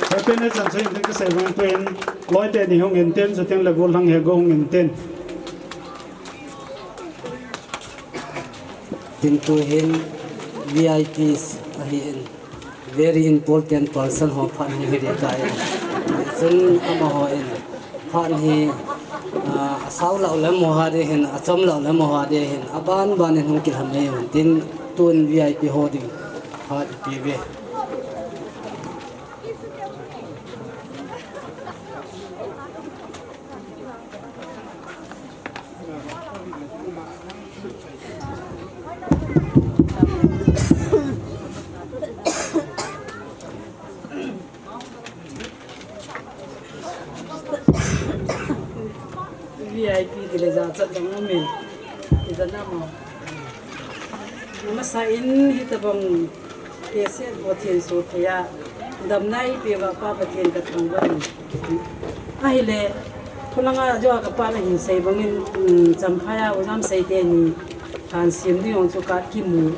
Happiness and change kasei vang pen, loite ni hung intin, chuting le Golhang Hego hung intin. Tin tuhin V I Ps ahin. Very important person ho phat hi hiri tai. Chun amaho in phat hi, ah, asao lou le mo ha de hin, achom lou le mo ha de hin, aban ban in hung kilham e un tin tun V I P ho ding phat ipi ve. V I P ti le jachat dang umin. Ijat na mo. Masa in hitabang Pathen soh thei a damna eipeuva Pa Pathen kathangvah in. Ahile, khulanga joh a kapa nahin sei bangin, um, Champhai a U Jamsei teni thansim ding jong chu kakimu.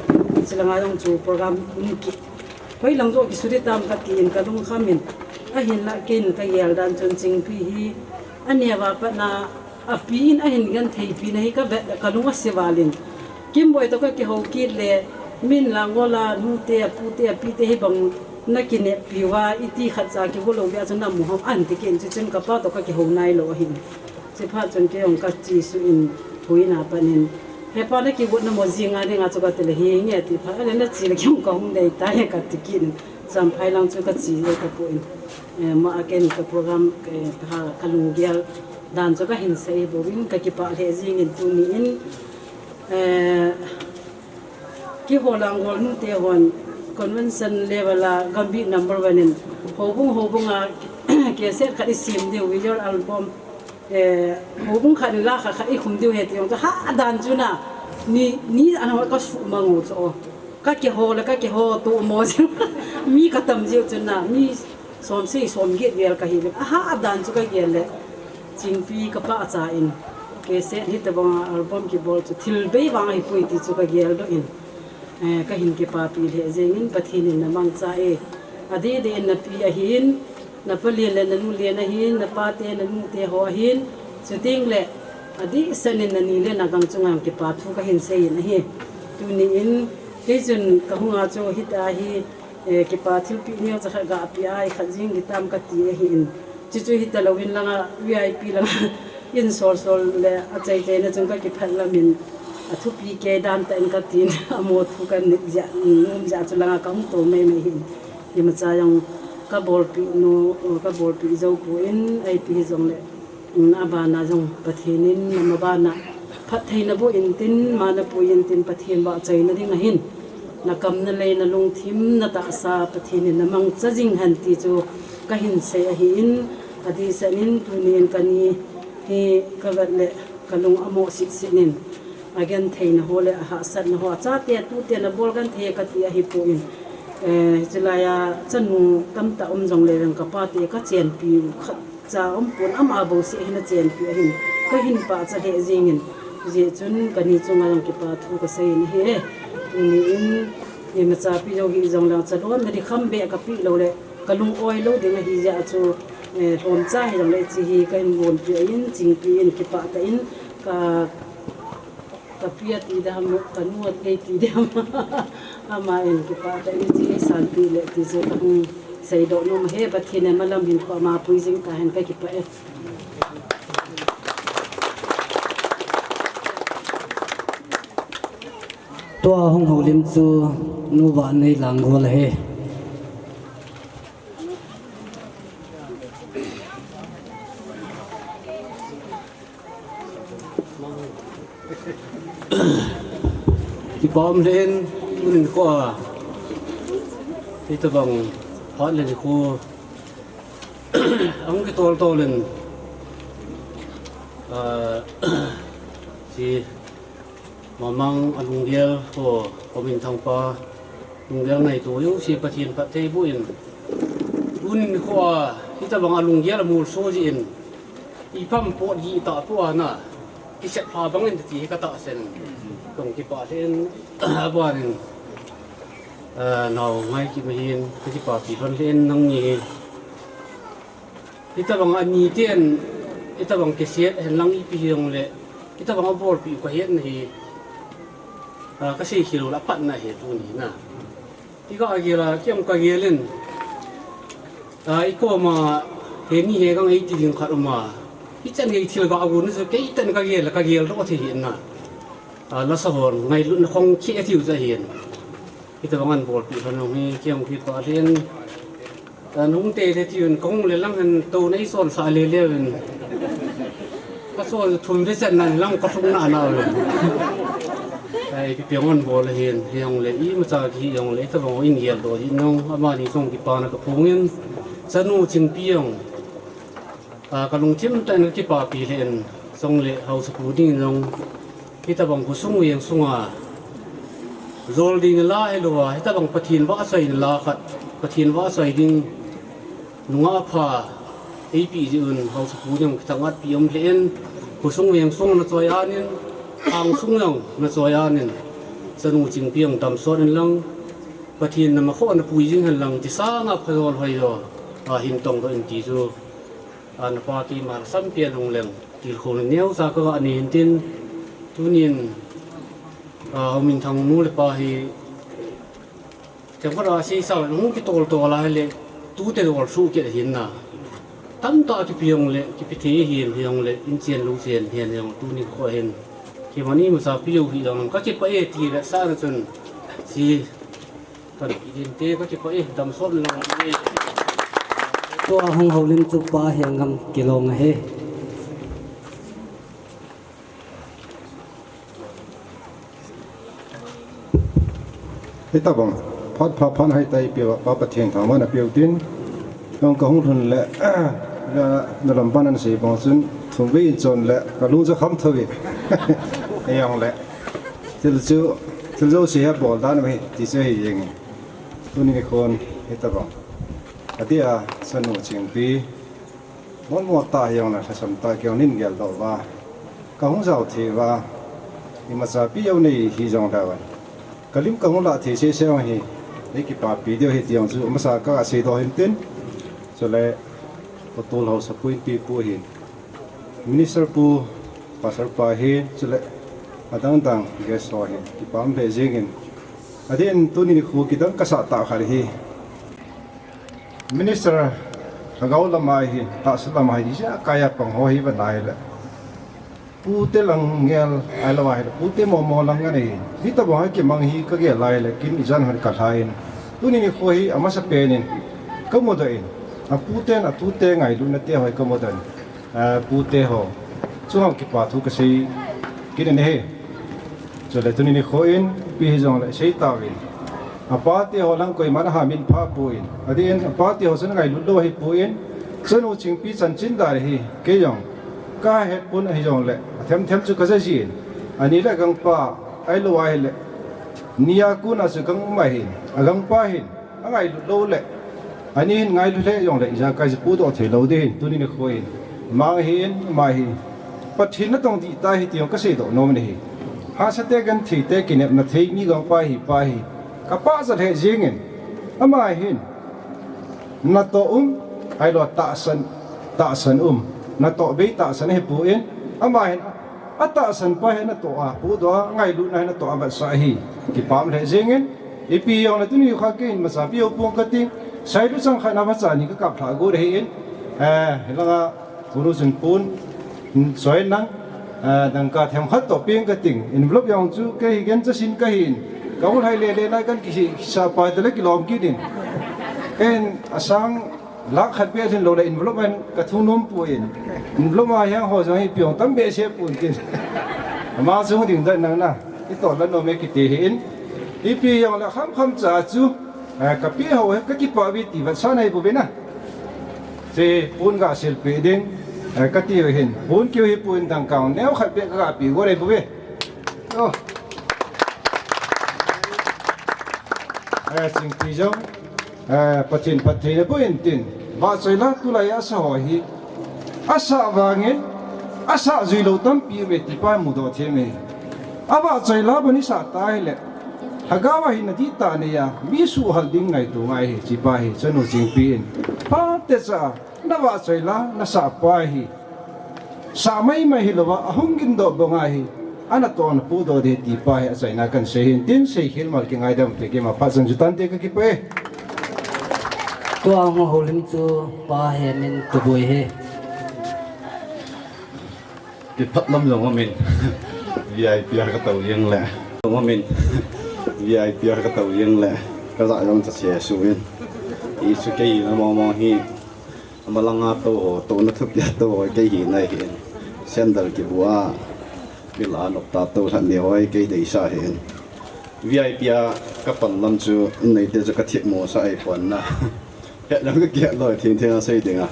Chulanga jong chu program um kit. Hoilang joh kisuti tam katin kalungkham in. Ahinla ken kagel dan chun Chingpi hi aneo a pat na Api in ahin gentheipi na hi kavet le kalung ase val in. Kimboi toh kakihou kit le, min Langol a nute, apute, apite hibang nakineppi uva, iti khatcha kigo lou vea chu namu ham anti ken, chuchun kapa toh kakihou nailou ahin. Chuphat chun kei jong kachesuh in, huina panin, "He pa, nakigot namo jinga dinga chu," katile, "Hinge," ati phat, "Ale nache le kei jong kahung dei tai," kati kit in. Champhai lang chu kache le tapon, eh, ma a ken ka program, eh, ka, kalunggel dan chu kahin sei bouvin, kakipah lheh jingin tuni in, eh, keiho Langol nute hon convention level a Gambih number one in houbung houbung a cassette khat isem diu, video album, eh, houbung khat in la khat khat ikhum diu ahi ti jong chu hadan chu na, ni, ni ana kasuh mang u chu o. Kakiho le kakiho tomo jiu. Mi katam jiu chun na, mi somsagi somget vel kahi le. Ahadan chu kagel le. Chingpi kapa acha in. Cassette hitobang a album kibol chu thil bei vang ahipoi ti chu kageldoh in. Eh, kahin kipapi lheh jengin Pathen in namangcha e. Adeh deh in napi ahin. Napa len le nanu len ahin, napa te nanu te ho ahin, chuteng le adeh seh in nani le nagang chunga kipa thu kahin seiyin ahi. Tuni in, kei chun kahung a chu hita hi, eh, kipa thilpeh neocha khat gapeh a ikhat jing ding tam kati ahin. Chuchu hita louvin langa V I P langa in sol sol le achai chai na chun kakiphat lamin athupi kei dan tah in katin amo thu kanei jeh, um jeh chu langa kahung to mai mai hin. Imacha jong kabolpeh nu, kabolpeh jou poi, ipi hijongle, um, abana jong Pathen in, ama bana phattheina boh intin, mana pui intin, Pathen vahchoina ding ahin. Nakam nalei nalungthim natahsa Pathen in namangcha jing hen ti chu kahin sei ahin, adeh seh in tuni in kani hi kavet le kalung amo sitsit in. Agentheina ho le ahahsatna ho, achate atute nabol genthei kati ahipon. Eh, chulai a chanu tamtah um jongle vang kapate kachenpi u khatcha umpon, ama bouseh hi nachenpi ahin. Kahin pachat lheh jengin. Hijeh chun kani chunga jong kipa thu kaseiyin ahi e. Tuni in, imacha pi jou hijongle chalon nadi kham beh kapeh lou le. Kalung oi lou ding ahi jeh a chu, eh, lhomcha hijongle hiche hi kahin gonpeh in, Chingpi in kipah tah in ka Ka pi ati dam, ka nu ati dam. Ama in kipah tah in hiche eisanpeh le ti chu kahung seidoh nom e. Pathen in amalam hinkho ama pui jing tahen, kakipah e. Tua hung houlim chu Nu Vahnei Langgol ahi. Kipah um lheh in, tunin kho a, hitabang phat le nikho ahung kitol tol in, ah, hiche Mamang alunggel ho, Haominthang pa lunggel ngaito jouse Pathen phatthei boh in, tunin kho a hitabang alunggel amolso jeh in, ipi ham pot jih tah poi na, kisep lha bang in ti hi katahsan, kahung kipah lheh in, abanin, ah, nao Ngaikip ahin, kakipapi lhon lheh in nangni hi. Hitabang a niten, hitabang kiset henlang ipi hijongle, hitabang abolpeh u kahet nahi, ah, kasei khel lou le apatna ahi tuni na. Ika gel a, kei jong kagel in, ah, ikoma heni hegang eiti ding khat uma, hichan gei thil ga gon chu kei tah in kagel, kageldoh thei hina. Ah, lasa hon ngailutna khong khe tiu chu ahin. Hitabang abolpeh lhon u hi kei jong kipah lheh in. Ah, nahung tei le tiuvin, kahung le lang hen tou nei solsah le leuvin. Kasol thum vei chan nan lang kalhung na nau le. Ai, ipi peng hon bol ahin, hijongle imacha kihi jongle, hitabang in geldoh jin nung, amani jong kipana kaphongin, chanu Chingpi jong, ah, kalungthim tah in kakipapi lheh in, jongle haosapu dingin jong, hitabang khosung veng sunga, jol ding la hilouva, hitabang Pathen vahchoina la khat, Pathen vahchoi ding nungah pha eipeh jeh un, haosapu jong kithangatpi um lheh in, khosung veng sung nachoi anin, angsung jong nachoi anin, chanu Chingpi jong damsot inlang, Pathen nama kho napui jing henlang, ti sanga phajol hoijo, ah, hin tongdoh in ti chu, ah, napa keima lhasampi a lungleng tilkhouna neocha kaga nei hintin, tunin, ah, Haominthang nu le pa hi, themkhat a seisao le hung kitol tol a hile, tute dol suh kit ahin na. Tamtah kipe jongle, kipe thei ahin, hijongle, inchen louchen, hijongle, tuni kho hin. Keima imacha peh jou hih jongle, kakipah e ti vetsahna chun, hiche, kapi dinte, kakipah e, damsot inlang e. Tua hung houlim chu Pa Hengam Kilong ahi. Hitabang phat pha phat haitai peuva, Pa Pathen thangvahna peu tin, jong kahung lhun le, na, nalam pan nasei bang chun, thum vei in chon le, kalung chu kham thou ve. Hijongle, thil chu, thil jouse hi abol dan ahi, ti chu ahi jengin. Tuni nikhon, hitabang, adeh a, chanu Chingpi, mol mol tah hijongle, lhasam tah kei jong nin geldoh uva, kahung jao thei uva, imacha peh jou nei hijongle, kalim kahung lah thei sese jong hi, nei kipapi diu ahi ti jong chu, amasa kaga seidoh hintin, chule, Pu Tolhao Sapu Inpi pu hin, Minister pu, Pastor pa hin, chule, adang dang guest ho hin, kipah lheh jengin, adeh in tuni nikho kidang kasah tah khat hi, Minister, lhagao lama hi, tahsa lama hi, ijakai a pang ho hi vanai le, pute lang ngel, ahilou ahile, pute momo lang anei, hitabang hi kimang hi kagel lai le, kin ijan hon kalhain, tuni nikho hi amasapen in, kamudoh in, aputen, atute ngailutna te ho hi kamudoh in, ah, pute ho chunga kipa thu kasei kit in ahi. Chule tuni nikho in, ipi hijongle seitauvin, apate ho lang koiman ahamin phapoi, adeh in apate ho chun ngailut lou ahipoi, chanu Chingpi chanchin dan hi kei jong kahetpon ahijongle, athem them chu kaja jin, ani le agangpa, ahilou ahile, nia kona chu gang um ahin, agangpa hin angailut lou le, ani hin ngailu lheh jongle, ijakai chu pudoh theilou ding hin, tuni nikho in, mang ahin, ama hi, Pathen natong dih tah ahi ti jong kaseidoh nom in ahi. Hahsate gentheite kinepna thei mi gangpa hi, pa hi, kapah ja lheh jengin, ama hin, natoh um, ahilou tahsan, tahsan um, natoh bei tahsan ahipoi, ama hin, Atahsan pa hi natoh a, pudoh a, ngailutna hi natoh a, vetsah hi. Kipah lheh jengin, ipi jongle tuni kha keiin masapi ho pong kating, sailu chang khat na vacha ni kakap lhah got ahin, eh, hilanga, Pu Nuchinpun, mm, soi nang, eh, dangka themkhat toh peng kating, envelope jong chu kei hi genchasin kahin, ka ulhai lele nai kan kisih, sah pai tale kilom kit in. Keiin asang, Lakh khat beh lhin lou le envelope a hin kathung nom poi. Envelope a hiang ho jong hi piong tam behseh pon tin. Ama jong ding dan nang na. Itoh la nom e kiti hin. Ipi jongle khamkham cha chu, eh, kapi ho hi kakipah uve ti vetsah nei bou ve na. Che pon gasil pe ding, eh, kati uve hin. Pon kiu hi pon dangka neo khat beh kaga pe go nei bou ve. Oh. Eh, Chingpi jong. Eh, Pathen phattheina boh in tin, vahchoi la tulai a asa ho hi, asa vangin, asa jui lou tampi uve ti pa mudoh them e. Avahchoi la bou ni sa ta hile, lhagao a hi nadih tah nei a, mi suhhal ding ngaito ngai hi, chi pa hi, chanu Chingpi in. Phatecha, navahchoi la, nasah pa hi. Sah maimai hilouva, ahung gindoh banga hi, anatoh a napudoh ding ti pa hi achaina kahin sei hin tin, seikhel mal kingaidam te, keima phat chan chu tante kakipah e. Tua hung houlim chu Pa Hemin Tuboi hi. Kipah lam jong umin. V I P a katou jeng le. Jong umin. V I P a katou jeng le. Kajah jong cha se su in. Hichu kei na mong mong hi. Amalanga tou ho, touna thupi a tou ho, kei hina ahin. Sandal kibu a, mila nop ta tou lhah ni ho, kei deisah ahin. V I P a kapan lam chu, in neite chu kathip mo sa ahi pon na. Het lang kakihet lou, thing thing a sei ding a.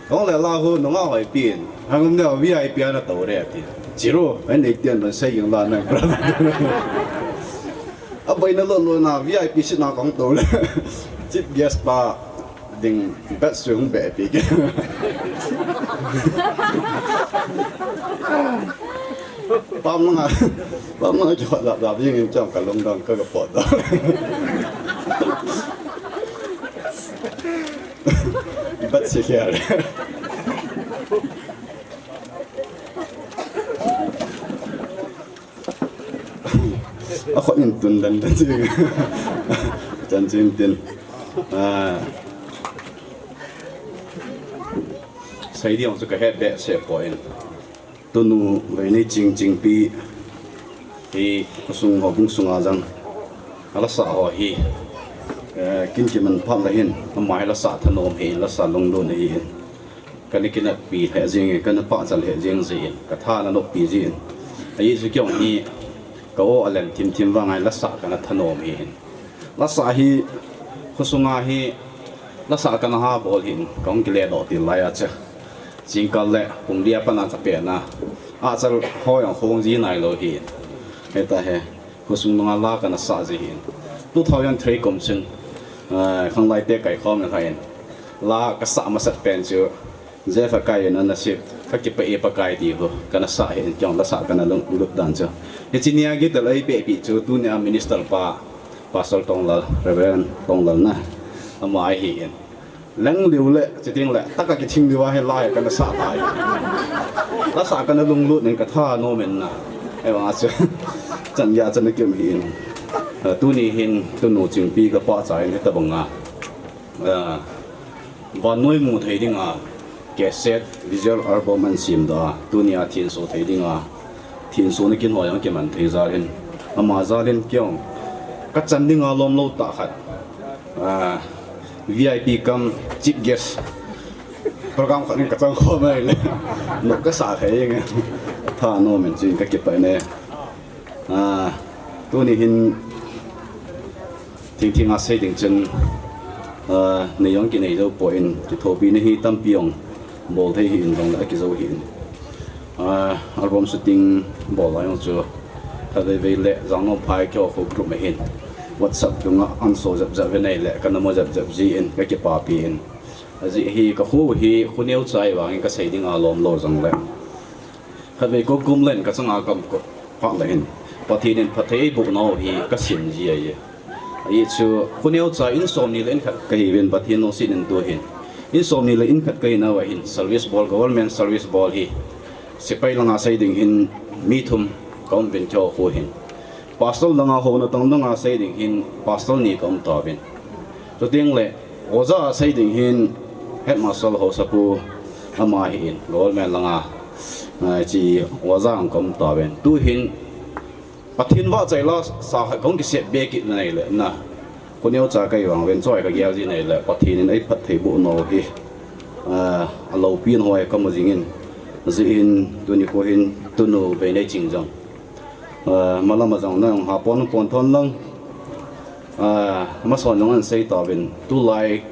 Kong le la hu, nunga hoi pin. Hangum neo V I P a natou re ati. Chiru, in neite an sei jeng la nang. Abaina lou lou na V I P seat na kong tou le. Chief guest pa. Ding bet sung be pi ke. Pam nga, pam nga ki hot lap lap jing in chang ka lung dang ka ka pot da. Bet si ke. A khut in tun dan dan chi. Chan chin tin. Ah. Sei ding chu ka het behseh poi. Tunu Veinei Ching Chingpi hi khosung houbung sunga jong a la sa ho hi. Eh, kin kiman phat la hin, ama hi la sa thanom hi, la sa lunglut hi. Kana kineppi lheh jing in, kana pachat lheh jing jin, ka tha ana noppi jin. Ajeh chu kei jong hi, ka o alen thim thim vang a la sa kana thanom hi hin. La sa hi, khosunga hi, la sa kana ha bol hin, ka hung kile doh til lai a chu. Jingkah le, pung li a pat a ka pe na. Achal ho jong khong ji nai lou hin. Heta he. Khosung nunga la kana sa ji hin. Two thousand three kum chun, ah, khanglai te kai khom na kha in. La ka sa masat pen chu, Jeff a kai in ana sip, ka kipah e Pakai ti hu, kana sa hin kei jong la sa kana lunglut dan chu. Hiche nia git a la ei pe pi chu, tunia minister pa, Pastor Tonglal, Reverend Tonglal na, ama ahi in. Leng liu le, chiting le, taka kithing liu a hi lai kana sa tai. La sa kana lunglut nin ka thanom in na. Ewa chu, chan ya chan kim hi in. Ah, tuni hin, tunu Chingpi ka pachat in hitabang a. Ah, vannoi mu thei ding a, cassette, visual album ana sem da, tunia thinso thei ding a. Thinso na kin ho jong kiman thei jal hin. Ama jal in kei jong. Ka chan ding a lom lou tah khat. Ah, V I P cum chief guest. Program khat in ka chang khom mai le. Nok ka sa thei nge. Thanom in chin ka kipah ne. Ah, tuni hin Thing thing a sei ding chun, ah, nei jong kinei jou poi in, kithopina hi tampi jong bol thei hi in jong le akijo hi in. Ah, album shooting bol lai jong chu, khatvei vei le jangnom phai keiho khu group a hin. WhatsApp dunga ana so jep jep ve nei le, kana mo jep jep ji in, ka kipapi in. Ajeh hi ka khu hi, khu neocha vang in ka sei ding a lom lou jong le. Khatvei ko kum len ka changa kam ko pha le hin. Pathen in phatthei eiboh nau hi ka sim ji ahi. Ajeh chu, khu neocha in som ni le in khat ka hi uvin Pathen lungset in tu hin. In som ni le in khat ka hi nau a hin, service bol, government service bol hi. Sepai langa sei ding hin, Mi thum ka um uvin keiho khu hin. Pastor langa houna tang danga sei ding hin pastor ni ka um tauvin. Chuteng le oja a sei ding hin headmaster Haosapu ama hi in government langa, ah, chi oja ang ka um tauvin. Tu hin Pathen vahchoi la sa khat kong kisep be kit nai le na. Ko neocha kai vang ven choi ka gel ji nai le Pathen in ei phatthei boh nau hi. Ah, a lopi in hoi ka mu jing in. Ji in tuni ko hin tunu bei nei ching jong. Ah, malam a jong nang ha pon pon thon lang. Ah, mason jong an sei tauvin. Tulai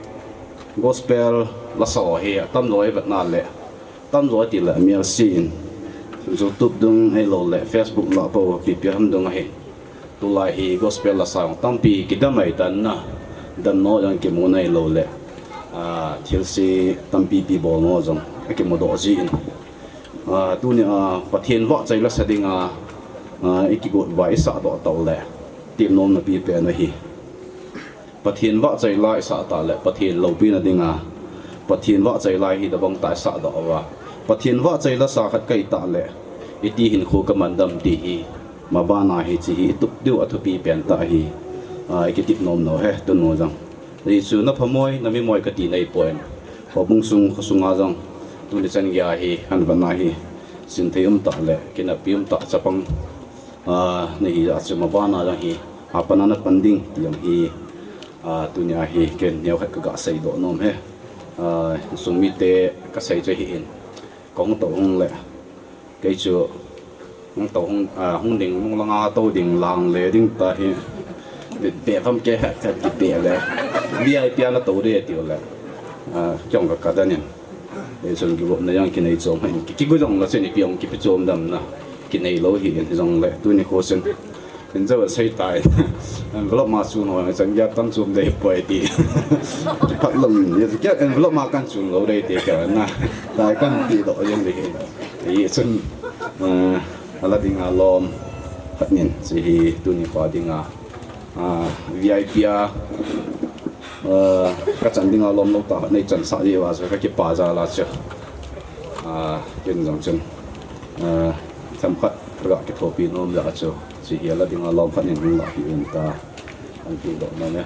gospel la sa hi atam loi vet na le. Tam jo ti le mial si in YouTube dung ahilou le Facebook lah po pipi ham dung ahi. Tulai hi gospel la sa tampi kidam ai tan na. Dam no jong kimu nai lou le. Ah, thil si tampi pi bol no jong kimu doh ji in. Ah, tuni a Pathen vahchoi la sa ding a, ah, i kigot vai sa doh tau le. Tim nom na pi pe na hi. Pathen vahchoi la i sa ta le, Pathen loupina dinga, Pathen vahchoi la hi tabang ta i sa doh uva. Pathen vahchoi la sa khat kai ta le, iti hin khu ka man dam ti hi, mabana hi chi hi i tup diu a thupi pen ta hi, a, i kitip nom no he, tunu jong. Jesu na phamoi, na mimoi ka ti nei poi. Houbung sung, kho sunga jong, tuni chan gei hi, han vana hi, sin thei um ta le, kinapi um ta chapang. Ah, ni hi a chu mabana jong hi, a pana na pan ding ti jong hi, ah, tuni a hi ken neo khat ka ga sei doh nom he. Ah, sung mite ka sei chu hi in. Kong to hung le. Kei chu hung to hung, ah, hung ding, hung langa to ding, lang le ding ta hi. Be, be vam ke ha, ka ti be le. V I P a na to de ti le. Ah, kyong ka ka danin. Ei chun kivopna jong kinei chom hin, ki, kigu jong la chun ipi jong kipe chom dam na. Kinei lou hi in jong le, tuni kho chun. Hin jo sei tai. Envelope ma chun ho, chan gei tam chom dei poi ti. Kiphat lom, ye ki envelope ma kan chun lou dei ti ka na. Tai kan ti doh jong le hin. Ei chun, eh, a la ding a lom. Phat nin, chi hi tuni pa ding a. Ah, V I P a, ah, ka chan ding a lom lou ta, nei chan sa ji uva chu ka kipa jal a chu. Ah, ken jong chun, ah, themkhat ka ga kithopi nom jal a chu. Chi hi a la ding a lom khat nin hung la pi un ta, an ti doh na ne.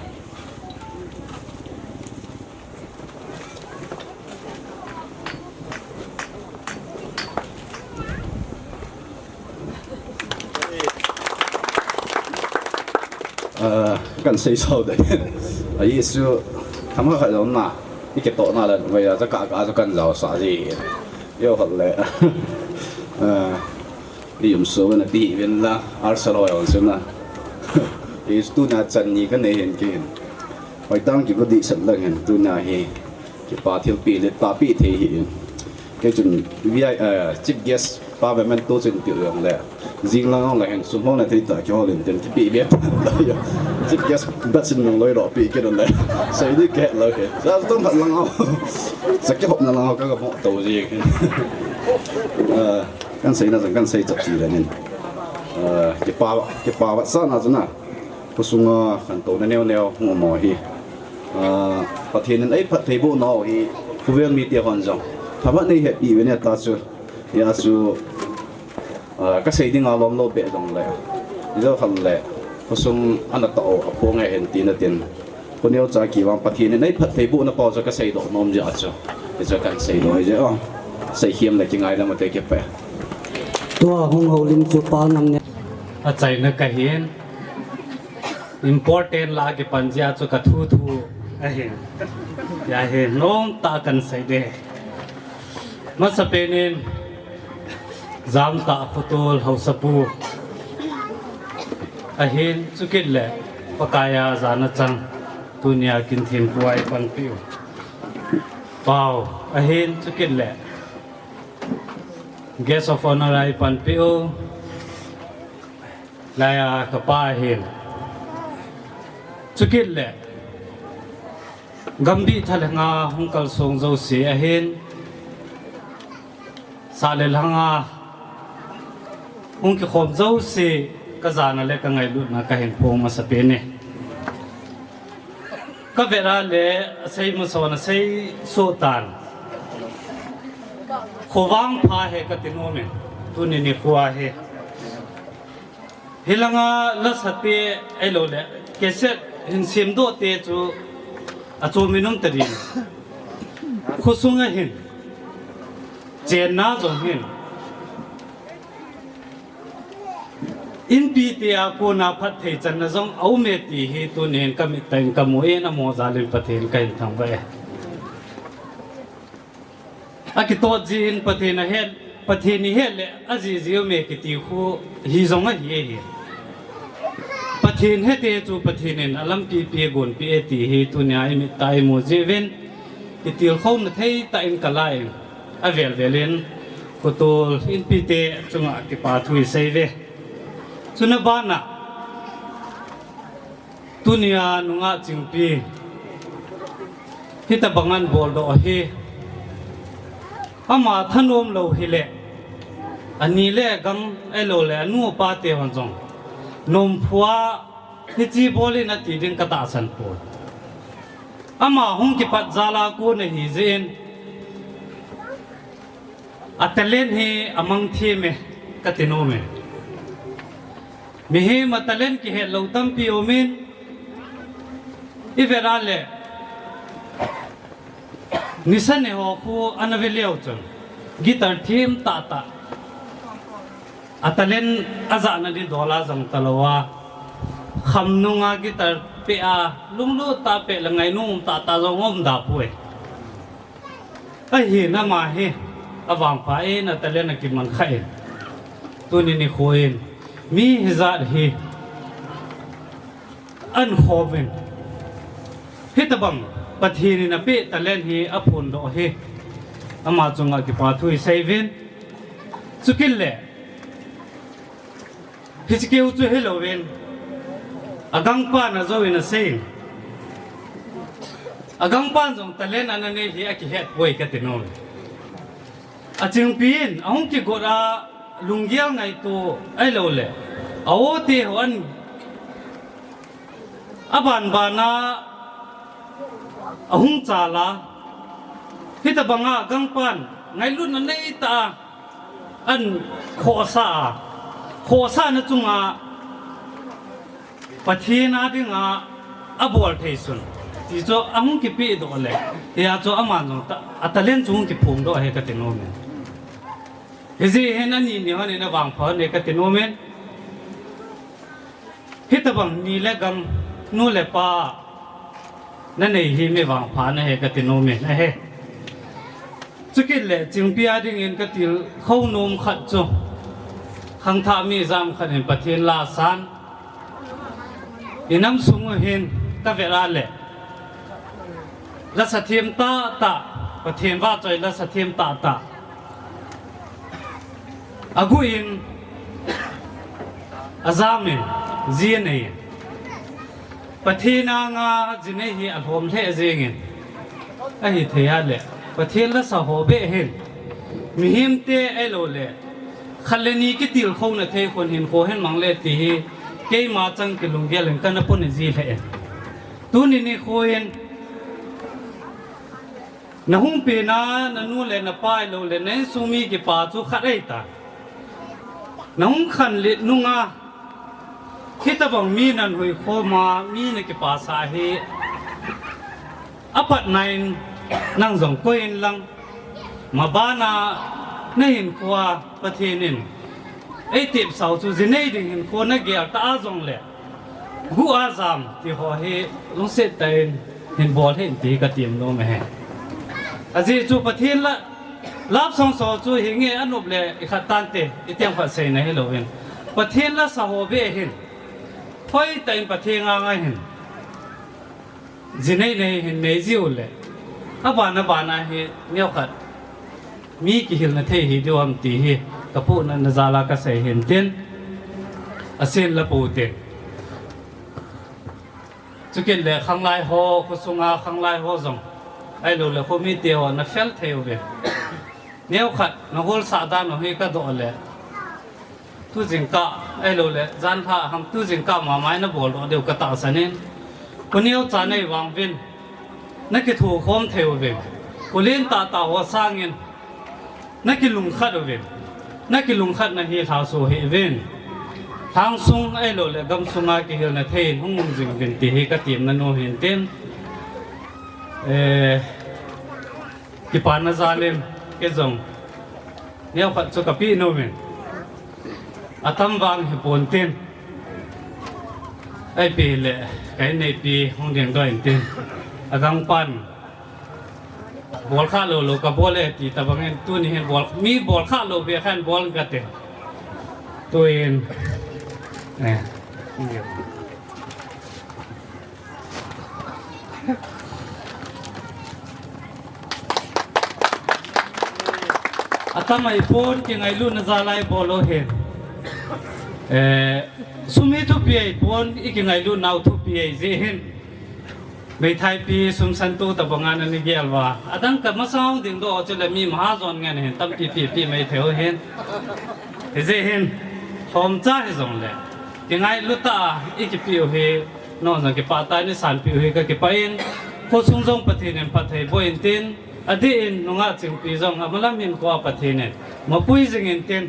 Ah, kan sei sao dai. A Jesu, thama kha jong na, i ke to na la, ngai a, ka ka kan jao sa ji. Yo hol le. Ah, i um so na ti ven la, ar sa lo yon su na. Jesu tu na chan ni ka nei hen ke hen. Hoi tang ki ko di san lang hen, tu na hi. Kipa thilpi le tapi thei hi in. Kei chun V I, eh, chief guest pa ve men tu chun pi jong le. Jing lang jong le hen sum hong le thei ta ki hol in ten kipi be. Chief guest bat sin nung loi lo pi ke don le. Sei di ke lo ke. Sa tom phat lang au. Sa ke hop na lang au ka ka mo to ji ke. Eh, kan sei na kan sei chap si le nin. Eh, kipa, kipa wat sa na chu na. Kho sunga khantouna neo neo hung um u hi. Ah, Pathen in ei phatthei boh nau hi, khovel mite hon jong. Thama nei hepi ve ne ta chu. Hia chu, ah, ka sei ding a lom lou be jong le. Ijo khan le, kho sung ana ta o, a pho nge hen ti na tin. Kho neo cha ki vang Pathen in ei phatthei boh na pau chu ka sei doh nom jeh a chu. Ijo kan sei doh jeh o. Sei hiam le kingai na ma te ke pe. Tua hung houlim chu pa ngam ne. A chaina ka hin. Important la kipan jeh a chu ka thu thu ahi. Hia hi nom ta kan sei de. Masapen in jam ta photo Haosapu. Ahin chukit le Pakai a jana chang tunia kin thim puai panpiu. Pau ahin chukit le Guest of Honor a i panpi u, laiya ka pa ahin. Chukit le, gamdih thalhenga hung kalsong jouse ahin. Sah le lhanga hung kikhom jouse ka jana le ka ngailutna ka hin phong masapen e. Ka vet a le, a sei mason a sei soh tan. Khovang pha he ka ti nom in, tuni nikho a hi. Hilanga lasate ahilouleh cassette hin semdoh te chu achom in um tadin, khosung a hin chenna jong hin, inpi te a kona phatthei channa jong aume ti hi tunin kamit tah in kamu in, amaho jal in Pathen kahin thangvah e. Akitoh jin Pathen ahet, Pathen ihet le ajiji ume kiti khu hijong ahi ahi. Pathen hete chu Pathen in alampi pi agonpi e ti hi tunia imit tah a imu jiuvin, kitilkhouna thei tah in kala in, avel vel in khotol inpi te chunga kipa thu isei uve. Chuna bana, tunia nungah Chingpi hitabang aboldoh ahi. Ama thanom lou hile, ani le gang ahilouleh anu apa te hon jong nomphua hiche bol in ati ding katahsan poi. Ama hung kipat jal a kon ahi jeh in, a talent hi amang them e, kati nom e. Mihem a talent kihet lou tampi umin, ivet a le, nisa ne ho khu ana ve leu chun, guitar them tah tah, a talent ajahna ding dol a jong talou a, kham nunga guitar peh a, lunglut tah peh le ngainom tah tah jong um da poi. Ahin ama hi avangpha in a talent akiman kha in, tuni nikho in mi hijat hi ahin khom in, hitabang Pathen in apeh talent hi aphondoh hi ama chunga kipa thu isei uvin. Chukit le, hiche keu chu hilouvin, agangpan ajou in asei in, agangpan jong talent ana nei hi akihet poi kati nom e. A Chingpi in ahung kigot a lunggel ngaito ahilouleh, a-o te ho an, aban ban a ahung chal a, hitabang a gangpan ngailutna nei tah a ahin khohsah a, khohsahna chunga Pathen a dinga abol thei sun ti chu ahung kipehdoh le, hia chu aman jong ta, a talent chu hung kiphongdoh ahi kati nom e. Hijeh hin ani ni hon in avangpha hon e kati nom e. Hitabang ni le gam, nu le pa nanei hi mi vangpha nahi kati nom e, nahi. Chukit le Chingpi a dingin katilkhou nom khat chu, khangthah mi jam khat in Pathen la asan, inam sung u hin kavet a le, lasa them tahtah, Pathen vahchoi lasa them tahtah, aguh in, ajam in, ji anei in, Pathen anga ji nei hi alhom lheh jeng in, ahithei a le, Pathen lasa ho beh hin, mihemte ahilouleh, khat le ni kitilkhouna thei khun hinkho hin mang le ti hi, keima chang kilunggel in kana pon ji lheh in. Tuni nikho in, nahung pen a, nanu le napa ahilouleh, na insung mi kipa chu khat ahitai. Nahung khanlet nunga, hitabang mi nahin huikhom a, mi nakipasah hi, apatna in nang jong koi in lang, maban a nahinkho a Pathen in eitepsau chu ji nei ding hinkho nagel tah a jongle, guh a jam ti ho hi lungset tah in hin bol hih in ti hi kati nom e. Ajeh chu Pathen la, love song ho chu hinge anop le ikhat tante, itiang khat seina hilouvin, Pathen lasa ho beh hin, hoitah in Pathen anga hin ji nei nei hin nei jiu le, aban aban a hi neokhat mi kihilna thei hi diu ham ti hi kapohnatna jal a kasei hin tin, asen la pou tin. Chukit le khanglai ho, khosunga khanglai ho jong, ahilouleh khomite ho nafel thei uve. Neokhat nagolsah dan u hi kadoh le, tu jingkah ahilouleh janhi ham, tu jingkah mama in naboldoh diu katahsan in, kho neocha nei vang uvin, nakithokhom thei uvin, kho len tahtah ho sangin nakilungkhat uvin, nakilungkhatna hi lhaso hih uvin. Lhangsung ahilouleh gamsunga kihilna thei in hung um jing uvin ti hi ka temna nom ahin tin. Eh, kipana jal in kei jong neokhat chu ka pe nom in. Atam vang hipon tin. Ahi peh leh ka inneipi hung dingdoh in tin. Agangpan bol kha lou lou ka bol e ti tabang in tuni hin bol, mi bol kha lou beh khan bol ka tin. Tuin. Eh. Atam ahipon kingailutna jal a i bol u ahin. Eh, sum hi thupi ahipon i kingailutnau thupi ahi jeh hin. Meithaipi sum santo tabang a na ni gel uva. Adang ka masang dingdoh chule mi mahajon ngen hin tampi pi pi mai thei u hin. Hijeh hin, lhomcha hijongle, kingailut tah a i kipe u hi, nang jong kipah tah in i sanpeh u hi ka kipah in, khosung jong Pathen in phatthei boh in tin, adeh in nungah Chingpi jong amalam hinkhoa Pathen in mapui jing in tin,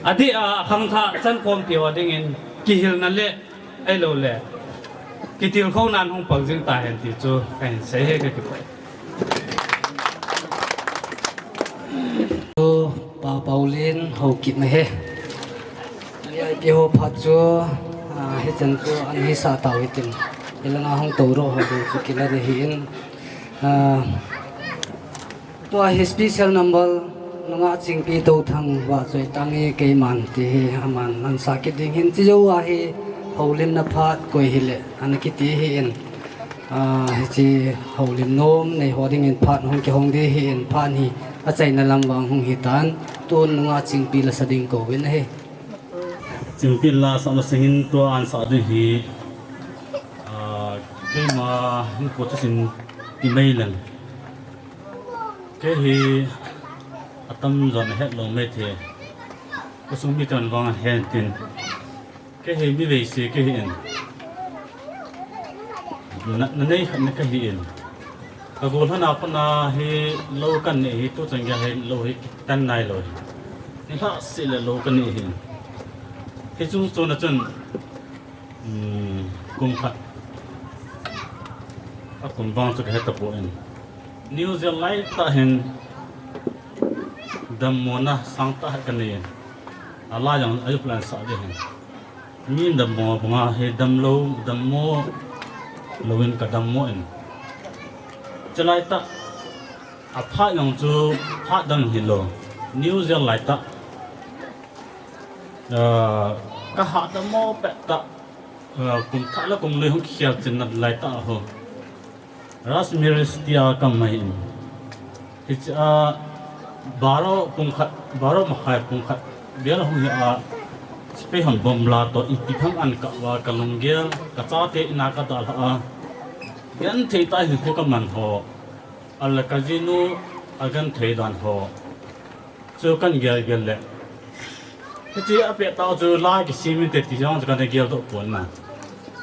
adeh a akhangthah chankhompi ho dingin kihilna le ahilouleh kitilkhouna hung pang jing tahen ti chu kahin sei e, ka kipah e. Pa Paulin Haokip ahi. Vip ho phat chu, ah, hichan chu ana hisah tau hitin. Hilanga hung toudoh ho ding chu kila ding ahin. Ah, tua hi special number, nungah Chingpi Touthang Vahchoitang e keiman ti hi aman ana sah kit ding ahin, chujou a hi houlimna phat koi hileh ana kiti ahin. Ah, hiche houlim nom nei ho dingin phat hung kihong ding ahin, phat hi achaina lam vang hung hitan, tun nungah Chingpi la sa ding kouvin ahi. Chingpi la sa masangin tua ana sah ding hi, ah, keima hinkho thusim ti mai leng. Kei hi atam jon ahet lou mai thei. Khosung miten vang ahen tin. Kei hi mi veise kei hi in. Na, na nei khat na kei hi in. Ka gollhang a pat a hi lou ka nei hi tuchan gei hi lou hi kitan nailou hi. Nilhah seh le lou ka nei hi in. Hiche chungchon a chun Hmm, kum khat. Akum vang chu kahe tapon. New Zealand laitah hin dammona sangtah kanei in. Ala jong ahi plan sa ding hin. Mi dammo banga hi damlou, dammo louvin kadammo in. Chulaitah aphat jong chu phat dang hilou. New Zealand laitah. Ah, kaha dammo pettah, ah, kum thah le kum lui hung kikhel chinna laitah ho. Rosemary Stia kamai in. Hiche a baro pung khat, baro makhai pung khat. Bel hung hi a, spehon bom la toh ipi khang an kah uva kalunggel, kachate ina kadalha a. Genthei tah hinkho kaman ho. Ala kajinu agenthei dan ho. Chu kan gelgel le. Hiche a pettah chu la kisem inte ti jong chu kana geldoh pon na.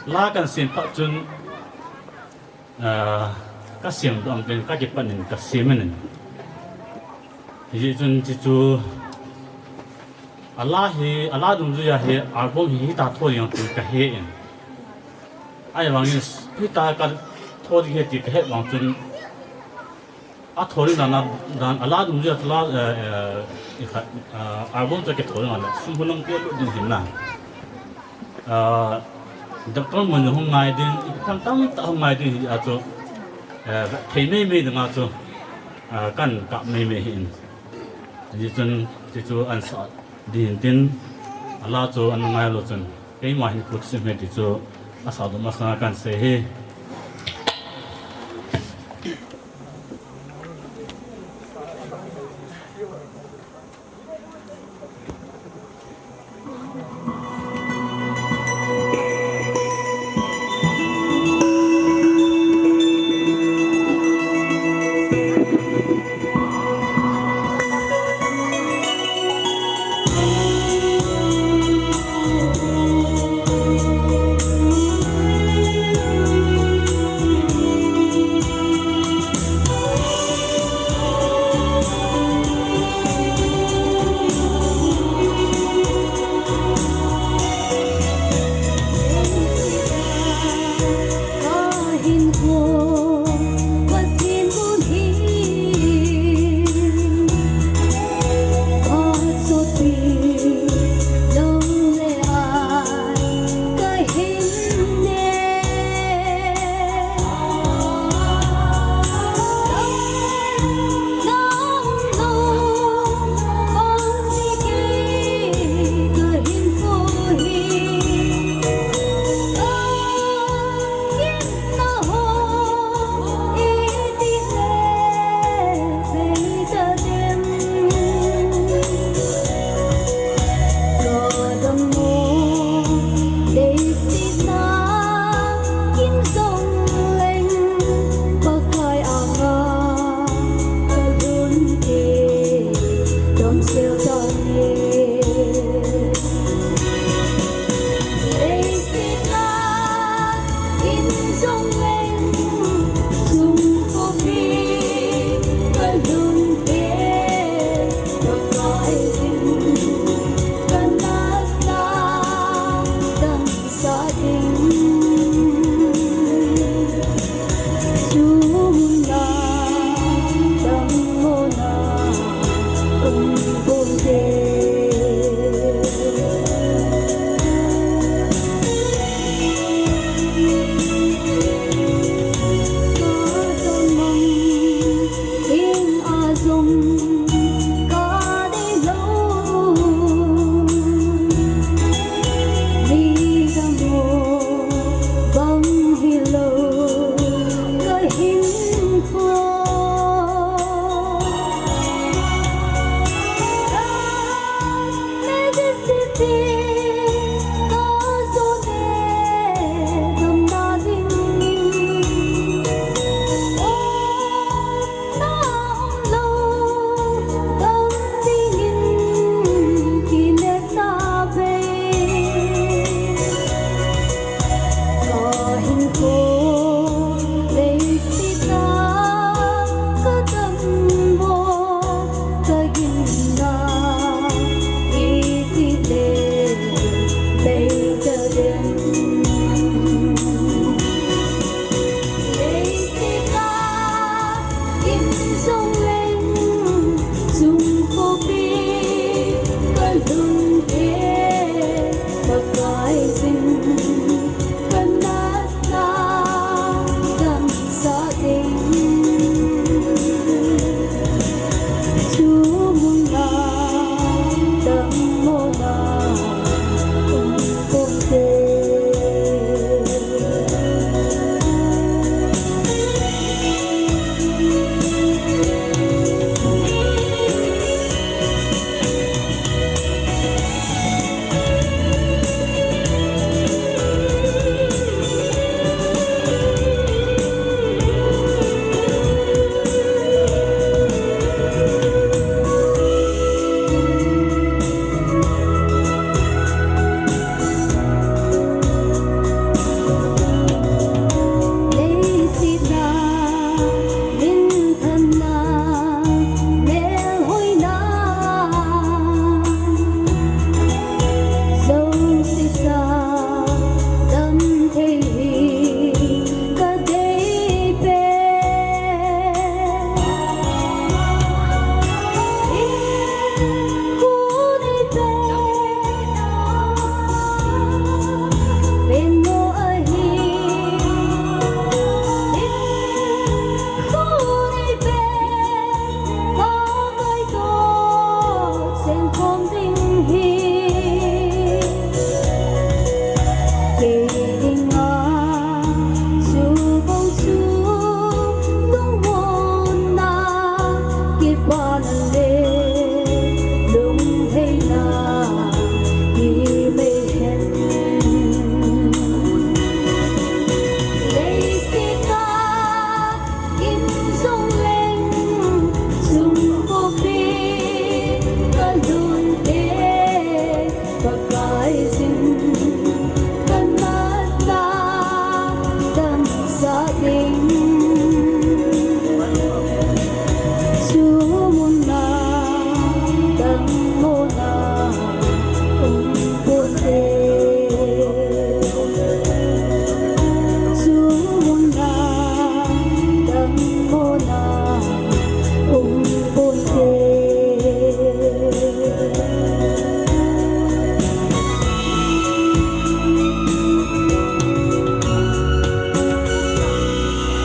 La kan sem phat chun, ah, kasem doh am ten kakipan in kasem in. Hijeh chun hiche chu ala hi, ala dungjui a hi album hi hita tho ding ti kahe in. Ahivangin hita katho ding ahi ti kahet vang chun Atho ding dan, dan, ala dungjui a chu la, eh, eh, ikhat, eh, album chu kitho ding a le, sum hulam pia lut ding hin na. Eh, doctor mun hung ngai ding, ipi tham tamtah hung ngai ding hi a chu, eh, thei meimei ding a chu, eh, kan kap meimei hi in. Hijeh chun, hiche chu ana sa ding hin tin, ala chu ana ngai lou chun. Keima hin kut sim ahi ti chu asah doh masanga kan sei ahi.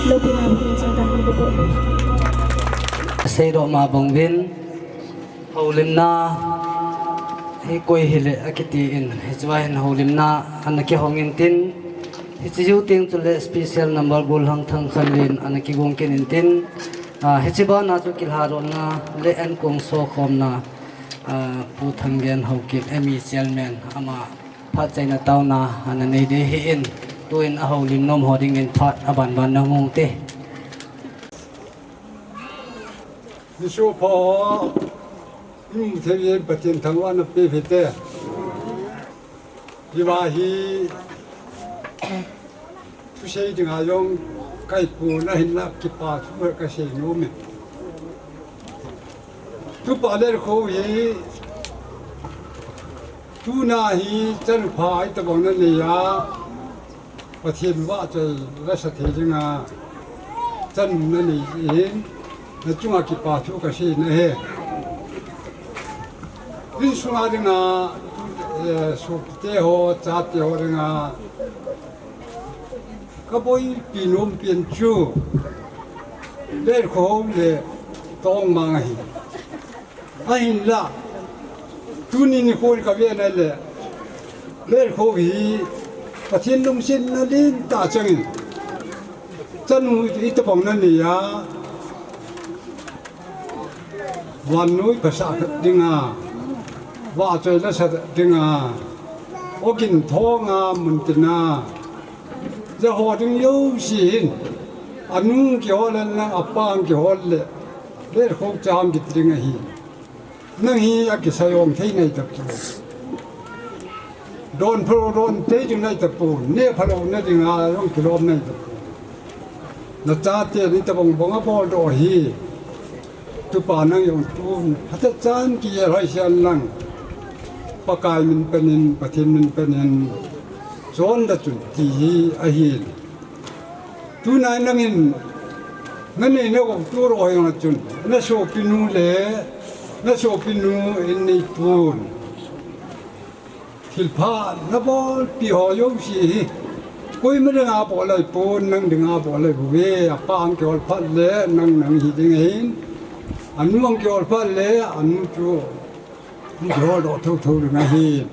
Lopina bukeng chang kan bukeng. Seidoh ma bang vin, houlimna hi koi hile akiti in, hichua hin houlimna ana kihong in tin, hiche jou teng chule special number Golhang Thangkhanlen ana kigong kit in tin, ah, hiche bana chu kilhadohna le ankong sokhomna, ah, Pu Thanggen Haokip, M E chairman, ama phat chaina taona ana nei ding ahin, tuin ahoulim nom ho dingin phat abanban na hung te. Nisu pho, hmm, thei Pathen thangvahna pe phi te. Hiva hi thusei dinga jong kaipuna hinla kipa thu kasei nom e. Tupa Lerkho hi tuna hi chanpha itobang nanei a, Pathen vahchoi lasa thei dinga chanu nanei in, nachunga kipa thu kasei nahi. Insunga dinga, eh, sopite ho, chate ho dinga kaboipi nom pen chu Lerkho le Tongmang ahi. Ahinla, tuni nikho kavena le, Lerkho hi Pathen lungsetna lentah changin chanu itobang nanei a, vannoi phasah khat dinga, vahchoi lasa dinga, ogin thonga muntina, jaho ding jouse hin, anu kihol le, apa kihol le, Lerkho chang kiti ding ahi. Nang hi akisai ong thei nai tapoi. Don phalou don thei ding nai tapoi. Neh phalou neh dinga jong kilom nai tapoi. Nachate ni tobang bang abol doh hi. Tupa nang jong tun phatechan kijel hoi sian lang. Pakai min penin, Pathen min penin, chonda chun ti hi ahin. Tunai nangin nanei nagong tu roh hoi jong chun, nasopinu le, nasopinu in neipun. Thilpha nabolpi ho jouse hi, koima dinga bol ahipon, nang dinga bol ahi bouve, apa ang kihol phat le, nang nang hi ding ahin, anu ang kihol phat le, anu chu ang kihol doh thotho ding ahin,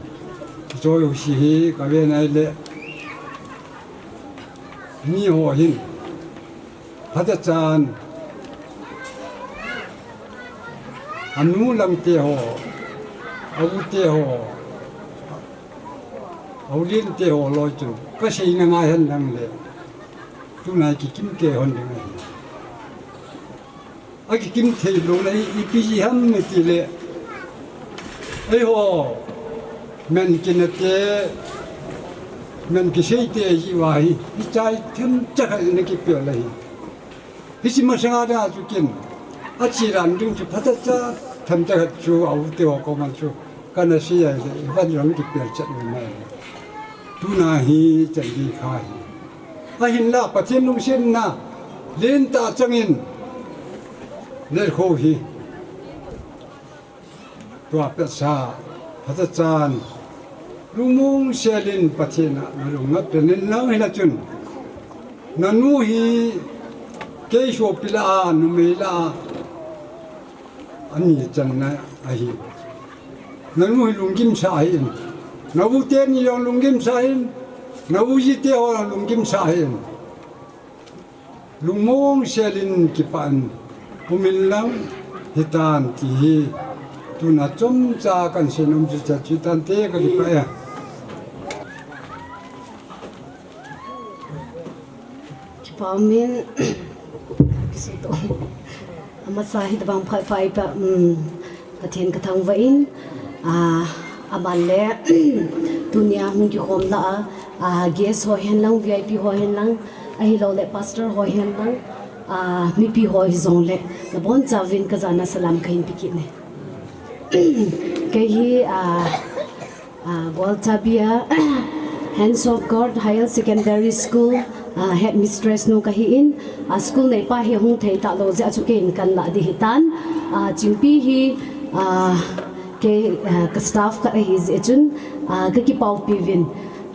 choi jouse hi, kave nai le, miho hin, phatechan, anu lamte ho, aute ho, aulinte ho loi chun, kaseina ngai hen lang le, tunai kikim kei hon ding ahi. Akikim thei louna hi ipi jeh ham itile, eiho, men kinate, men kiseite jeh uva hi, hichai themcha khat in akipel ahi. Hiche masanga dinga chu ken, achedan ding chu phatechan, themcha khat chu aute ho koma chu, kana sei ahile, ivan jong kipel chet mai mai. Tuna hi chan ding kha hi. Ahinla Pathen lungsetna lentah changin Lerkho hi tua petsa phatechan lungmong selin Pathen a nalung ngapen in lang hila chun, nanu hi kei sopi lah a, numei lah a, ani channa ahi. Nanu hi lunggimsah hih in. Nau teni jong lunggimsah hih in. Nau jite ho jong lunggimsah hih in. Lungmong selin kipah in um in lang hitan ti hi. Tuna chomcha kahin seinom chu hiche chu hitante, kakipah e. Kipah umin, amasa hitobang phat pha ipa, um, Pathen kathangvah in, ah, aban le, tunia hung kikhom lah a, ah, guest ho hen lang, V I P ho hen lang, ahilouleh pastor ho hen lang, ah, mipi ho hijongle, nabonchauvin kajana salam kahin pe kit e. Kei hi, ah, Ah, Gwalchabia, Hands of God Higher Secondary School, ah, headmistress nu kahi in, ah, school neipa hi hung thei talou jeh a chu keiin kahin lah ding hitan, ah, Chingpi hi, ah, kei, ah, ka staff khat ahi jeh chun, ah, kakipah pi uvin.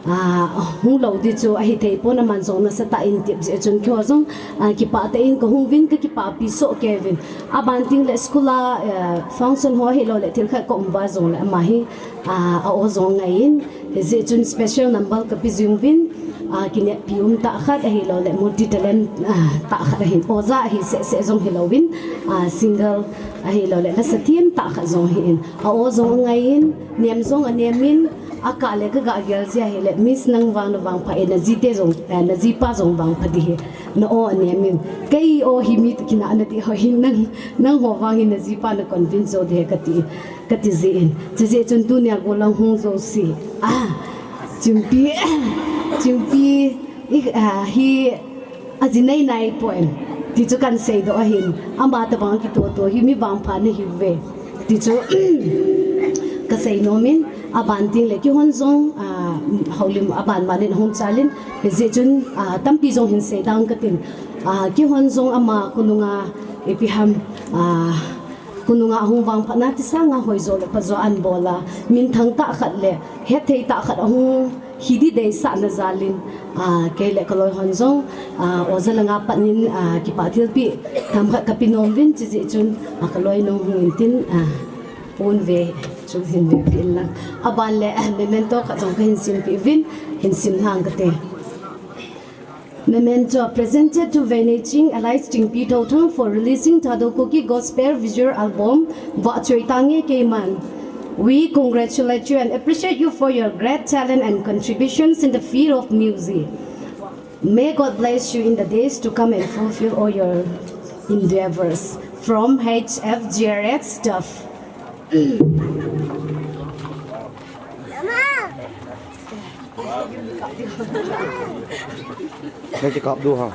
Ah, hung lou di chu ahi thei pon, aman jong nasatah in tep jeh chun keiho jong, ah, kipah tah in kahung uvin, kakipah pi soh kei uvin. Aban teng le school a, eh, function ho ahilou le thil khat ka um uva jong le ama hi, ah, a-o jong angaiyin. Hijeh chun special number kape jing uvin, ah, kineppi um tah khat ahilou le multi talent, ah, tah khat ahin, oja ahi seh seh jong hilou in, ah, singer ahilou le lasa them tah khat jong ahin. A-o jong angaiyin, nem jong anem in, akah le kaga gel jeh ahile, Miss nang vang navangpha e, naji te jong, eh, najipa jong vangpha di hi, na-o anem in. Kei o hi mi toh kinah na di ho hi, nang, nangho vang hi najipa na convince jou di hi kati, kati jeh in. Chujeh chun tunia gollhang hung jouse, ah, Chingpi, Chingpi, i, ah, hi, aji nei nai poi. Ti chu kahin seidoh ahin. Ama tobang kitoh toh hi mi vangpha nahiuve. Ti chu, kasei nom in, aban teng le keihon jong, ah, houlim aban ban in ahung chal in, hijeh chun, ah, tampi jong hin sei ding katin. Ah, keihon jong ama khonunga, ipi ham, ah, khonunga ahung vangphatna ti sanga hoijo le phajo ahin bol a, minthang tah khat le hetthei tah khat ahung hi di deisahna jal in, ah, kei le kaloi hon jong, ah, oja langa pat in, ah, kipah thilpeh themkhat kape nom uvin, chujeh chun, ah, kaloi nung hung in tin, ah, ponve chu hin vepeh in lang. Aban le, ah, memento khat jong kahin simpeh uvin, hin sim lhang kate. Memento presented to Veineiching alias Chingpi Touthang for releasing Thadou Kuki Gospel Visual Album, Vahchoi Tange Keiman. We congratulate you and appreciate you for your great talent and contributions in the field of music. May God bless you in the days to come and fulfill all your endeavors. From H F G R S staff. Nang kikap diu ham.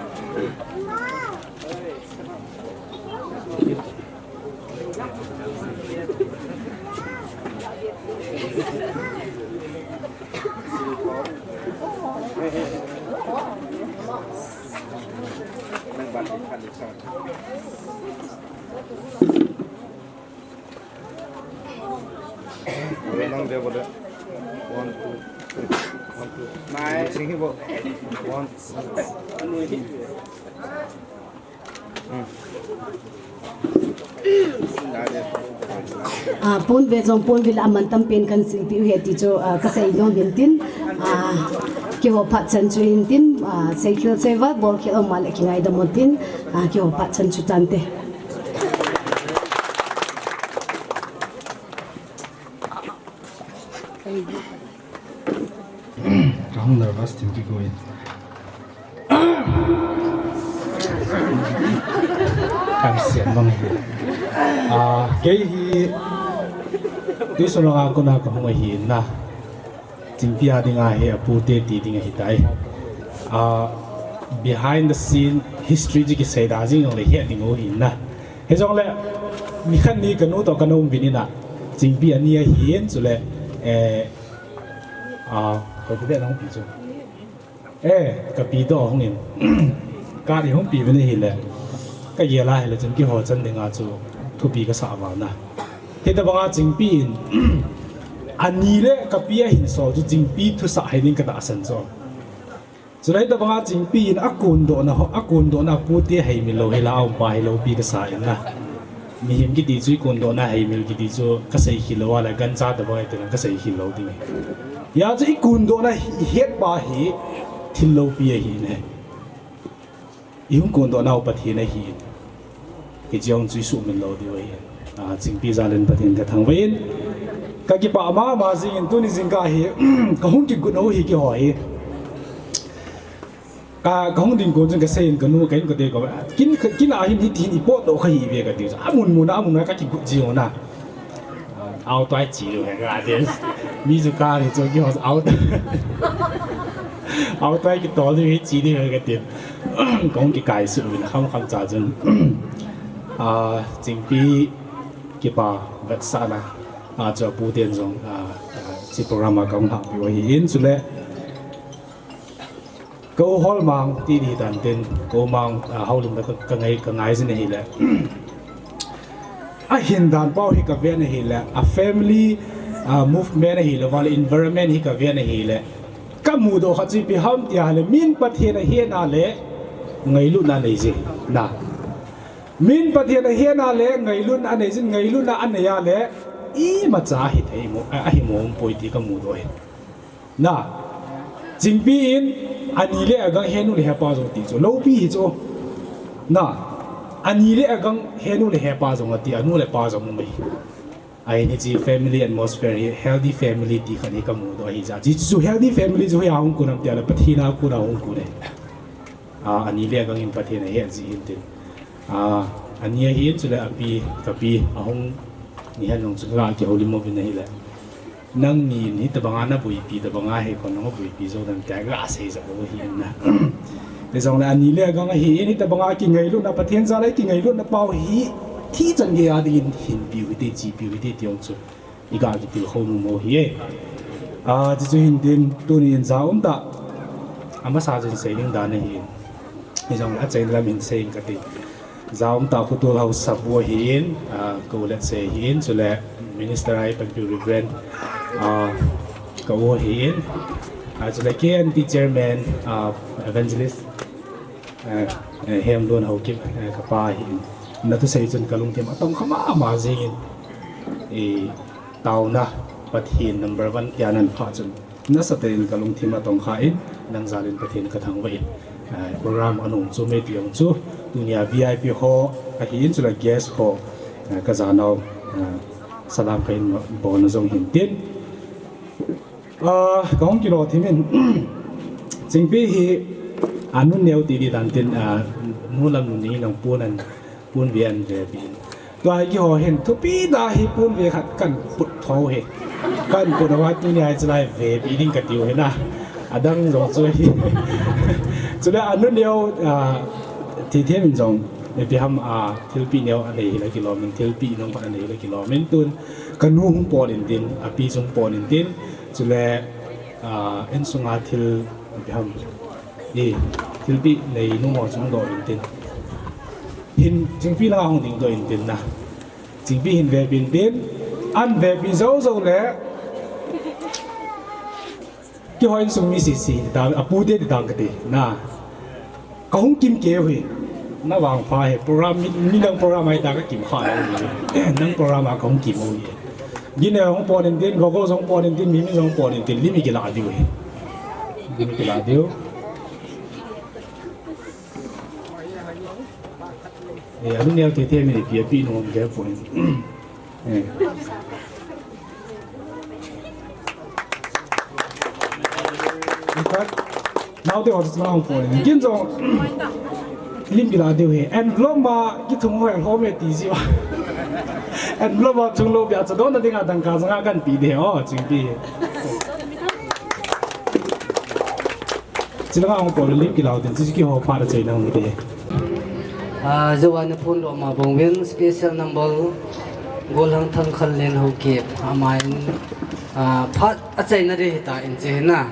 Nang dia boleh. One, two, three. One, two. Nine. Sing hi bol. One. Hmm. Ah, ponve jong ponve le aman tampen kahin simpeh u ahi ti chu, ah, kasei nom in tin, ah, keiho phat chan chu hin tin, ah, seikhel seival bolkhel aum le kingaidam un tin, ah, keiho phat chan chu tante. Kahung nervous tin kigoi. Kan sian bang hi. Ah, kei hi tuisun langa kona kahung ahi na. Chingpi a dinga hi apute ti ding ahitai. Ah, behind the scene history chu kisei da jing jongle het ding u ahi na. Hijongle, mi khat ni kanu toh kana um uvin a, Chingpi ani ahin, chule, eh, ah, ko ti de nang pi chu. Eh, kapi toh hung in. Ka di hung pi uvin ahile. Kagel a ahile chun keiho chan dinga chu thupi kasah val na. Hitabanga Chingpi in, ani le kapi ahin sol chu Chingpi thusah hiding katahsan chu. Chulai tabanga Chingpi in akondohna ho, akondohna apute heimil lou hila, aumpa hilou pi kasa in na. Mihem kiti chu ikondohna heimil kiti chu kasei khel lou a le, gancha tabang iti lang kasei khel lou ding. Hia chu ikondohna hi, ihet pa hi thil loupi ahi ne. Ihung kondohna u Pathen ahi. Hiche jong chu isuhmil lou diu ahi. Ah, Chingpi jal in Pathen kathangvah in. Kakipah mama jing in tuni jingkah hi, kahung kigot u hi keiho hi. Ka, kahung ding kon chun kasei in kanu, ka inkote ko. Kin, kin a hin hitin ipotdoh kha hi ve kati. Amun mun a, amun a kakigot jing u na. Auto a iche diu ahi kati. Mi chu ka ni chu keiho auto. Auto a kitol diu hi che diu ahi kati. Kahung kikai suh uvin kham kham cha chun. Ah, Chingpi kipa vetsahna. Ah, chu aputen jong, ah, ah, hiche program a kahung lhahpeh u ahi in chule. Ka u Holmang ti di tan tin, ka u Mang, ah, houlim ka, ka ngai, ka ngai jin ahile. Ahin dan pau hi kaven ahile, a family, ah, movement ahile, vale environment hi kaven ahile. kamudoh khat chu ipi ham tia le, min Pathen ahetna le ngailutna anei jin na. Min Pathen ahetna le ngailutna anei jin, ngailutna anei a le imacha ahithei mo, ahi mo umpoi ti kamudoh ahi. Na, Chingpi in ani le agang henu le hepa jong ti chu, loupi hi chu. Na, ani le agang henu le hepa jong ati, anu le apa jong um ahi. Ahin hiche family atmosphere hi, healthy family ti khat hi kamudoh ahi jeh. Hiche chu healthy family chu hoiya hung kun ham tia le Pathen a kon a hung kun ahi. Ah, ani le agang in Pathen ahet jeh hin tin. Ah, ani ahin chule api, kapi, ahung ni hen jong chu la kihoulim uvin ahile. Nangni in hitabanga naboipi tabanga hi kon nang aboipi jou dam tia gasei jeh u ahin na. Hijongle ani le agang ahin hitabanga kingailutna Pathen jal a kingailutna pau hi thi chan gei a dingin hinpiu hite, chipiu hite ti jong chu iga kitilkhou nom u ahi e. Ah, chuchu hin tin tuni in ja umtah. Amasa jin sei ding dan ahin. Hijongle achaina lam in sei inge kati. Ja umtah Khutol Haosapu ahin, ah, ka u Letsei ahin, chule Minister a ipanpiu Reverend, ah, ka u ahin, ah, chule K N T Chairman, ah, Evangelist, eh, eh, Hemlun Haokip, eh, kapa ahin. Nathusei chun kalungthim atongkha mama jingin, eh, taona Pathen number one tia naphah chun nasatah in kalungthim atongkha in, nang jal in Pathen kathangvah in, eh, program anom chu mei ti jong chu, tunia V I P ho ahin, chule guest ho, eh, kajanau, eh, salam kahin bolna jong hin tin. Ah, kahung kilo thim in, Chingpi hi, ah, nun neo ti di dan tin, ah, nu lam nun ni nang pun an, pun ve an ve pi. Tua hi keiho hin thupi tah hi pun ve khat kan put tho hi. Kan put a tunia hi chulai vepi ding katiu hi na. Adang jong chu hi. Chule anu neo, ah, Thithem in jong, ipi ham, ah, thilpeh neo anei hile kilom in, thilpeh neo khat anei hile kilom in tun. Kanu hung pon in tin, api jong pon in tin. Chule, ah, insunga thil, ipi ham. I, thilpeh nei nu ho jong doh in tin. Hin, Chingpi la hung ding doh in tin na. Chingpi hin vepi in tin. An vepi jou jou le. Keiho insung mi sese, ti ta, apute ti ta kati. Na. Kahung kim kei u hi. Navangpha hi. Program, mi, mi nang program a hi ta kakim kha u hi. Nang program a kahung kim u hi. Gin e hung pon in tin, gogo jong pon in tin, mi mi jong pon in tin, lim i kila diu hi. Lim i kila diu. Eh, anu neo Thithem in ipi api nom kei pon. Eh. Naote ho chu lang pon. Gin jong lim kila diu hi. Envelope ma kithung ho ho me ti ji wa. Envelope ma chung lou pia chu dona dinga dangka janga kan pe de o, Chingpi. Chilanga hung pon lim kila u tin, chu keiho phat a chaina hung te. Ah, jou a na phone doh ma bang uvin special number Golhang Thangkhanlen Haokip, amahin, ah, phat a chaina ding hita in che na.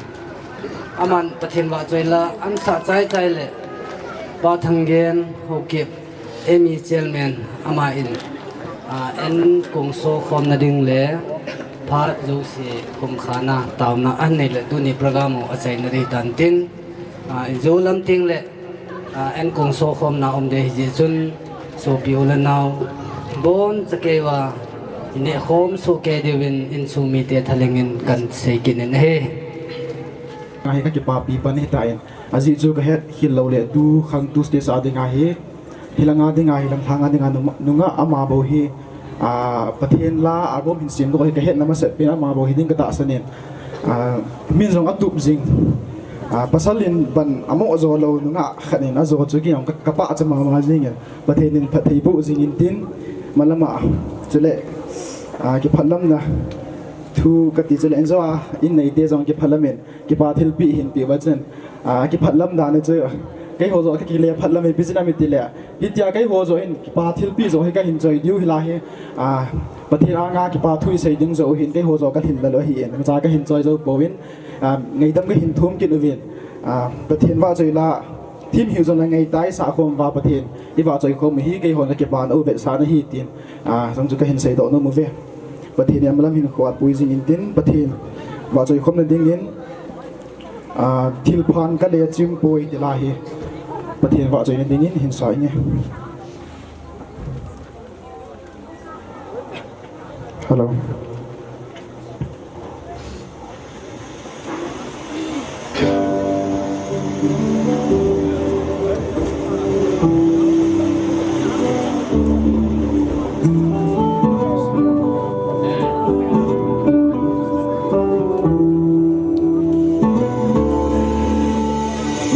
Aman Pathen vahchoi la, an sa chai chai le, Pa Thanggen Haokip, M E Chairman, amahin, ah, enkong so khomna ding le, phat jouse komkhana, taona anei le, tuni program u a chaina ding tan tin, ah, ijou lam teng le, ah, enkong so khomna um ding ahi jeh chun, sopi u le nao, boncha kei uva, i neh khom soh kei diuvin, insung mite thalheng in kan sei kit in ahi. Ahi ka kipapi pan ahi tan. Ajeh chu ka het khel lou le tu khang tu stage a ding ahi. Hilanga ding ahi, lang lhanga ding a nung, nungah ama bou hi, ah, Pathen la a gom hin sem doh hi ka hetna masat pen ama bou hi ding ka tahsan in. Ah, min jong atup jing. Ah, pasal in ban amo jo lou nungah khat in ajo chu kei jong ka, ka pachat mama jing in. Pathen in phatthei boh jing in tin. Malam a chule, ah, kiphatlamna thu kati chule in jo a in neite jong kiphatlam in. Kipa thilpeh hin peh uva chun, ah, kiphatlam dan chu, keiho joh kakile phatlam hi ipi jeh ham itile, hitia keiho joh hin kipa thilpeh joh hi kahin choi diu hi la hi, ah, Pathen anga kipa thu isei ding joh u hin keiho joh kalhin lel u ahin, cha kahin choi jou pouvin, ah, ngaidam kahin thum kit uvin, ah, Pathen vahchoi la, thim hiu jong le ngaitai sah khom uva Pathen, ivahchoi khom u hi keihon kakipana u vetsahna ahi tin, ah, jong chu kahin seidoh nom uve. Pathen in amalam hinkho a pui jing in tin, Pathen vahchoi khomna dingin, Ah, thilphan ka le chim poi ti la hi Pathen vahchoina dingin hin sa inge. Hello.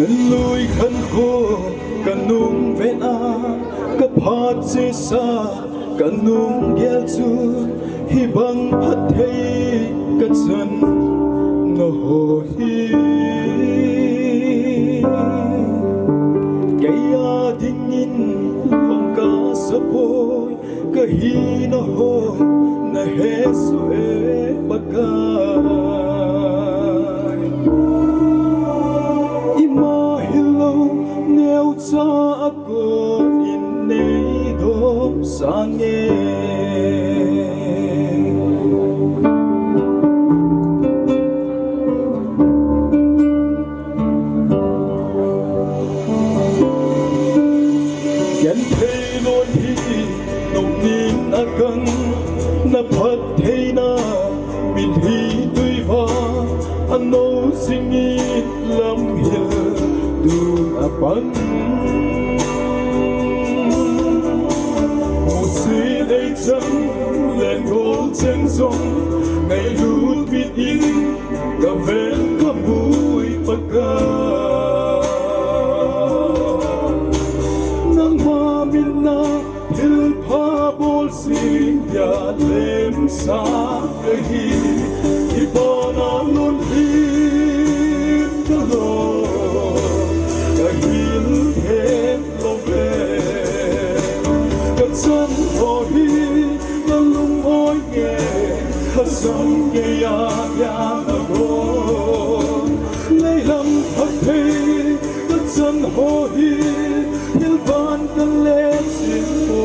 Min lui khan ko ka nung ven a, ka phat chesa ka nung gel chu, hibang phatthei ka chan na ho hi. Kei a dingin lom ka sa poi, ka hina ho na he suh e Pakai. Ima hilou neocha a kon in nei dom sang e. Genthei lon hi nopnin a kang, na phattheina mitlhi tui vang a no singin lam hil tun a pang. Musit ei chang len gol cheng zong ngailut mit in ka ven ka mui Pakai. Nangma min a thilpha bol sing dia lemsa ka hi, i pona lun him ka lo, ka hil het lo ve. Ka chan ho hi ka lung oi nge, ka sam nge ya ya na go. Leilam phatthei ka chan ho hi, thil ban ka le sin po.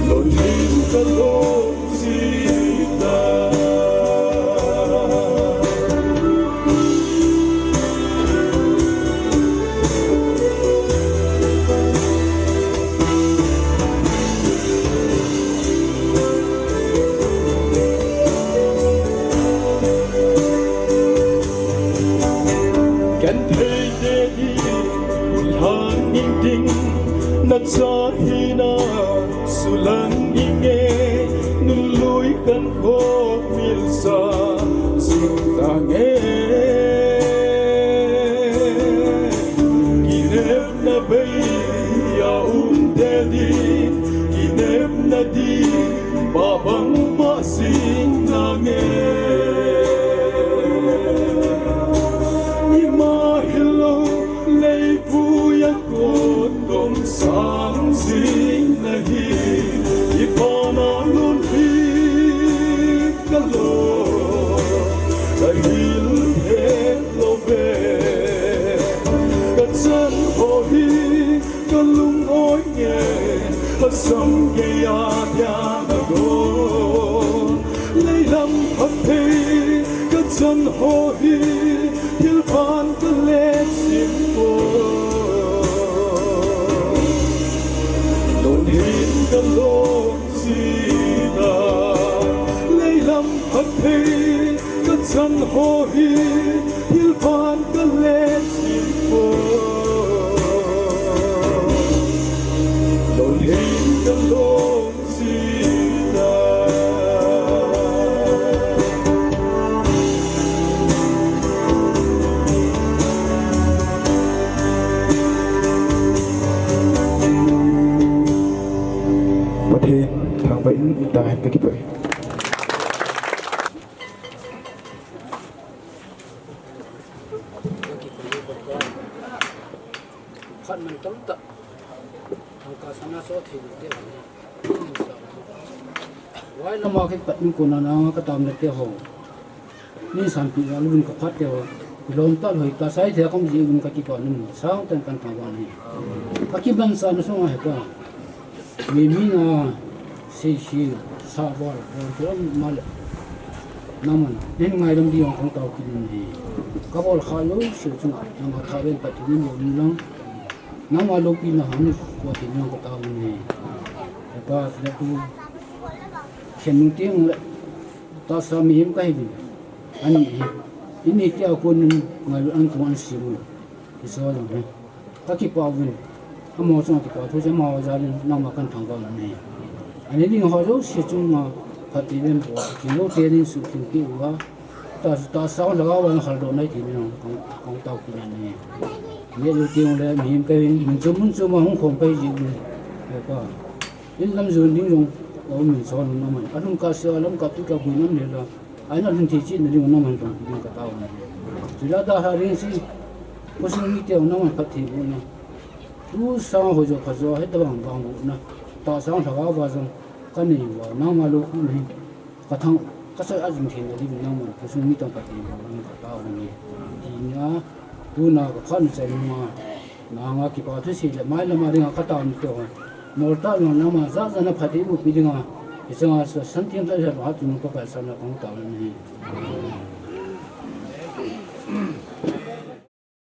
Lon hin ka lo si ta. Genthei te hi, u lhang ning ding, na cha hi na, sulang ning e, nun lui kan ho, mil sa, sung ta nge. Kinepna bei a um te din, kinepna din, ba bang ma sing na nge. Ima hilou leivui a kon dom sang sing na hi, i pona lun hi ka lo, ka hil het lo ve. Ka chan ho hi ka lung oi nge, ka sam nge ya dia na go. Leilam phatthei ka chan ho hi, thil ban ka le sin po. Lon hin ka lo si ta. Leilam phatthei ka chan ho hi, thil ban ka le sin po. Lon hin ka lo si ta. Pathen thangvah in, in ta hen, ka kipah e. Khat man tam tah. Thangka sana so thei te. Vai lama khe pat min kona na ka tam le te ho. Ni sanpi a lun ka phat te ho. Lom ta loi ta sai the kom ji un ka kipa nun sang tan kan ta wan hi. Ka kiban sa na sunga he ka. Mi mi na sei si sa bol bol te ma le. Nangman, nei ngaidam ding jong kong tao kit in ahi. Ka bol kha jouse chunga, nangma thaven Pathen in bol in lang. Nangma loupina ham nei po ding jong ka tao in ahi. Hepa, chule tu, khen nung teng le, tahsa mihem ka hi ding. Ani hi, ini tia kon in ngailut an kong an simun. Hiche jong hi. Ka kipah uvin. Amaho chunga kipa thu chu amaho jal in nangma kan thangvah u ahi. Ani ding ho jouse chunga phatthei boh, thilou te ding suhtheng peh uva. Tahsa, tahsa lhagao a khaldoh nai ti min kong, kong tao kit in ahi. Neh lou teng le mihem ka hin, mun chom mun chom a hung khom ka hi jeh uvin. Hepa. In lam jon ding jong, aum in son nangman. Alhun kah sea lam kah tu ka bui nam le la. Aina lhun thei chetna ding nangman pang ding ka tao in ahi. Chule adalha ding chu, khosung mite nangman phatthei bohna. Tu sang ho jo kha jo, hetobang bang bohna. Tahsa lhagao va jong, ka nei uva, nangma loupina hi. Ka thang, ka soi a jing theina ding nangman, khosung mite phatthei boh ding ka tao in ahi. Tina, tuna ka khan chai nunga. Nanga kipa thusei le, mailam a dinga ka tao in te ho. Molta jong nangma jat jat na phatthei boh pi dinga. Hichunga sa san thim sa sa ba tu ka pai sa na kong tao in ahi.